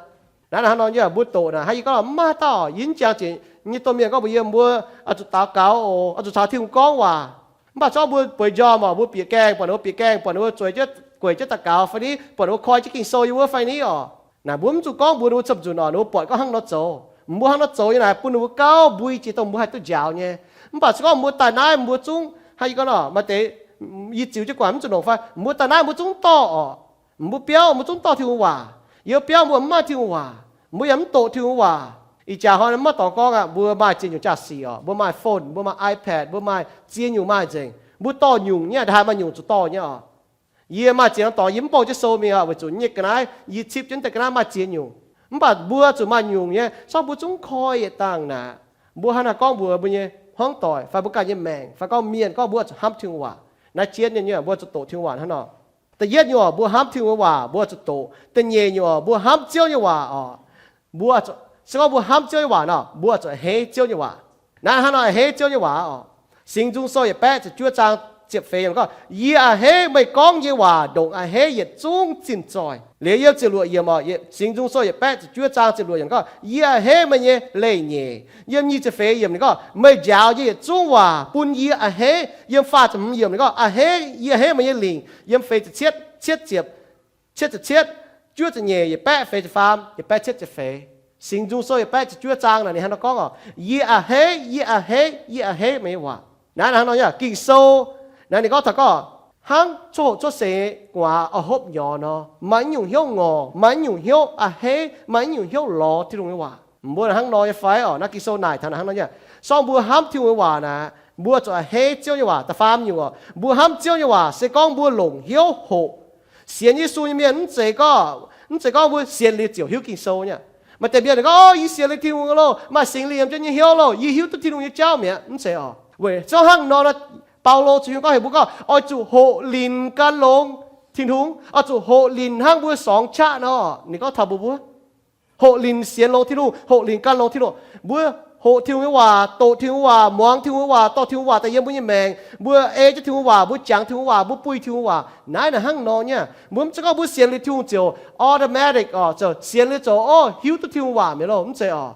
Naaiv hnangv nor nyei, mbuo doqc naaic hnangv yie gorngv mv maaih dauh, yie mv jangx ziec nyei domh mienh gorngv mbuox yie, mbuo oix zuqc daux gaux oc, oix zuqc caux Tin-Hungh gorngv waac. Mv baac zorqv mbuo bueix njormh oc, mbuo bieqc gaengh buatc ninh mbuo, bieqc gaengh buatc ninh mbuo zueiz jienv, gueic jienv daux gaux fai ni, buatc ninh mbuo koi jienv Ging-Sou yiem wuov fai ni oc. Naaic mbuo mv zuqc gorngv mbuox ninh mbuo ziepc nzunc oc, ninh mbuo buatc gorngv hnangv nor zoux. Mbuo hnangv nor zoux nyei naaic bun ninh mbuo gauh mbui jiex dongh mbuo haih duqv njaaux nyei. Mv baac se gorngv mbuo daaih naaiv mbuo zungv hnangv yie gorngv nor, maaih deix yie ziux jienv guangc mv zuqc longc fai, mbuo daaih naaiv mbuo zungv dorh oc. Mbuo biauv mbuo zungv dorh Tin-Hungh waac. Yie biauv mbuo mv maaih Tin-Hungh waac, mbuo yaac mv doqc Tin-Hungh waac. Ih jaax hnoi mv maaih dorngx gorngv aqv, mbuo maaih ziex nyungc jaa-sic oc, mbuo maaih phone, mbuo maaih iPad, mbuo maaih ziex nyungc maaih nzengc. Mbuo dorh nyungc nyei, ndaaih maaih nyungc zuqc dorh nyei oc. Yie maaih ziex norm dorngx, yie mv bouh jienv sou mingh oc, weic zuqc nyei ga'naaiv yie cipv jienv deix ga'naaiv maaih ziex nyungc. Mv baac mbuo zuqc maaih nyungc nyei, sorng mbuo zungv koi yietc dangh naaic. Mbuo hnangv naaic gorngv mbuox mbuo nyei hmuangv doic fai mbuo ganh nyei maengc fai gorngv mienh gorngv mbuo zuqc hnamv Tin-Hungh waac. Naaiv jienv nyei, mbuo zuqc doqc Tin-Hungh waac hnangv nor. Da'yietv nyungc oc, mbuo hnamv Tin-Hungh waac, mbuo zuqc doqc. Da'nyeic nyungc oc, mbuo hnamv Ziouv nyei waac oc. Mbuo, se gorngv mbuo hnamv Ziouv nyei waac nor, mbuo zuqc a'hneiv Ziouv nyei waac. Naaiv hnangv nor a'hneiv Ziouv nyei waac oc. Singx Nzung Sou yietc baeqv ziepc juov zaang ziepc feix yiemc gorngv, Yie a'hneiv meih gorngv nyei waac ndongc a'hneiv yietc zungv zinh zoih. Liuz yiem ziepc luoqc yiemc oc, Singx Nzung Sou yietc baeqv ziepc juov zaang ziepc luoqc yiemc gorngv, Yie a'hneiv meih nyei leiz-nyeic. Yiem nyic ziepc feix yiemc ninh gorngv, Meih njaaux nyei yietc zungv waac bun yie a'hneiv. Yiem faah ziepc hmz yiemc ninh gorngv, A'hneiv, yie a'hneiv meih nyei lingc. Yiem feix ziepc cietv, cietv ziepc, cietv ziepc cietv, juov ziepc nyeic, yietc baeqv feix ziepc faam, yietc baeqv cietv ziepc feix. Singx Nzung Sou yietc baeqv ziepc juov zaang naaic ninh hnangv nor gorngv oc, Yie a'hneiv, yie a'hneiv, yie a'hneiv meih nyei waac. Naaiv hnangv nor nyei, Ging-Sou naaiv ninh gorngv taux gorngv hnangv coqv hoqc cuotv seix gu'nguaaz oix hopv nyorx nor, maaih nyungc hnyouv ngorc, maaih nyungc hnyouv a'hneiv, maaih nyungc hnyouv lorz Tin-Hungh nyei waac. Mbuo hnangv nor nyei fai oc? Naaiv Ging-Sou naaic taux hnangv nor nyei. Sorng mbuo hnamv Tin-Hungh nyei waac naaic, mbuo zuqc a'hneiv Ziouv nyei waac. Da'faam nyungc oc, mbuo hnamv Ziouv nyei waac se gorngv mbuo longc hnyouv hoqc. Sienx Yesu nyei mienh mv zeiz gorngv, mv zeiz gorngv mbuo sienx liuz ziouc hiuv Ging-Sou nyei. Maaih deix mienh gorngv, O, yie sienx liuz Tin-Hungh loh, maaih Singx Lingh yiem jienv nyei hnyouv loh, yie hiuv duqv Tin-Hungh nyei jauv mi'aqv. Mv zeiz oc. Weic zuqc hnangv nor, Baulo zuqc hiuv gorngv heuc mbuo gorngv oix zuqc hoqc linc gan longx Tin-Hungh, oix zuqc hoqc linc hnangv mbuo sorngx qaqv nor. Ninh gorngv taux mbuo, mbuo hoqc linc sienx longx Tin-Hungh, hoqc linc gan longx Tin-Hungh. Mbuo hoqc Tin-Hungh nyei waac, doqc Tin-Hungh waac, muangx Tin-Hungh nyei waac, dorh Tin-Hungh waac daaih yiem mbuo nyei maengc. Mbuo ei jienv Tin-Hungh waac, mbuo jangx Tin-Hungh waac, mbuo buih Tin-Hungh waac. Naaiv naaic hnangv nor nyei. Mbuo mv zeiz gorngv mbuo sienx liuz Tin-Hungh ziouc automatic oc, ziouc sienx liuz ziouc, o, hiuv duqv Tin-Hungh waac mi'aqv loh. Mv zeiz oc.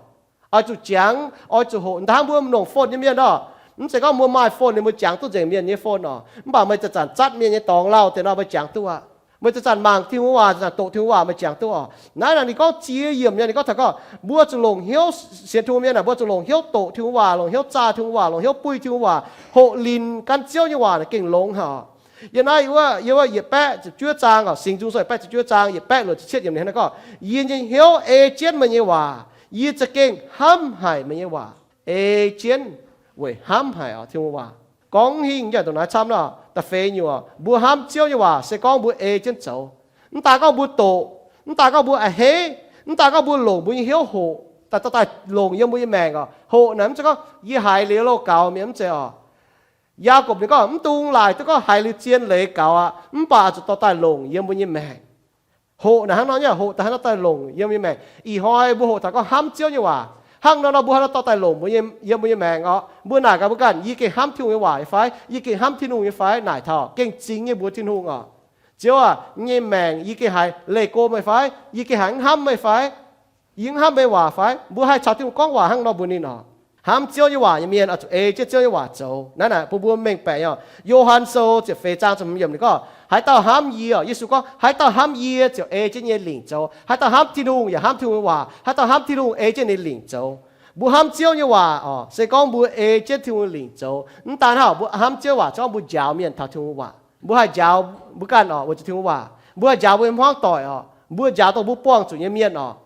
Oix zuqc jangx, oix zuqc hoqc. Hnangv mbuo longc phone nyei mienh oc, mv zeiz gorngv mbuo maaih phone liuz mbuo jangx duqv nzengc mienh nyei phone oc. Mv baac meih zanc-zanc zatv mienh nyei dorngx lauh deix nor, meih jangx duqv aqv. Meih zanc-zanc mangc Tin-Hungh waac, zanc-zanc doqc Tin-Hungh waac, meih jangx duqv oc. Naaiv naaic ninh gorngv ziex yiemc nyei, ninh gorngv taux gorngv mbuo zuqc longc hnyouv sienx Tin-Hungh mienh aah, mbuo zuqc longc hnyouv doqc Tin-Hungh waac, longc hnyouv zaah Tin-Hungh waac, longc hnyouv buih Tin-Hungh waac, hoqc linc gan Ziouv nyei waac naaic gengh longx haic oc. Yiem naaiv yie wuov yietc baeqv ziepc juov zaang oc, Singx Nzung Sou yietc baeqv ziepc juov zaang yietc baeqv luoqc ziepc cietv yiemc ninh hnangv naaiv gorngv, Yie nyei hnyouv ei jienv meih nyei waac, yie za'gengh hnamv haic meih nyei waac. Ei jienv weic hnamv haic oc Tin-Hungh waac. Gorngv hingh njaih ndongc naaiv camv nor, da'feix nyungc oc, mbuo hnamv Ziouv nyei waac se gorngv mbuo ei jienv zoux. Mv daaih gorngv mbuo doqc, mv daaih gorngv mbuo a'hneiv, mv daaih gorngv mbuo longc mbuo nyei hnyouv hoqc, daaih, daaih, daaih longc yiem mbuo nyei maengc oc. Hoqc naaic mv zeiz gorngv yie haiz liuz loh gaux mi'aqv, mv zeiz oc. Yaagorpc ninh gorngv, mv dungx laaic duqv gorngv haiz liuz zien leiz gaux aqv, mv baac oix zuqc dorh daaih longc yiem mbuo nyei maengc. Hoqc naaic hnangv nor nyei, hoqc daaih hnangv nor daaih longc yiem nyei maengc. Ih hnoi mbuo hoqc taux gorngv hnamv Ziouv nyei waac, hnangv nor nor mbuo hnangv nor dorh daaih longc yiem mbuo nyei maengc orqc. Mbuo naaic gaax mbuo ganh, yie gengh hnamv Tin-Hungh nyei waac nyei fai? Yie gengh hnamv Tin-Hungh nyei fai? Naaic taux gengh zingx nyei mbuox Tin-Hungh orqc. Ziouv aah, nyei maengc yie gengh haiz leih go meih fai? Yie gengh haiz mv hnamv meih fai? Yie mv hnamv meih waac fai? Mbuo haih caux Tin-Hungh gorngv waac hnangv nor mbuox ninh orqc. Hnamv Ziouv nyei waac nyei mienh oix zuqc ei jienv Ziouv nyei waac zoux. Naaiv naaic bun mbuo mengh baeqc nyei orqc. Yo^han Sou ziepc feix zaang ziepc hmz yiemc ninh gorngv, haaix dauh hnamv yie, Yesu gorngv, haaix dauh hnamv yie ziouc ei jienv nyei lingc zoux. Haaix dauh hnamv Tin-Hungh yaac hnamv Tin-Hungh nyei waac. Haaix dauh hnamv Tin-Hungh ei jienv ninh lingc zoux. Mbuo hnamv Ziouv nyei waac orqc, se gorngv mbuo ei jienv Tin-Hungh lingc zoux. Mv daan hnangv, mbuo hnamv Ziouv waac se gorngv mbuo njaaux mienh taux Tin-Hungh waac. Mbuo haih njaaux mbuo ganh orqc weic zuqc Tin-Hungh waac. Mbuo haih njaaux mbuo nyei hmuangv doic orqc. Mbuo njaaux dongh mbuo buangh zuqc nyei mienh orqc.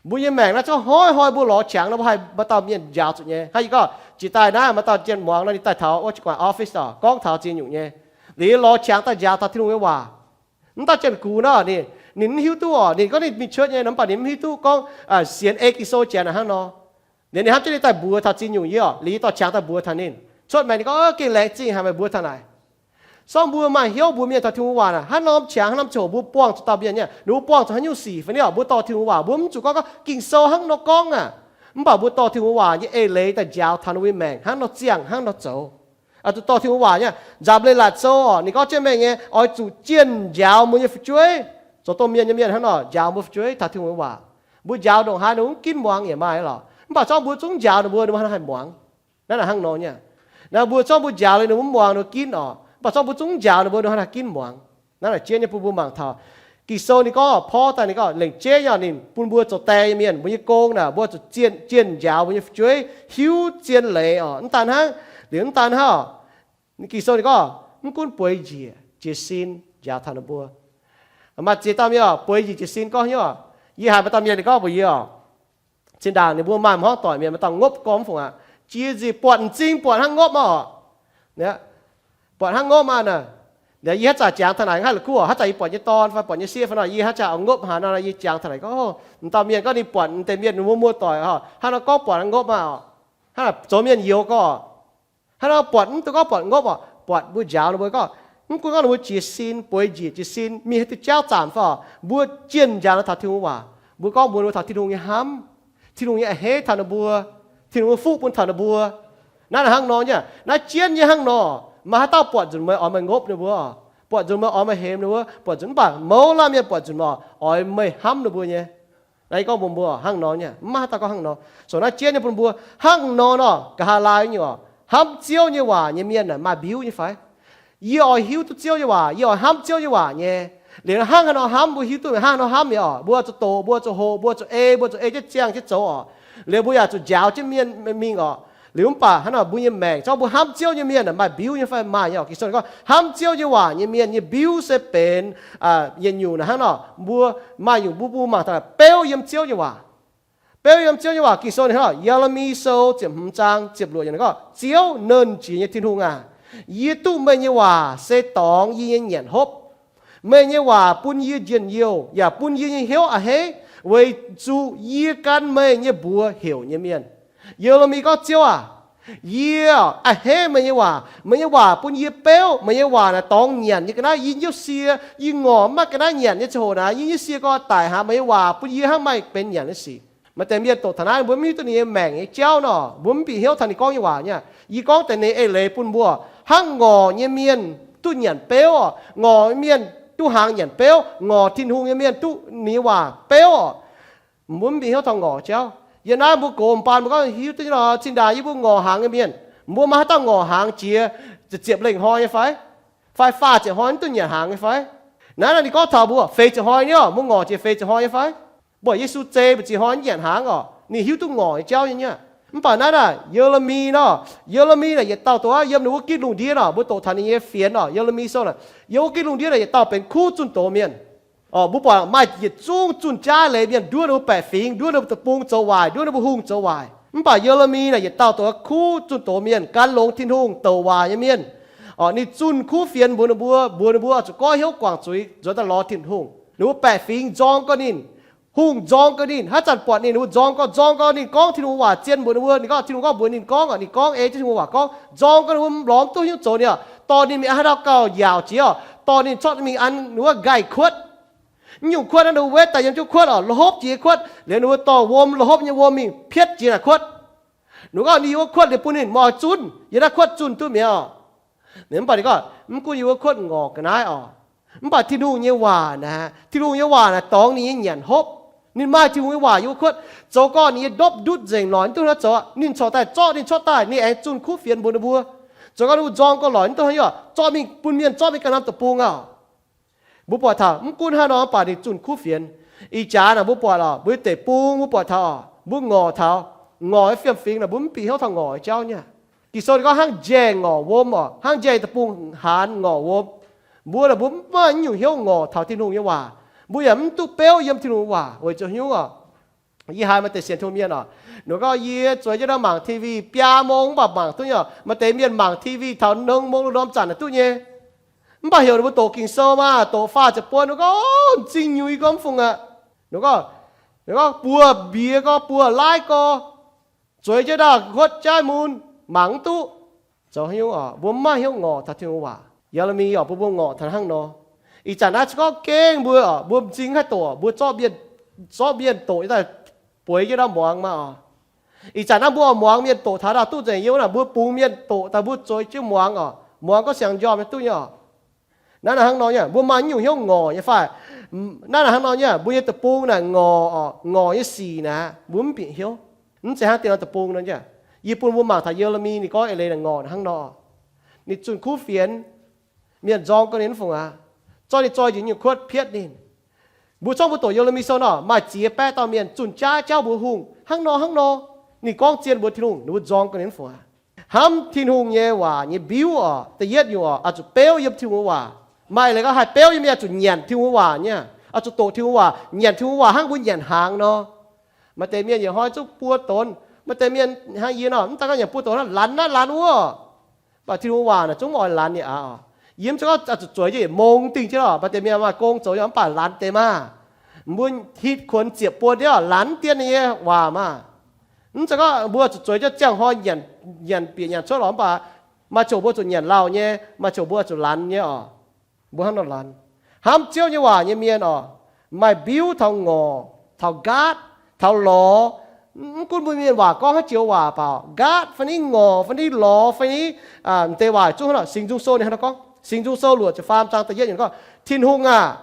Mbuo nyei maengc naaiv zungv hnoi-hnoi mbuo lorz qangx nor mbuo haih maaih dauh mienh njaaux zuqc nyei. Hnangv yie gorngv, jiex daaih naaiv maaih dauh janx muangx nor ninh daaih taux wuov jiu-baang office orqc, gorngv taux ziex nyungc nyei. Liuz lorz qangx daaih njaaux taux Tin-Hungh nyei waac. Mv dauh janx-gux nor ninh, ninh mv hiuv duqv orqc, ninh gorngv ninh mingh church nyei nor mv baac ninh mv hiuv duqv gorngv sienx ei Ging-Sou janx hnangv nor. Liuz ninh hnamv jienv ninh daaih mbuox taux ziex nyungc yie orqc, liuz yie dorh qangx daaih mbuox taux ninh. Cuotv maengx ninh gorngv, gengh laengz zingh haic meih mbuox taux naaic. Sorng mbuo maaih hnyouv mbuox mienh taux Tin-Hungh waac naaic, hnangv norm qangx hnangv norm ziangh hoc mbuo buangh zuqc dauh mienh nyei, ninh mbuo buangh zuqc haaix nyungc sic fai ni orqc, mbuo dorh Tin-Hungh waac mbuo mv zuqc gorngv gorngv Ging-Sou hnangv nor gorngv aac. Mv baac mbuo dorh Tin-Hungh waac nyei eix leiz daaih njaaux taux ninh mbuo nyei maengc hnangv nor ziangh hnangv nor zoux. Zuqc dorh Tin-Hungh waac nyei. Nzamc Leiz-Latc Sou orqc, ninh gorngv jienv mengh nyei, oix zuqc jienh njaaux mbuo nyei fu'jueiv. Zoux domh mienh nyei mienh hnangv nor njaaux mbuo fu'jueiv taaih Tin-Hungh waac. Mbuo njaaux ndongc haaix ninh mv ginv muangx yaac maaih lorqc, mv baac zorngv mbuo zungv njaaux ninh mbuo, ninh mbuo hnangv haaix muangx. Naaiv naaic hnangv nor nyei. Naaiv mbuo zorngv mbuo njaaux liuz ninh mbuo mv muangx ninh mbuo ginv orqc, mv baac zorngv mbuo zungv njaaux ninh mbuo ninh mbuo hnangv haaix ginv muangx. Naaiv naaic jienv nyei bun mbuo mangc taux Ging-Sou ninh gorngv, Porv daaih ninh gorngv lengc jeiv nyei orqc, ninh bun mbuo zoux die nyei mienh, mbuo nyei gong naaic mbuo zuqc jienh njaaux mbuo nyei fu'jueiv hiuv zien leiz orqc. Mv daan hnangv, liuz mv daan hnangv orqc, Ging-Sou ninh gorngv mv gunv bueix njiec jiez sin njaaux taux ninh mbuo. Maaih ziex dauh mienh orqc, bueix njiec jiez sin gorngv hnyouv orqc. Yie haiz maaih dauh mienh ninh gorngv mbuox yie orqc, zinh ndaangc ninh mbuo maaih hmuangv doic mienh maaih dauh ngopv gormx mv fungc aqv, jiex nzih buatc m'zing buatc hnangv ngopv maah orqc. Buatc hnangv ngopv maah naaic. Yie haaix zanc jangx taux naaic haih la'kuqv orqc, haaix zanc yie buatc nyei dorn fai buatc nyei sieqv fai nor, yie haaix zanc oix ngopv haaix nor, yie jangx taux naaic gorngv, m'dauh mienh gorngv ninh buatc m'deix mienh ninh mbuo muoz-doic hnangv nor gorngv buatc hnangv ngopv maah orqc. Hnangv naaic zoux mienh youz gorngv, hnangv nor buatc mv dungx gorngv buatc ngopv orqc, buatc mbuo njaaux ninh mbuo gorngv, mv gunv gorngv ninh mbuo jiez sin, bueix njiec jiez sin, mingh haaix diuh jauv zaamc fai orqc, mbuo jienh njaaux ninh taux Tin-Hungh waac. Mbuo gorngv mbuox ninh mbuo taux Tin-Hungh nyei hnamv, Tin-Hungh nyei a'hneiv taux ninh mbuo, Tin-Hungh nyei fuqv bun taux ninh mbuo. Naaiv naaic hnangv nor nyei. Naaiv jienv nyei hnangv nor, maaih haaix dauh buatc nzunc meih oix meih ngopv ninh mbuo, buatc nzunc meih oix meih hemx ninh mbuo, buatc nzunc mv baac mouz laanh mienh buatc nzunc meih oix meih hnamv ninh mbuo nyei. Naaiv yie gorngv mbuox mbuo hnangv nor nyei, mv maaih haaix dauh gorngv hnangv nor. So naaiv jienv nyei bun mbuo hnangv nor nor, nqa'haav laai nyei orqc, hnamv Ziouv nyei waac nyei mienh maaih mbiuv nyei fai? Yie oix hiuv duqv Ziouv nyei waac, yie oix hnamv Ziouv nyei waac nyei. Liuz hnangv haaix nor hnamv, mbuo hiuv duqv haaix nor hnamv nyei orqc, mbuo zuqc doqc, mbuo zuqc hoqc, mbuo zuqc ei, mbuo zuqc ei jienv ziangh jienv zoux orqc. Liuz mbuo yaac zuqc njaaux jienv mienh mingh orqc. Liuz mv baac hnangv nor mbuo nyei maengc, zorqv mbuo hnamv Ziouv nyei mienh maaih mbiuv nyei fai? Maaih nyei orqc. Ging-Sou gorngv hnamv Ziouv nyei waac nyei mienh nyei mbiuv se benx, yietc nyungc naaic hnangv nor, mbuo maaih nyungc mbuo, mbuo mangc taux beuv yiem Ziouv nyei waac. Beuv yiem Ziouv nyei waac. Ging-Sou ninh gorngv, Ye^le^mi Sou ziepc hmz zaang ziepc luoqc yiemc gorngv, Ziouv, Nernh Jiex nyei Tin-Hungh aac, yie duqv meih nyei waac se dorngx yie nyei nyanc hopv. Meih nyei waac bun yie njien-youh yaac bun yie nyei hnyouv a'hneiv, weic zuqc yie gan meih nyei mbuox heuc nyei mienh. Ye^le^mi gorngv, Ziouv aac, yie a'hneiv meih nyei waac. Meih nyei waac bun yie beuv. Meih nyei waac naaic dorngx nyanc nyei ga'naaiv yie njiouv sie. Yie ngorc mv maaih ga'naaiv nyanc nyei ziangh hoc naaic, yie njiouv sie gorx daic haic. Meih nyei waac bun yie hnangv maaih benx nyanc nyei sic. Maaih deix mienh doqc taux naaiv, mbuo mv hiuv duqv ninh nyei maengc nyei jauv nor, mbuo mv bieqc hnyouv taux ninh gorngv nyei waac nyei. Yie gorngv deix ninh eix leiz bun mbuo. Hnangv ngorc nyei mienh duqv nyanc beuv orqc, ngorc nyei mienh duqv hnaangx nyanc beuv, ngorc Tin-Hungh nyei mienh duqv ninh nyei waac beuv orqc. Mbuo mv bieqc hnyouv taux ngorc jauv. Yiem naaiv mbuo gox m'baan mbuo gorngv hiuv duqv nyei lorqc, zinh ndaangc yie mbuo ngorc hnaangx nyei mienh, mbuo maaih haaix dauh ngorc hnaangx jiex ziepc lengh hnoi nyei fai? Fai faah ziepc hnoi mv duqv nyanc hnaangx nyei fai? Naaiv naaic ninh gorngv taux mbuo feix ziepc hnoi nyei orqc, mbuo ngorc jiex feix ziepc hnoi nyei fai? Mbuo Yesu zei mbu'ziex hnoi mv nyanc hnaangx orqc, ninh hiuv duqv ngorc nyei jauv nyei. Mv baac naaiv naaic Ye^le^mi nor, Ye^le^mi naaic yietc dauh dongh wuov yiem ninh wuov gitv lungh ndiev nor, mbuo doqc taux ninh nyei fienx orqc, Ye^le^mi Sou naaic, yiem wuov gitv lungh ndiev naaic yietc dauh benx kuv zunh doz mienh. Orqc, mbuo buatc maaih yietc zungv zunh jaav leiz mienh nduov ninh mbuo baeqc fingx, nduov ninh mbuo deic-bung zoux waaic, nduov ninh mbuo hungh zoux waaic. Mv baac Ye^le^mi naaic yietc dauh dongh wuov kuv zunh doz mienh, gan longx Tin-Hungh, douc waaic nyei mienh. Orqc, ninh zunh kuv fienx mbuox ninh mbuo, mbuox ninh mbuo oix zuqc goiv hnyouv guangc zuiz, nzuonx daaih lorz Tin-Hungh. Ninh mbuo baeqc fingx nzorng gau ninh, Hungh nzorng gau ninh, haaix zanc buatc ninh, ninh mbuo nzorng gau, nzorng gau ninh gorngv Tin-Hungh waac zien mbuox ninh mbuo. Ninh gorngv, Tin-Hungh gorngv mbuox ninh gorngv, ninh gorngv ei jienv Tin-Hungh waac gorngv, nzorng gau ninh mbuo lorz mv duqv hnyouv zoux ninh oc. Dorh ninh mingh haaix ndau gauh yaauc jiex oc. Dorh ninh corc mingh an ninh wuov nqaih kuotv. Mv nyungc kuotv naaiv ninh mbuo wetv daaih yiem jienv kuotv oc, la'hopv jiex kuotv liuz ninh mbuo dorh wuom, la'hopv nyei wuom mingh pietv jiex naaic kuotv. Ninh gorngv ninh yiem wuov kuotv liuz bun ninh moih zunv, yiem naaiv kuotv zunh duqv mi'aqv oc. Mv baac ninh gorngv mv gunv yiem wuov kuotv ngorc ga'naaiv oc, mv baac Tin-Hungh nyei waac naaic, Tin-Hungh nyei waac naaic dorngx ninh nyei nyanc hopv. Ninh maaih Tin-Hungh nyei waac yiem wuov kuotv, zoux gau ninh nyei ndopv ndutv nzengc lorz mv duqv hnangv zoux. Ninh corc daaih zorqv ninh cuotv daaih, ninh aengx zunh kuv fienx mbuox ninh mbuo. Zoux gau ninh mbuo nzorng gau lorz mv duqv hnangv, zorqv mingh bun mienh zorqv mingh ganh norm deic-bung oc. Mbuo buatc taux mv gunv haaix nor mv baac ninh zunh kuv fienx. Ih jaax naaic mbuo buatc oc, mbuo deic-bung mbuo buatc taux oc, mbuo ngorc taux, ngorc nyei fiem-fingx naaic mbuo mv bieqc hnyouv taux ngorc nyei jauv nyei. Ging-Sou ninh gorngv hnangv njaih ngorc wuom oc, hnangv njaih deic-bung haanz ngorc wuom. Mbuo naaic mbuo mv maaih nyungc hnyouv ngorc taux Tin-Hungh nyei waac. Mbuo yaac mv duqv beuv yiem Tin-Hungh waac weic zuqc hnyouv oc. Yie haiz maaih deix sienx Tin-Hungh mienh oc, ninh gorngv yie zueiz jienv naaiv mangc T V biaa mong mv baac mangc duqv nyei oc. Maaih deix mienh mangc T V taux norm mong lungh ndorm zanc naaic duqv nyei. Mv baac heuc ninh mbuo doqc Ging-Sou maah, doqc faah ziepc buonc, ninh gorngv, M'zing nyuix gorngv mv fungc aqv. Ninh gorngv, ninh gorngv buoz mbiex gorx, buoz laaiv gorx, zueiz jienv ndaauh nkuotv jaiv mun, mangc mv duqv. Zoux haaix nyungc oc, mbuo mv maaih hnyouv ngorc taux Tin-Hungh waac. Ye^le^mi oc, mbuo mbuo ngorc taux hnangv nor. Ih zanc naaiv se gorngv gengh mbuo oc, mbuo m'zing haih doqc, mbuo zorqv mienh, zorqv mienh doqc daaih bueix jienv ndaauh muangx maah oc. Ih zanc naaiv mbuo oix muangx mienh doqc taux ndaauh duqv nzengc, yie wuov naaic mbuo bungx mienh doqc daaih mbuo zueiz jienv muangx oc, muangx gorngv siang njormh nyei duqv nyei oc. Naaiv naaic hnangv nor nyei, mbuo maaih nyungc hnyouv ngorc nyei fai? Naaiv naaic hnangv nor nyei, mbuo nyei deic-bung naaic ngorc oc, ngorc nyei sic naaic mbuo mv bieqc hnyouv. Mv zeiz hnangv dien norm deic-bung nor nyei. Yie bun mbuo mangc taux Ye^le^mi ninh gorngv eix leiz naaic ngorc hnangv nor. Ninh zunh kuv fienx, mienh nzorng gau ninh mv fungc aqv. Zorqv ninh zoi njiec nyungc kuotv pietv ninh. Mbuo zorqv mbuo doqc Ye^le^mi Sou nor, maaih ziex baeqv dauh mienh zunh jaav jauv mbuox hungh hnangv nor hnangv nor. Ninh gorngv zien mbuox Tin-Hungh, ninh mbuo nzorng gau ninh mv fungc aqv. Hnamv Tin-Hungh nyei waac nyei mbiuv oc, da'yietv nyungc oc, oix zuqc beuv yiem Tin-Hungh waac. Maaih leiz gorngv haih beuv nyei mienh oix zuqc nyanc Tin-Hungh waac nyei, oix zuqc doqc Tin-Hungh waac, nyanc Tin-Hungh waac hnangv mbuo nyanc hnaangx nor. Maaih deix mienh yietc hnoi zungv buo donx, maaih deix mienh hnangv yie nor, mv daaih gorngv nyanc buo donx hnangv, lanz naaiv lanz wuov. Mv baac Tin-Hungh waac naaic zungv mv oix lanz nyei aqv. Yie mv zeiz gorngv oix zuqc zueiz jienv yietc mong dingh jienv oc, maaih deix mienh maaih gong zoux nyei, mv baac lanz deix maah. Mbuo hitv kuonx ziepc buo ndiev oc, lanz dien ninh nyei waac maah. Mv zeiz gorngv mbuo zuqc zueiz jienv ziangh hnoi nyanc, nyanc bieqc nyanc cuotv lorqc, mv baac maaih ziouc mbuo zuqc nyanc lauh nyei, maaih ziouc mbuo zuqc lanz nyei oc. Mbuo hnangv nor lanz. Hnamv Ziouv nyei waac nyei mienh oc, maaih mbiuv taux ngorc, taux nqaatv, taux lorz. Mv gunv mbuo mienh waac gorngv haaix joux waac, mv baac nqaatv fai ni, ngorc fai ni, lorz fai ni, m'deix waac zungv hnangv nor. Singx Nzung Sou ninh hnangv nor gorngv, Singx Nzung Sou luoqc ziepc faam zaang da'yietv ninh gorngv, Tin-Hungh aah!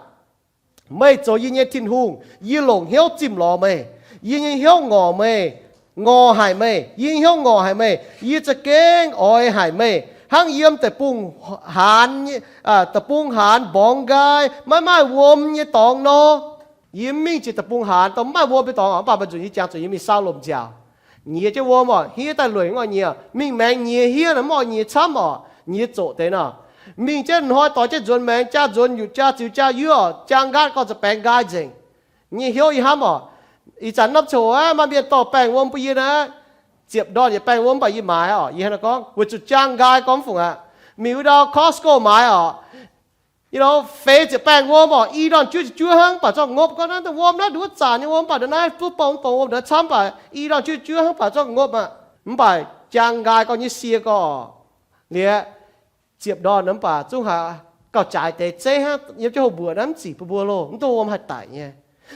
Meih zoux yie nyei Tin-Hungh. Yie longc hnyouv zimh lorz meih. Yie nyei hnyouv ngorc meih, ngorc haic meih. Yie nyei hnyouv ngorc haic meih. Yie za'gengh oix haic meih hnangv yiem deic-bung haanz, deic-bung haanz mborngx nqaai maiv maaih wuom nyei dorngx nor. Yie mv mingh ziouc deic-bung haanz dongh mv maaih wuom nyei dorngx oc, mv baac maaih nzunc yie jangx zuqc yie mingh Saalomc nziaauc, nyiex jienv wuom oc, hiev daaih lueic mv oix nyiex, mingh maengx nyiex hiev naaic mv oix nyiex camv oc, nyiex zoqc deix nor. Mingh jienv hnoi doix jienv nzuonx maengx, jaa nzuonx yutc, jaa ziux jaa yuov oc, jaa nqaatv gorngv za'baengx nqaai nzengc. Nyei hnyouv ih hnamv oc, ih zanc norm ziangh hoc aqv, maaih mienh dorh baengh wuom bun yie naaiv, ziepc ndorn yietc baengh wuom mv baac yie maaiz oc. Yie hnangv nor gorngv weic zuqc jaa nqaai gorngv mv fungc aqv. Mingh wuov ndau Costco maaiz oc. Feix ziepc baengh wuom oc, i ndorn juov juov hnangv, mv baac zorqv ngopv. Gorngv naaiv wuom naaiv nduov zanc nyei wuom, mv baac ndongc naaiv duqv bong bong wuom ndongc naaiv camv, mv baac i ndorn juov juov hnangv, mv baac zorqv ngopv aqv. Mv baac jaa nqaai gorngv nyei sie gorx, liuz ziepc ndorn mv baac zungv haiz gauh jaaix deix zeiv hnangv, yiem jienv houx mbuoqc naaiv mv zic bun mbuo loh, mv duqv wuom haih daic nyei.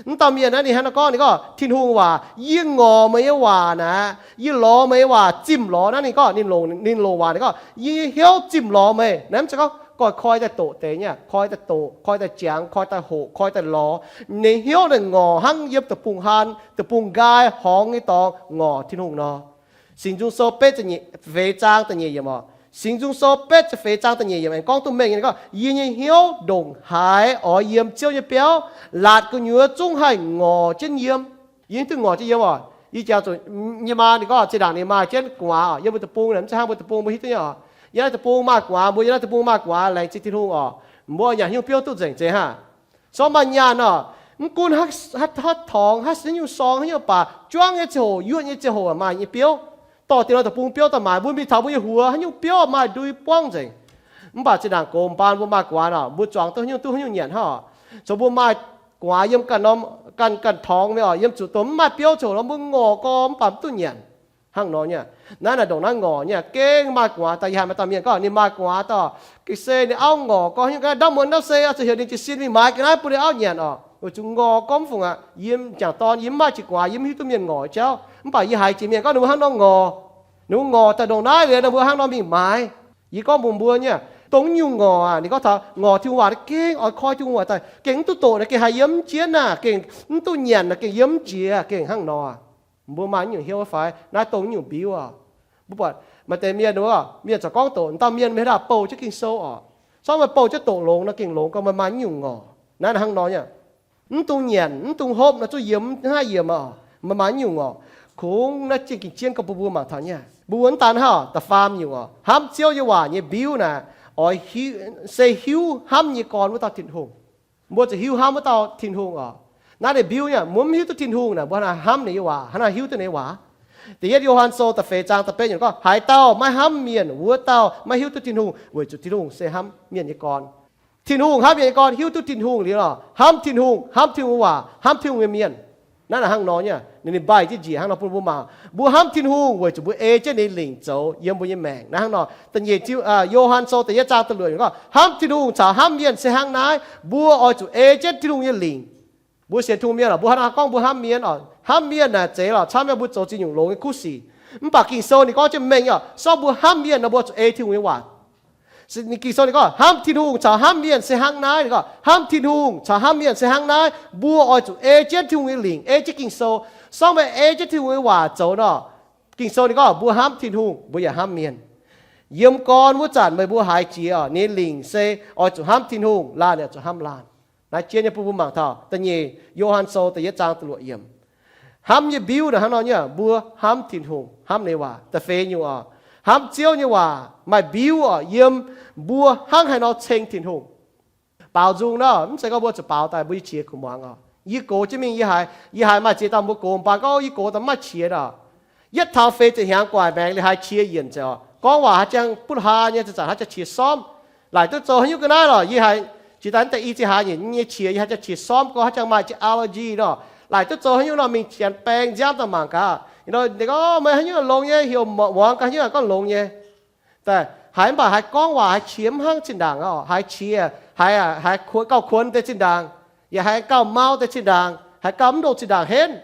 Mv dauh mienh naaiv ninh hnangv nor gorngv, ninh gorngv, Tin-Hungh waac, yie ngorc meih nyei waac naaic, yie lorz meih nyei waac zimh lorz naaiv. Ninh gorngv, ninh longc, ninh longc waac, ninh gorngv, yie nyei hnyouv zimh lorz meih. Naaiv mv zeiz gorngv goih koi daaih doqc deix nyei, koi daaih doqc, koi daaih jangx, koi daaih hoqc, koi daaih lorz. Ninh hnyouv naaic ngorc hnangv yiem deic-bung haan, deic-bung nqaai horngz nyei dorngx ngorc Tin-Hungh nor. Singx Nzung Sou betv ziepc feix zaang da'nyeic yiemc oc. Singx Nzung Sou betv ziepc feix zaang da'nyeic yiemc aengx gorngv duqv mengh nyei, ninh gorngv, Yie nyei hnyouv ndongc haaix oix yiem Ziouv nyei biauv, laatc gu'nyuoz zungv haih ngorc jienv yiem. Yie duqv ngorc jienv yiem oc. Yie jangx zuqc nyei maa ninh gorngv zinh ndaangc ninh maaih jienv gu'nguaaz oc. Yiem mbuo deic-bung naaic, mv zeiz hnangv mbuo deic-bung mbuo hiuv duqv nyei oc. Yiem naaiv deic-bung maaih gu'nguaaz, mbuo yiem naaiv deic-bung maaih gu'nguaaz, laengz zingh Tin-Hungh oc. Mbuo nyanc haaix nyungc biouv duqv nzengc zeiz hnangv. Sorng maaih nyaanh oc, mv gunv haaix, haaix torngx, haaix nyungc sorng, haaix nyungc baac, juangv nyei ziangh hoc, yuoqv nyei ziangh hoc maaih nyei biouv. Dorh diex nor deic-bung biouv daaih maaiz, mbuo mingh taux mbuo nyei huox, haaix nyungc biouv maaih ndui buangv nzengc. Mv baac zinh ndaangc gox mbaan mbuo maaih gu'nguaaz oc, mbuo zuangx duqv haaix nyungc duqv haaix nyungc nyanc hnangv oc. Zoux mbuo maaih Gu'nguaaz yiem ganh norm, ganh, ganh torngx mingh oc, yiem zuqc dongh mv maaih biouv ziouc lorz mbuo ngorc gorn mv baac mv duqv nyanc. Hnangv nor nyei. Naaiv naaic ndongc naaiv ngorc nyei, gengh maaih gu'nguaaz daaih. Yie haiz maaih dauh mienh gorngv ninh maaih gu'nguaaz daaih, ga'sie ninh auv ngorc gorn, haaix nyungc ga'naaiv ndamv muonz ndamv se oix zuqc heuc ninh jiez sin mingh maaiz ga'naaiv bun ninh auv nyanc oc. Weic zuqc ngorc gorn mv fungc aqv. Yie m'jangc dorn yie mv maaih jiex gu'nguaaz, yie mv hiuv duqv mienh ngorc jauv, mv baac yie haiz jiex mienh gorngv ninh mbuo hnangv nor ngorc. Ninh mbuo ngorc daaih ndongc naaiv liuz, ninh mbuo hnangv nor mingh maaiz. Yie gorngv mbuox mbuo nyei, dongh nyungc ngorc aac, ninh gorngv taux ngorc Tin-Hungh waac naaiv gengh oix koi Tin-Hungh waac daaih, gengh mv duqv doqc naaic, gengh haiz yiem mv jienv naaic, gengh mv duqv nyanc naaic, gengh yiem mv jiex, gengh hnangv nor. Mbuo maaih nyungc hnyouv fai? Naaiv dongh nyungc mbiuv oc. Mbuo buatc maaih deix mienh, mienh corc gorngv doqc, dauh mienh mienh hnangv bouh jienv Ging-Sou oc. Sorng meih bouh jienv doqc longx nor, gengh longx gorngv meih maaih nyungc ngorc. Naaiv hnangv nor nyei. Mv dungx nyienc, mv dungx hopv nor, zuqc yiem haaix yiem oc, meih maaih nyungc ngorc. Kungx naaiv jienh gengh jienv gorngv bun mbuo mangc taux nyei. Mbuo mv daan hnangv da'faam nyungc oc, hnamv Ziouv nyei waac nyei mbiuv naaic, oix se hiuv hnamv nyei gorn wuov dauh Tin-Hungh. Mbuo zuqc hiuv hnamv wuov dauh Tin-Hungh oc. Naaiv ninh mbiuv nyei, mbuo mv hiuv duqv Tin-Hungh naaic, mbuo hnangv haaix hnamv ninh nyei waac, hnangv haaix hiuv duqv ninh nyei waac? Da'yietv Yo^han Sou da'feix zaang da'betv yiemc gorngv, haaix dauh maiv hnamv mienh, wuov dauh maiv hiuv duqv Tin-Hungh, weic zuqc Tin-Hungh se hnamv mienh nyei gorn. Tin-Hungh hnamv mienh nyei gorn, hiuv duqv Tin-Hungh liuz lorh, hnamv Tin-Hungh, hnamv Tin-Hungh nyei waac, hnamv Tin-Hungh nyei mienh. Naaiv naaic hnangv nor nyei, ninh mbaih jienv njiec hnangv nor bun mbuo mangc. Mbuo hnamv Tin-Hungh weic zuqc mbuo ei jienv ninh lingc zoux yiem mbuo nyei maengc. Naaiv hnangv nor, da'nyeic Yo^han Sou da'yietv zaang da'luoqc yiemc gorngv, hnamv Tin-Hungh caux hnamv mienh se hnangv naaiv. Mbuo oix zuqc ei jienv Tin-Hungh nyei lingc. Mbuo sienx Tin-Hungh mienh oc, mbuo hnangv naaiv gorngv mbuo hnamv mienh oc, hnamv mienh naaic zeiz lorh camv nyei, mbuo zoux ziex nyungc longx nyei kuv sic. Mv baac Ging-Sou ninh gorngv jienv mengh nyei oc, sorng mbuo hnamv mienh nor, mbuo zuqc ei Tin-Hungh nyei waac. Ging-Sou ninh gorngv, hnamv Tin-Hungh caux hnamv mienh se hnangv naaiv. Ninh gorngv, hnamv Tin-Hungh caux hnamv mienh se hnangv naaiv. Mbuo oix zuqc ei jienv Tin-Hungh nyei lingc, ei jienv Ging-Sou. Sorng meih ei jienv Tin-Hungh nyei waac zoux nor, Ging-Sou ninh gorngv mbuo hnamv Tin-Hungh, mbuo yaac hnamv mienh. Yiem gorn wuov zanc meih mbuo haiz jiex oc, ninh lingc se oix zuqc hnamv Tin-Hungh, laanh yaac zuqc hnamv laanh. Naaiv jien nyei bun mbuo mangc taux da'nyeic Yo^han Sou da'yietv zaang da'luoqc yiemc. Hnamv nyei mbiuv naaic hnangv nor nyei, mbuo hnamv Tin-Hungh, hnamv ninh nyei waac. Da'feix nyungc oc, hnamv Ziouv nyei waac maaih mbiuv oc, yiem mbuo hnangv haaix nor ceng Tin-Hungh. Baaux nzung nor, mv zeiz gorngv mbuo zuqc baaux daaih mbuo nyei qiex kuv muangx oc. Yie gox jienv mingh, yie haiz, yie haiz maaih ziex dauh mbuo gox mv baac gorngv yie gox daaih mv maaih qiex oc. Yietv taux feix ziepc hnyangx gu'nguaaic maengx liuz haiz qiex yienc nzengc oc. Gorngv waac haaix jangx butv haa nyei, zanc-zanc haaix jangx qiex sormv. Laaic duqv zoux haaix nyungc ga'naaiv lorh, yie haiz jiex daaih naaiv deix i ziex hlaax nyeic nyei qiex, yie haaix jangx qiex sormv gorngv haaix jangx maaih jiex allergy nor. Laaic duqv zoux haaix nyungc nor mingh janx baeng nziaamv daaih mangc gaax. Ninh gorngv meih haaix nyungc longx nyei, heuc muangx gaax haaix nyungc gorngv longx nyei. Daaih haiz mv baac haiz gorngv waac haiz qiex mv hnangv zinh ndaangc oc, haiz qiex, haiz, haiz gauh kuonx deix zinh ndaangc, yaac haiz gauh mau deix zinh ndaangc, haiz gauh mv ndongc zinh ndaangc henv.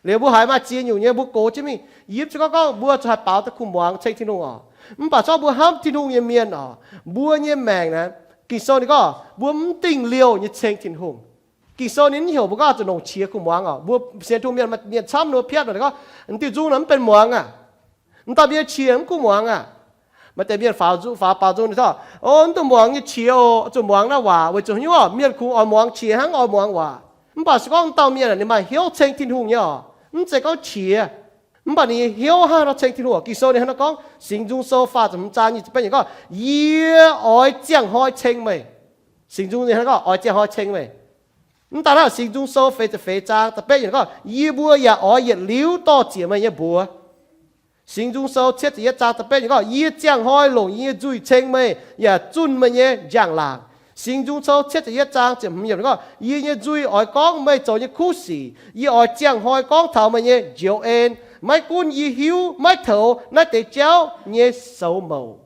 Liuz mbuo haiz maaih ziex nyungc nyei mbuo gox jienv mingh. Yie mv zeiz gorngv gorngv mbuo zuqc haih baaux daaih kuh muangx ceng Tin-Hungh oc. Mv baac zorqv mbuo hnamv Tin-Hungh nyei mienh oc, mbuo nyei maengc naaiv, Ging-Sou ninh gorngv mbuo mv dingh liouh nyei ceng Tin-Hungh. Ging-Sou ninh mv heuc mbuo gorngv zuqc longc qiex kuh muangx oc. Mbuo sienx Tin-Hungh mienh, mienh camv ninh mbuo piatv nor gorngv, diuh nzung naaic mv benx muangx aqv. Mv dauh mienh qiex mv kuh muangx aqv. Maaih deix mienh faaux nzung, faaux baaux nzung ninh gorngv, o, mv dungx muangx nyei qiex oc, zuqc muangx naaiv waac weic zuqc haaix nyungc oc, mienh kungx oix muangx qiex hnangv oix muangx waac. Mv baac se gorngv dauh mienh ninh maaih hnyouv ceng Tin-Hungh nyei oc, mv zeiz gorngv qiex. Mv baac ninh nyei hnyouv hnangv nor ceng Tin-Hungh oc. Ging-Sou ninh hnangv nor gorngv, Singx Nzung Sou faah ziepc hmz zaang nyic ziepc betv yiemc gorngv, yie oix ziangh hnoi ceng meih. Singx Nzung ninh hnangv nor gorngv oix ziangh hnoi ceng meih. Mv daan hnangv, Singx Nzung Sou feix ziepc feix zaang da'betv yiemc gorngv, yie mbuo yaac oix yietc liuz dorh ziec meih nyei mbuox. Singx Nzung Sou cietv ziepc yietv zaang da'betv yiemc gorngv, yie ziangh hnoi longc yie nyei nzuih ceng meih, yaac zunh meih nyei njang-laangc. Singx Nzung Sou cietv ziepc yietv zaang ziepc hmz yiemc gorngv, yie nyei nzuih oix gorngv meih zoux nyei kuv sic. Yie oix ziangh hnoi gorngv taux meih nyei njoux en. Maiv gunv yie hiuv maiv toux naaiv deix jauv nyei soux mouc.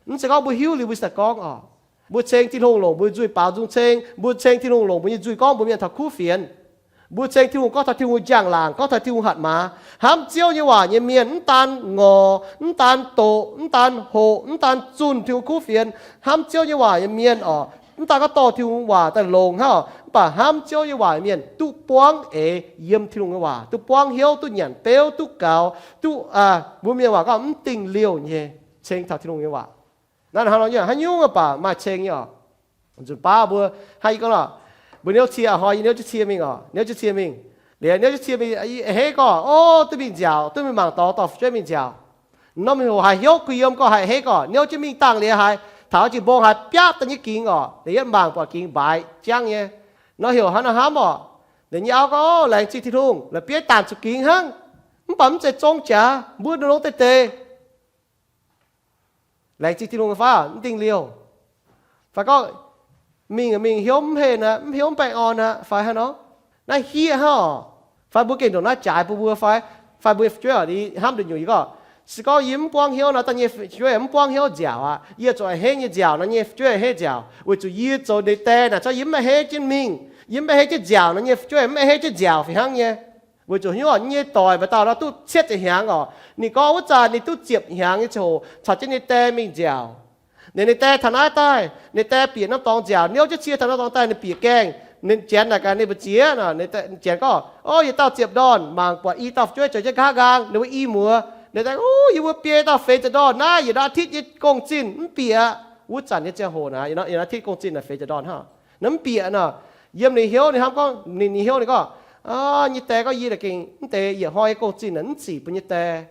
Mv zeiz gorngv mbuo hiuv liuz mbuo cingx daaih gorngv oc. Mbuo ceng Tin-Hungh longc mbuo nyei nzuih baaux nzung ceng, mbuo ceng Tin-Hungh longc mbuo nyei nzuih gorngv mbuox mienh taux kuv fienx. Mbuo ceng Tin-Hungh gorngv taux Tin-Hungh njang-laangc, gorngv taux Tin-Hungh hatc maaz. Hnamv Ziouv nyei waac nyei mienh mv daan ngorc, mv daan doqc, mv daan hoqc, mv daan zunh Tin-Hungh kuv fienx. Hnamv Ziouv nyei waac nyei mienh oc, mv daan gorngv dorh Tin-Hungh waac daaih longc hnangv oc, mv baac hnamv Ziouv nyei waac nyei mienh duqv buangv eix yiem Tin-Hungh nyei waac, duqv buangv hnyouv, duqv nyanc beuv, duqv gaux, duqv, mbuo mienh waac gorngv mv dingh liouh nyei ceng taux Tin-Hungh nyei waac. Naaiv hnangv nor nyei, haaix nyungc baac maaih ceng nyei oc. Nzunc baav mbuo hnangv yie gorngv nor, mbuo niouv cie, hnoi yie niouv jienv cie mingh oc, niouv jienv cie mingh. Liuz niouv jienv cie mingh, a'hneiv gorngv, o, duqv mingh nziaauc, duqv mingh mangc dorngx dorh fu'jueiv mingh nziaauc. Norm mingh hoc haaix hnyouv kuh yiem gorngv a'hneiv gorngv niouv jienv mingh dangh liuz haaix, taux jiex mbong haaix biaav daaih nyei gingx oc, liuz yietv mangc buatc gingx mbaaix jangv nyei. Nor heuc hnangv nor hnamv oc. Liuz nyei auv gorngv, o, laengz zingh Tin-Hungh, la'bieiv daanh zuqc gingx hnangv. Mv baac mv zeiz zong jaax, mbuo nor longx deix deix. Laengz zingh Tin-Hungh fai mv dingh liouh. Fai gorngv, Mingh mingh hnyouv mv heh aqv, mv hnyouv mv baengh orn aqv fai hnangv nor? Naaiv hiev hnangv oc. Fai mbuo gengh ndongc naaiv jaaix bun mbuo fai, fai mbuo fu'jueiv oc, hnamv nduqc nyungc yie gorngv, se gorngv yie mv buangv hnyouv nor, dangh nyei fu'jueiv mv buangv hnyouv nziaauc aqv. Yie zuqc a'hneiv nyei nziaauc nor, nyei fu'jueiv a'hneiv nziaauc. Weic zuqc yie zoux ndeic daeh naaic, se yie mv a'hneiv jienv mingh, yie mv a'hneiv jienv nziaauc nor, nyei fu'jueiv mv a'hneiv jienv nziaauc fih hnangv nyei. Weic zuqc hnyouv nyei doic maaih dauh nor duqv cietv ziepc hnyangx oc. Ninh gorngv wuov zanc ninh duqv ziepc hnyangx nyei ziangh hoc caux jienv ninh daeh mingh nziaauc. Ninh, ninh daeh taux naaiv daaih, ninh daeh bieqc norm dorngx nziaauc, niouv jienv cie taux norm dorngx daaih, ninh bieqc gaengh. Ninh janx naaic gaax ninh mbu'ziex nor, janx gorngv, O, yietc dauh ziepc ndorn, mangc buatc i dauh fu'jueiv zoux jienv nqa'haav nqaang. Ninh mbuo i muoz, ninh daaih, O, yie mbuo biei dauh feix ziepc ndorn naaiv yietc aa titv nyei gong-zinh mv bieqc. Wuov zanc nyei ziangh hoc naaic, yietc aa titv gong-zinh naaic feix ziepc ndorn hnangv. Naaiv mv bieqc nor. Yiem ninh hnyouv ninh hnamv gorngv, ninh, ninh hnyouv ninh gorngv, Nyei daeh gorngv yie gengh mv deix yietc hnoi nyei gong-zinh naaic mv zic bun nyei daeh.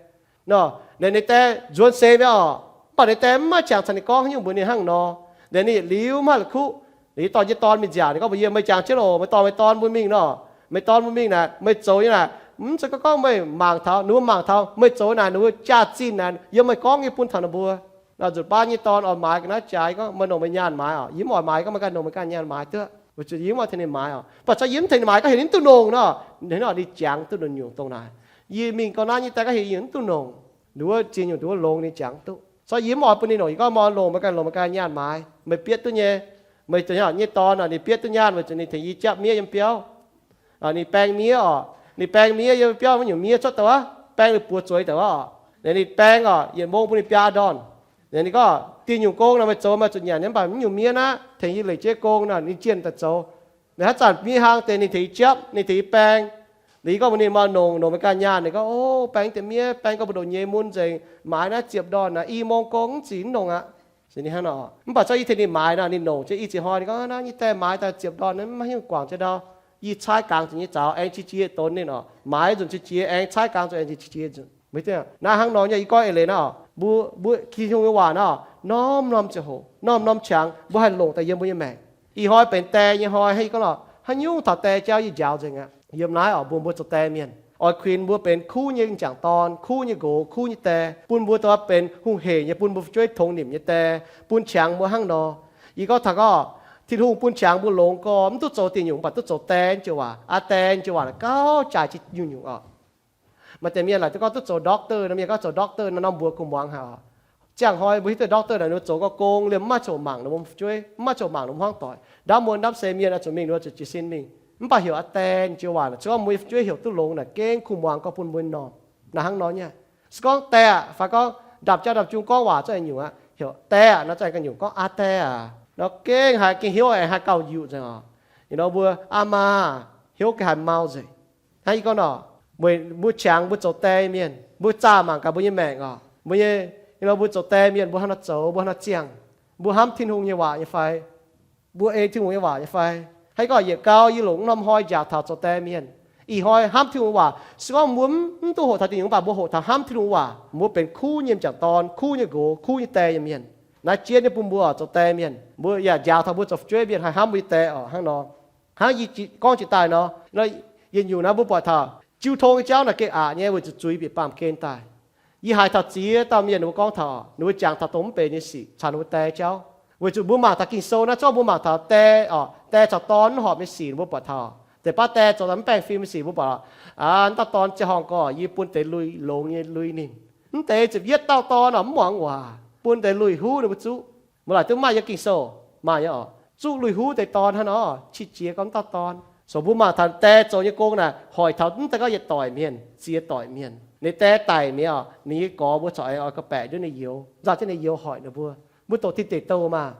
Nor, ninh, ninh daeh nzuonx seix mi'aqv oc. Mv baac ninh daeh mv maaih qangx caux ninh gorngv haaix nyungc mbuox ninh hnangv nor. Liuz ninh yietc liuz mv haih la'kuqv. Liuz dorh nyei dorn mingh nziaauc, ninh gorngv mbuox yie, Meih jangx jienv loc, meih dorh meih dorn mbuo mingh nor. Meih dorn mbuo mingh naaic, meih zoux nyei naaic, mv zeiz gorngv meih mangc taux, ninh mbuo mangc taux meih zoux naaic, ninh mbuo jaax-zinh naaic, yiem meih gorngv nyei bun taux ninh mbuo. Nor nzunc baav nyei dorn oix maaiz ga'naaiv jaax, yie gorngv, Meih longc meih nyaanh maaiz oc. Yie mv oix maaiz, gorngv meih ganh longc meih ganh nyaanh maaiz duqv. Weic zuqc yie mv oix tengx ninh maaiz oc. Mv baac se yie mv tengx ninh maaiz gorngv heuc ninh mv duqv longc nor, ninh jangx duqv nduqc nyungc dongh naaic. Yie mingh gau naaiv nyei daeh gorngv heuc yie mv duqv longc, nduov ziex nyungc nduov longx ninh jangx duqv. Se yie mv oix bun ninh longc, yie gorngv, Meih longc meih ganh, longc meih ganh nyaanh maaiz, meih bietv duqv nyei. Meih nyei dorn oc, ninh bietv duqv nyaanh weic zuqc ninh tengx yie japv miev yiem biauv. Ninh baeng miev oc, ninh baeng miev yiem biauv, maiv nyungc miev cuotv daaih aqv, baeng liuz buoz zueiz daaih aqv oc. Ninh baeng oc, yietc mong bun ninh biaa ndorn. Ninh gorngv, Dieh nyungc gong nor meih zoux meih zuqc nyanc nyei, mv baac mv nyungc miev naaiv tengx yie leic jienv gong nor, ninh jienh daaih zoux. Ninh haaix zanc miev hlang deix ninh tengx yie japv, ninh tengx yie baeng. Liuz yie gorngv mbuox ninh, Meih longc, longc meih ganh nyaanh. Ninh gorngv, O, baeng deix miev, baeng gorngv mbu'ndongx nyei mun nzengc, maaiz naaiv ziepc ndorn naaic i mong gong mv zic mv longc aqv. Hnangv nor, mv baac se yie tengx ninh maaiz nor, ninh longc jienv i ziex hnoi, ninh gorngv, Naaiv nyei daeh maaiz daaih ziepc ndorn maiv hiuv guangc jienv ndau. Yie caaiv gangx zuqc nyei zaux aengx qiex jiez donx ninh oc. Maaiz nzunc qiex jiez aengx caaiv gangx zuqc aengx qiex jiez nzunc. Naaiv hnangv nor nyei, yie gorngv eix leiz naaiv oc, mbuo, mbuo Tin-Hungh nyei waac naaiv oc, norm-norm ziangh hoc, norm-norm qangx mbuo haih longc daaih yiem mbuo nyei maengc. Ih hnoi benx daeh nyei hnoi hnangv, yie gorngv lorqc, haaix nyungc taux daeh jauv yie njaaux nzengc aqv. Yiem naaiv oc, mbuo, mbuo zoux daeh mienh oix kuinx mbuo benx kuv nyei m'jangc dorn, kuv nyei nqox, kuv nyei daeh, bun mbuo dongh benx hungh heic nyei, bun mbuo fu'jueiv tongx nimc nyei daeh, bun qangx mbuo hnangv nor. Yie gorngv taux gorngv Tin-Hungh bun qangx mbuo longx gorx mv duqv zoux dieh nyungc, mv baac duqv zoux daeh joux waac. Aa, daeh joux waac naaic gauh jaaix nyungc-nyungc oc. Maaih deix mienh laaic duqv gorngv duqv zoux doctor nor, mienh gorngv zoux doctor nor, norm mbuox kuv muangx haic oc. Ziangh hnoi mbuo hiuv duqv doctor naaic ninh mbuo zoux gau gong liemh, mv maaih ziouc mangc ninh mbuo fu'jueiv, mv maaih ziouc mangc ninh mbuo hmuangv doic. Ndaamv muonz ndaamv seix mienh oix zuqc mingh, ninh mbuo zuqc jiez sin mingh. Mv baac heuc aa, daeh joux waac naaic, se gorngv mbuo nyei fu'jueiv heuc duqv longx naaic, gengh kuv muangx gorngv bun mbuo normh. Naaiv hnangv nor nyei. Se gorngv daeh aqv, fai gorngv ndaamv-jauv ndaamv-jung gorngv waac zungv aengx nyungc aqv. Heuc daeh aqv nor, zungv aengx ganh nyungc gorngv aa, daeh aac nor, gengh haiz gengh hnyouv aengx haih gauh njuqc nzengc oc. Ih nor mbuo aa, maa, hnyouv gengh haih mau nzengc. Hnangv yie gorngv nor, weic mbuo qangx mbuo zoux daeh mienh, mbuo zaah mangc gaax mbuo nyei maengc oc. Mbuo nyei, ih nor mbuo zoux daeh mienh mbuo hnangv nor zoux, mbuo hnangv nor ziangh, mbuo hnamv Tin-Hungh nyei waac nyei fai? Mbuo ei Tin-Hungh nyei waac nyei fai? Hnangv yie gorngv, yietc gau yie longc norm hnoi njaaux taux zoux daeh mienh. Ih hnoi hnamv Tin-Hungh waac, se gorngv mbuo mv duqv hoqc taux dieh nyungc, mv baac mbuo hoqc taux hnamv Tin-Hungh waac, mbuo benx kuv nyei m'jangc dorn, kuv nyei nqox, kuv nyei daeh nyei mienh. Naaiv jienv nyei bun mbuo zoux daeh mienh, mbuo yaac njaaux taux mbuo zoux fu'jueiv mienh haih hnamv mbuo nyei daeh oc. Hnangv nor, hnangv yie gorngv jiex daaih nor, yietc nyungc naaiv mbuo buatc taux jiu tong nyei jauv naaic gengh aqc nyei, weic zuqc zuiz bieqc baamh gen daaih. Yie haiz taux ziex dauh mienh ninh mbuo gorngv taux, ninh mbuo jangx taux dongh mv benx nyei sic caux ninh mbuo daeh jauv. Weic zuqc mbuo mangc taux Ging-Sou naaiv zorqv mbuo mangc taux daeh oc, daeh caux dorn mv horpc nyei sic ninh mbuo buatc taux. Deix baav daeh zoux daaih mv baengh fim nyei sic mbuo buatc oc. Aa, dauh dorn ziangh horngh gorx, yie bun deix lui, longx nyei lui ninh. Mv deix ziepc yietv dauh dorn oc, mv muangx waac, bun deix lui-huv ninh mbuo zuqv. Mbuo laaic duqv maaih yiem Ging-Sou, maaih nyei oc, zuqv lui-huv deix dorn hnangv nor, qiex jiez gorngv dauh dorn. So mbuo mangc taux daeh zoux nyei gong naaic, hoic taux mv deix gorngv yietc doic mienh, ziex doic mienh. Ninh daeh daic mi'aqv oc, ninh nyei gorx mbuo corc aengx oix ga'baeqc nduov ninh youz, nzauh jienv ninh youz hoic ninh mbuo. Mbuo doqc Tin Deic Douh maah,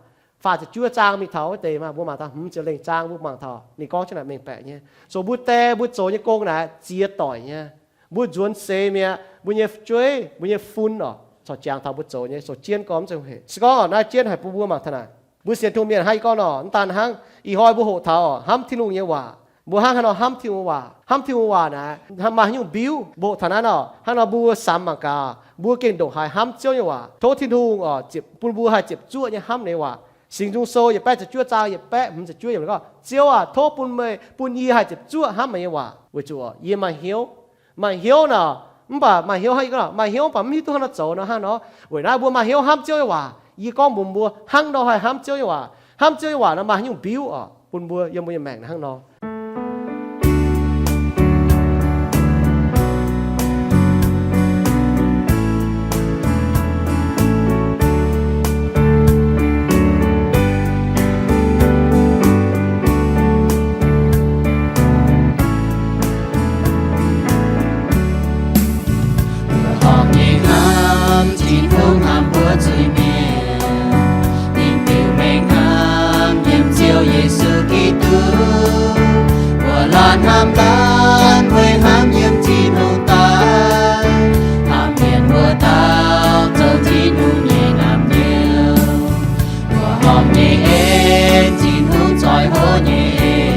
faah ziepc juov zaang mingh taux wuov deix maah, mbuo mangc taux hmz ziepc lengh zaang, mbuo mangc taux ninh gorngv jienv naaic mengh baeqc nyei. So mbuo daeh mbuo zoux nyei gong naaic ziex doic nyei. Mbuo nzuonx seix mi'aqv, mbuo nyei fu'jueiv, mbuo nyei fun oc, corc jangx taux mbuo zoux nyei, zoux jienv gormx mv zeiz hec. Se gorngv oc, naaiv jienv haic bun mbuo mangc taux naaic. Mbuo sienx Tin-Hungh mienh hnangv yie gorngv nor, mv daan hnangv ih hnoi mbuo hoqc taux oc, hnamv Tin-Hungh nyei waac. Mbuo hnangv haaix nor hnamv Tin-Hungh waac, hnamv Tin-Hungh waac naaic, maaih haaix nyungc mbiuv mbuo hoqc taux naaiv nor, hnangv nor mbuo samx mangc gaax, mbuo gengh ndongc haaix hnamv Ziouv nyei waac. Tov Tin-Hungh oc, ziepc, bun mbuo haih ziepc zuoqv nyei hnamv ninh nyei waac. Singx Nzung Sou yietc baeqv ziepc juov zaang yietc baeqv hmz ziepc juov yiemc gorngv, Ziouv aac, tov bun meih, bun yie haih ziepc zuoqv hnamv meih nyei waac, weic zuqc yie maaih hnyouv. Maaih hnyouv nor, mv baac maaih hnyouv hnangv yie gorngv, maaih hnyouv mv baac mv hiuv duqv hnangv nor zoux nor hnangv nor. Weic naaiv mbuo maaih hnyouv hnamv Ziouv nyei waac. Yie gorngv mbuox mbuo hnangv nor haih hnamv Ziouv nyei waac. Hnamv Ziouv nyei waac nor maaih haaix nyungc biuv oc bun mbuo yiem mbuo nyei maengc hnangv nor. Mbuo horpc nyei hnamv Tin-Hungh hnamv mbuo zuiz-mienh, ninh biux mengh hnamv yiem Ziouv Yesu Giduc. Mbuo laanh hnamv laanh weic hnamv yiem Tin-Hungh daaih, hnamv mienh mbuo dauh zoux Tin-Hungh nyei naamh nyouz. Mbuo horpc nyei en, Tin-Hungh zoih hlo nyei en.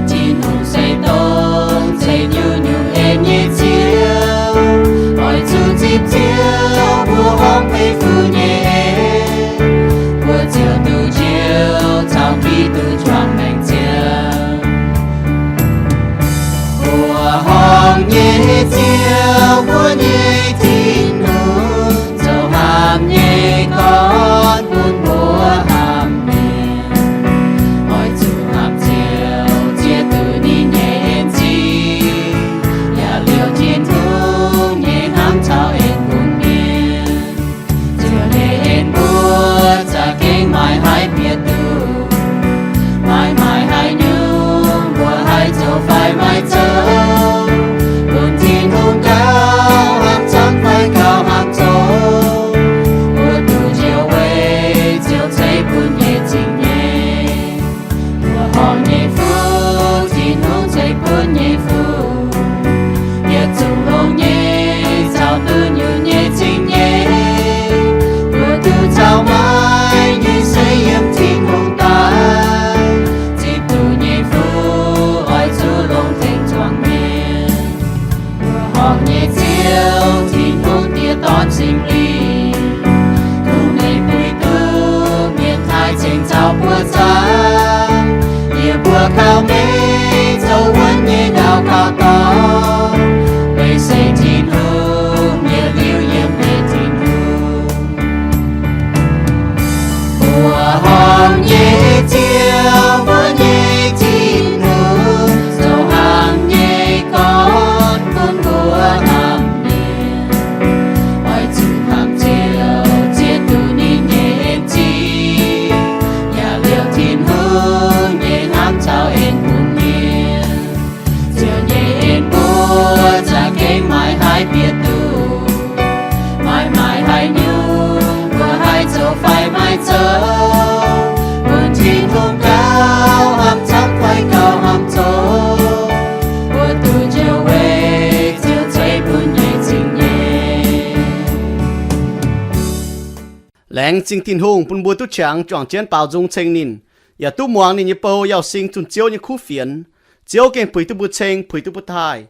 Tin-Hungh se dongh ceix nyungc-nyungc en nyei Ziouv. Oix zuqc zipv Ziouv mbuo horpc beiv fuqv nyei en, mbuo ziouc duqv njoux caux Giduc juangc maengc ziangh. Mbuo horpc nyei Ziouv, mbuo nyei Tin-Hungh, zoux hnamv nyei gorn bun mbuo hnamv mienh. Oix zuqc hnamv Ziouv ziex duqv ninh nyei en zingh, yaac liouc Tin-Hungh nyei hnamv caux en bun mienh. Ziouv nyei en mbuo za'gengh maaih haiz bieqc duqv. Maaih maaih haaix nyungc mbuo haih zoux fai maiv zoux, bun Tin-Hungh gauh hnamv camv fai gauh hnamv zoux, mbuo duqv njoux weic Ziouv ceix bun nyei zingh nyei. Mbuo horpc nyei fuqv Tin-Hungh ceix bun nyei fuqv, yietc zungv longx nyei caux duqv nyungc nyei zingh nyei. Mbuo duqv caux maaih nyei se yiem Tin-Hungh daaih. Zipv duqv nyei fuqv oix zuqc longx tengx zuangx mienh. Mbuo horpc nyei Ziouv, Tin-Hungh Diex, Dorn, Singx Lingh, kungx meih puix duqv mienh taaih cingx caux mbuo zaangc. Yie mbuo kaux meih zoux wuonv nyei ndau kaux dorngx. Meih se Tin-Hungh, yie liuz yiem meih Tin-Hungh. Mbuo horpc nyei Ziouv, mbuo nyei Tin-Hungh, zoux hnamv nyei gorn bun mbuo hnamv mienh. Oix zuqc hnamv Ziouv ziex duqv ninh nyei en zingh, yaac liouc Tin-Hungh nyei hnamv caux en bun mienh. Ziouv nyei en mbuo za'gengh maaih haiz bieqc duqv. Maaih maaih haaix nyungc mbuo haih zoux fai maiv zoux, bun Tin-Hungh gauh hnamv camv fai gauh hnamv zoux, mbuo duqv njoux weic Ziouv ceix bun nyei zingh nyei. Laengz zingh Tin-Hungh bun mbuo duqv qangx juangc jienv baaux nzung ceng ninh, yaac duqv muangx ninh nyei bou Yauz Sing zunh Ziouv nyei kuv fienx. Ziouv gengh puix duqv mbuo ceng, puix duqv mbuo taaih.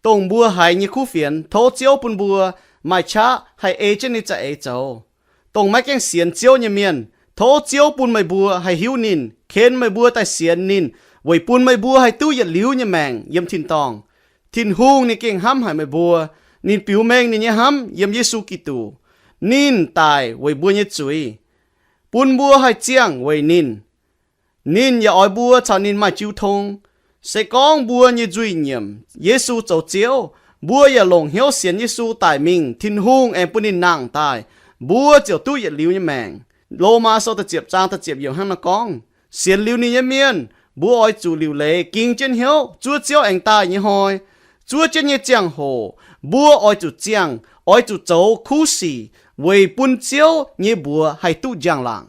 Dongh mbuo haiz nyei kuv fienx, tov Ziouv bun mbuo maaih qaqv haih ei jienv ninh za'eix zoux. Dongh maiv gaengh sienx Ziouv nyei mienh, tov Ziouv bun meih mbuo haih hiuv ninh, ken meih mbuo daaih sienx ninh, weic bun meih mbuo haih duqv yietc liuz nyei maengc yiem tin-dorngh. Tin-Hungh ninh gengh hnamv haic meih mbuo. Ninh biux mengh ninh nyei hnamv yiem Yesu Giduc. Ninh daic weic mbuo nyei zuiz, bun mbuo haih ziangh weic ninh. Ninh yaac oix mbuo caux ninh maaih jiu tong. Se gorngv mbuo nyei nzuih nyiemc Yesu zoux Ziouv, mbuo yaac longc hnyouv sienx Yesu daic mingh, Tin-Hungh aengx bun ninh nangh daaih, mbuo ziouc duqv yietc liuz nyei maengc. Lomaa Sou da'ziepc zaang da'ziepc yiemc hnangv naaiv gorngv, sienx liuz ninh nyei mienh, mbuo oix zuqc liuc leiz ging jienv hnyouv zuov Ziouv aengx daaih nyei hnoi. Zuov jienv nyei ziangh hoc, mbuo oix zuqc ziangh, oix zuqc zoux kuv sic weic bun Ziouv nyei mbuox haih duqv njang-laangc.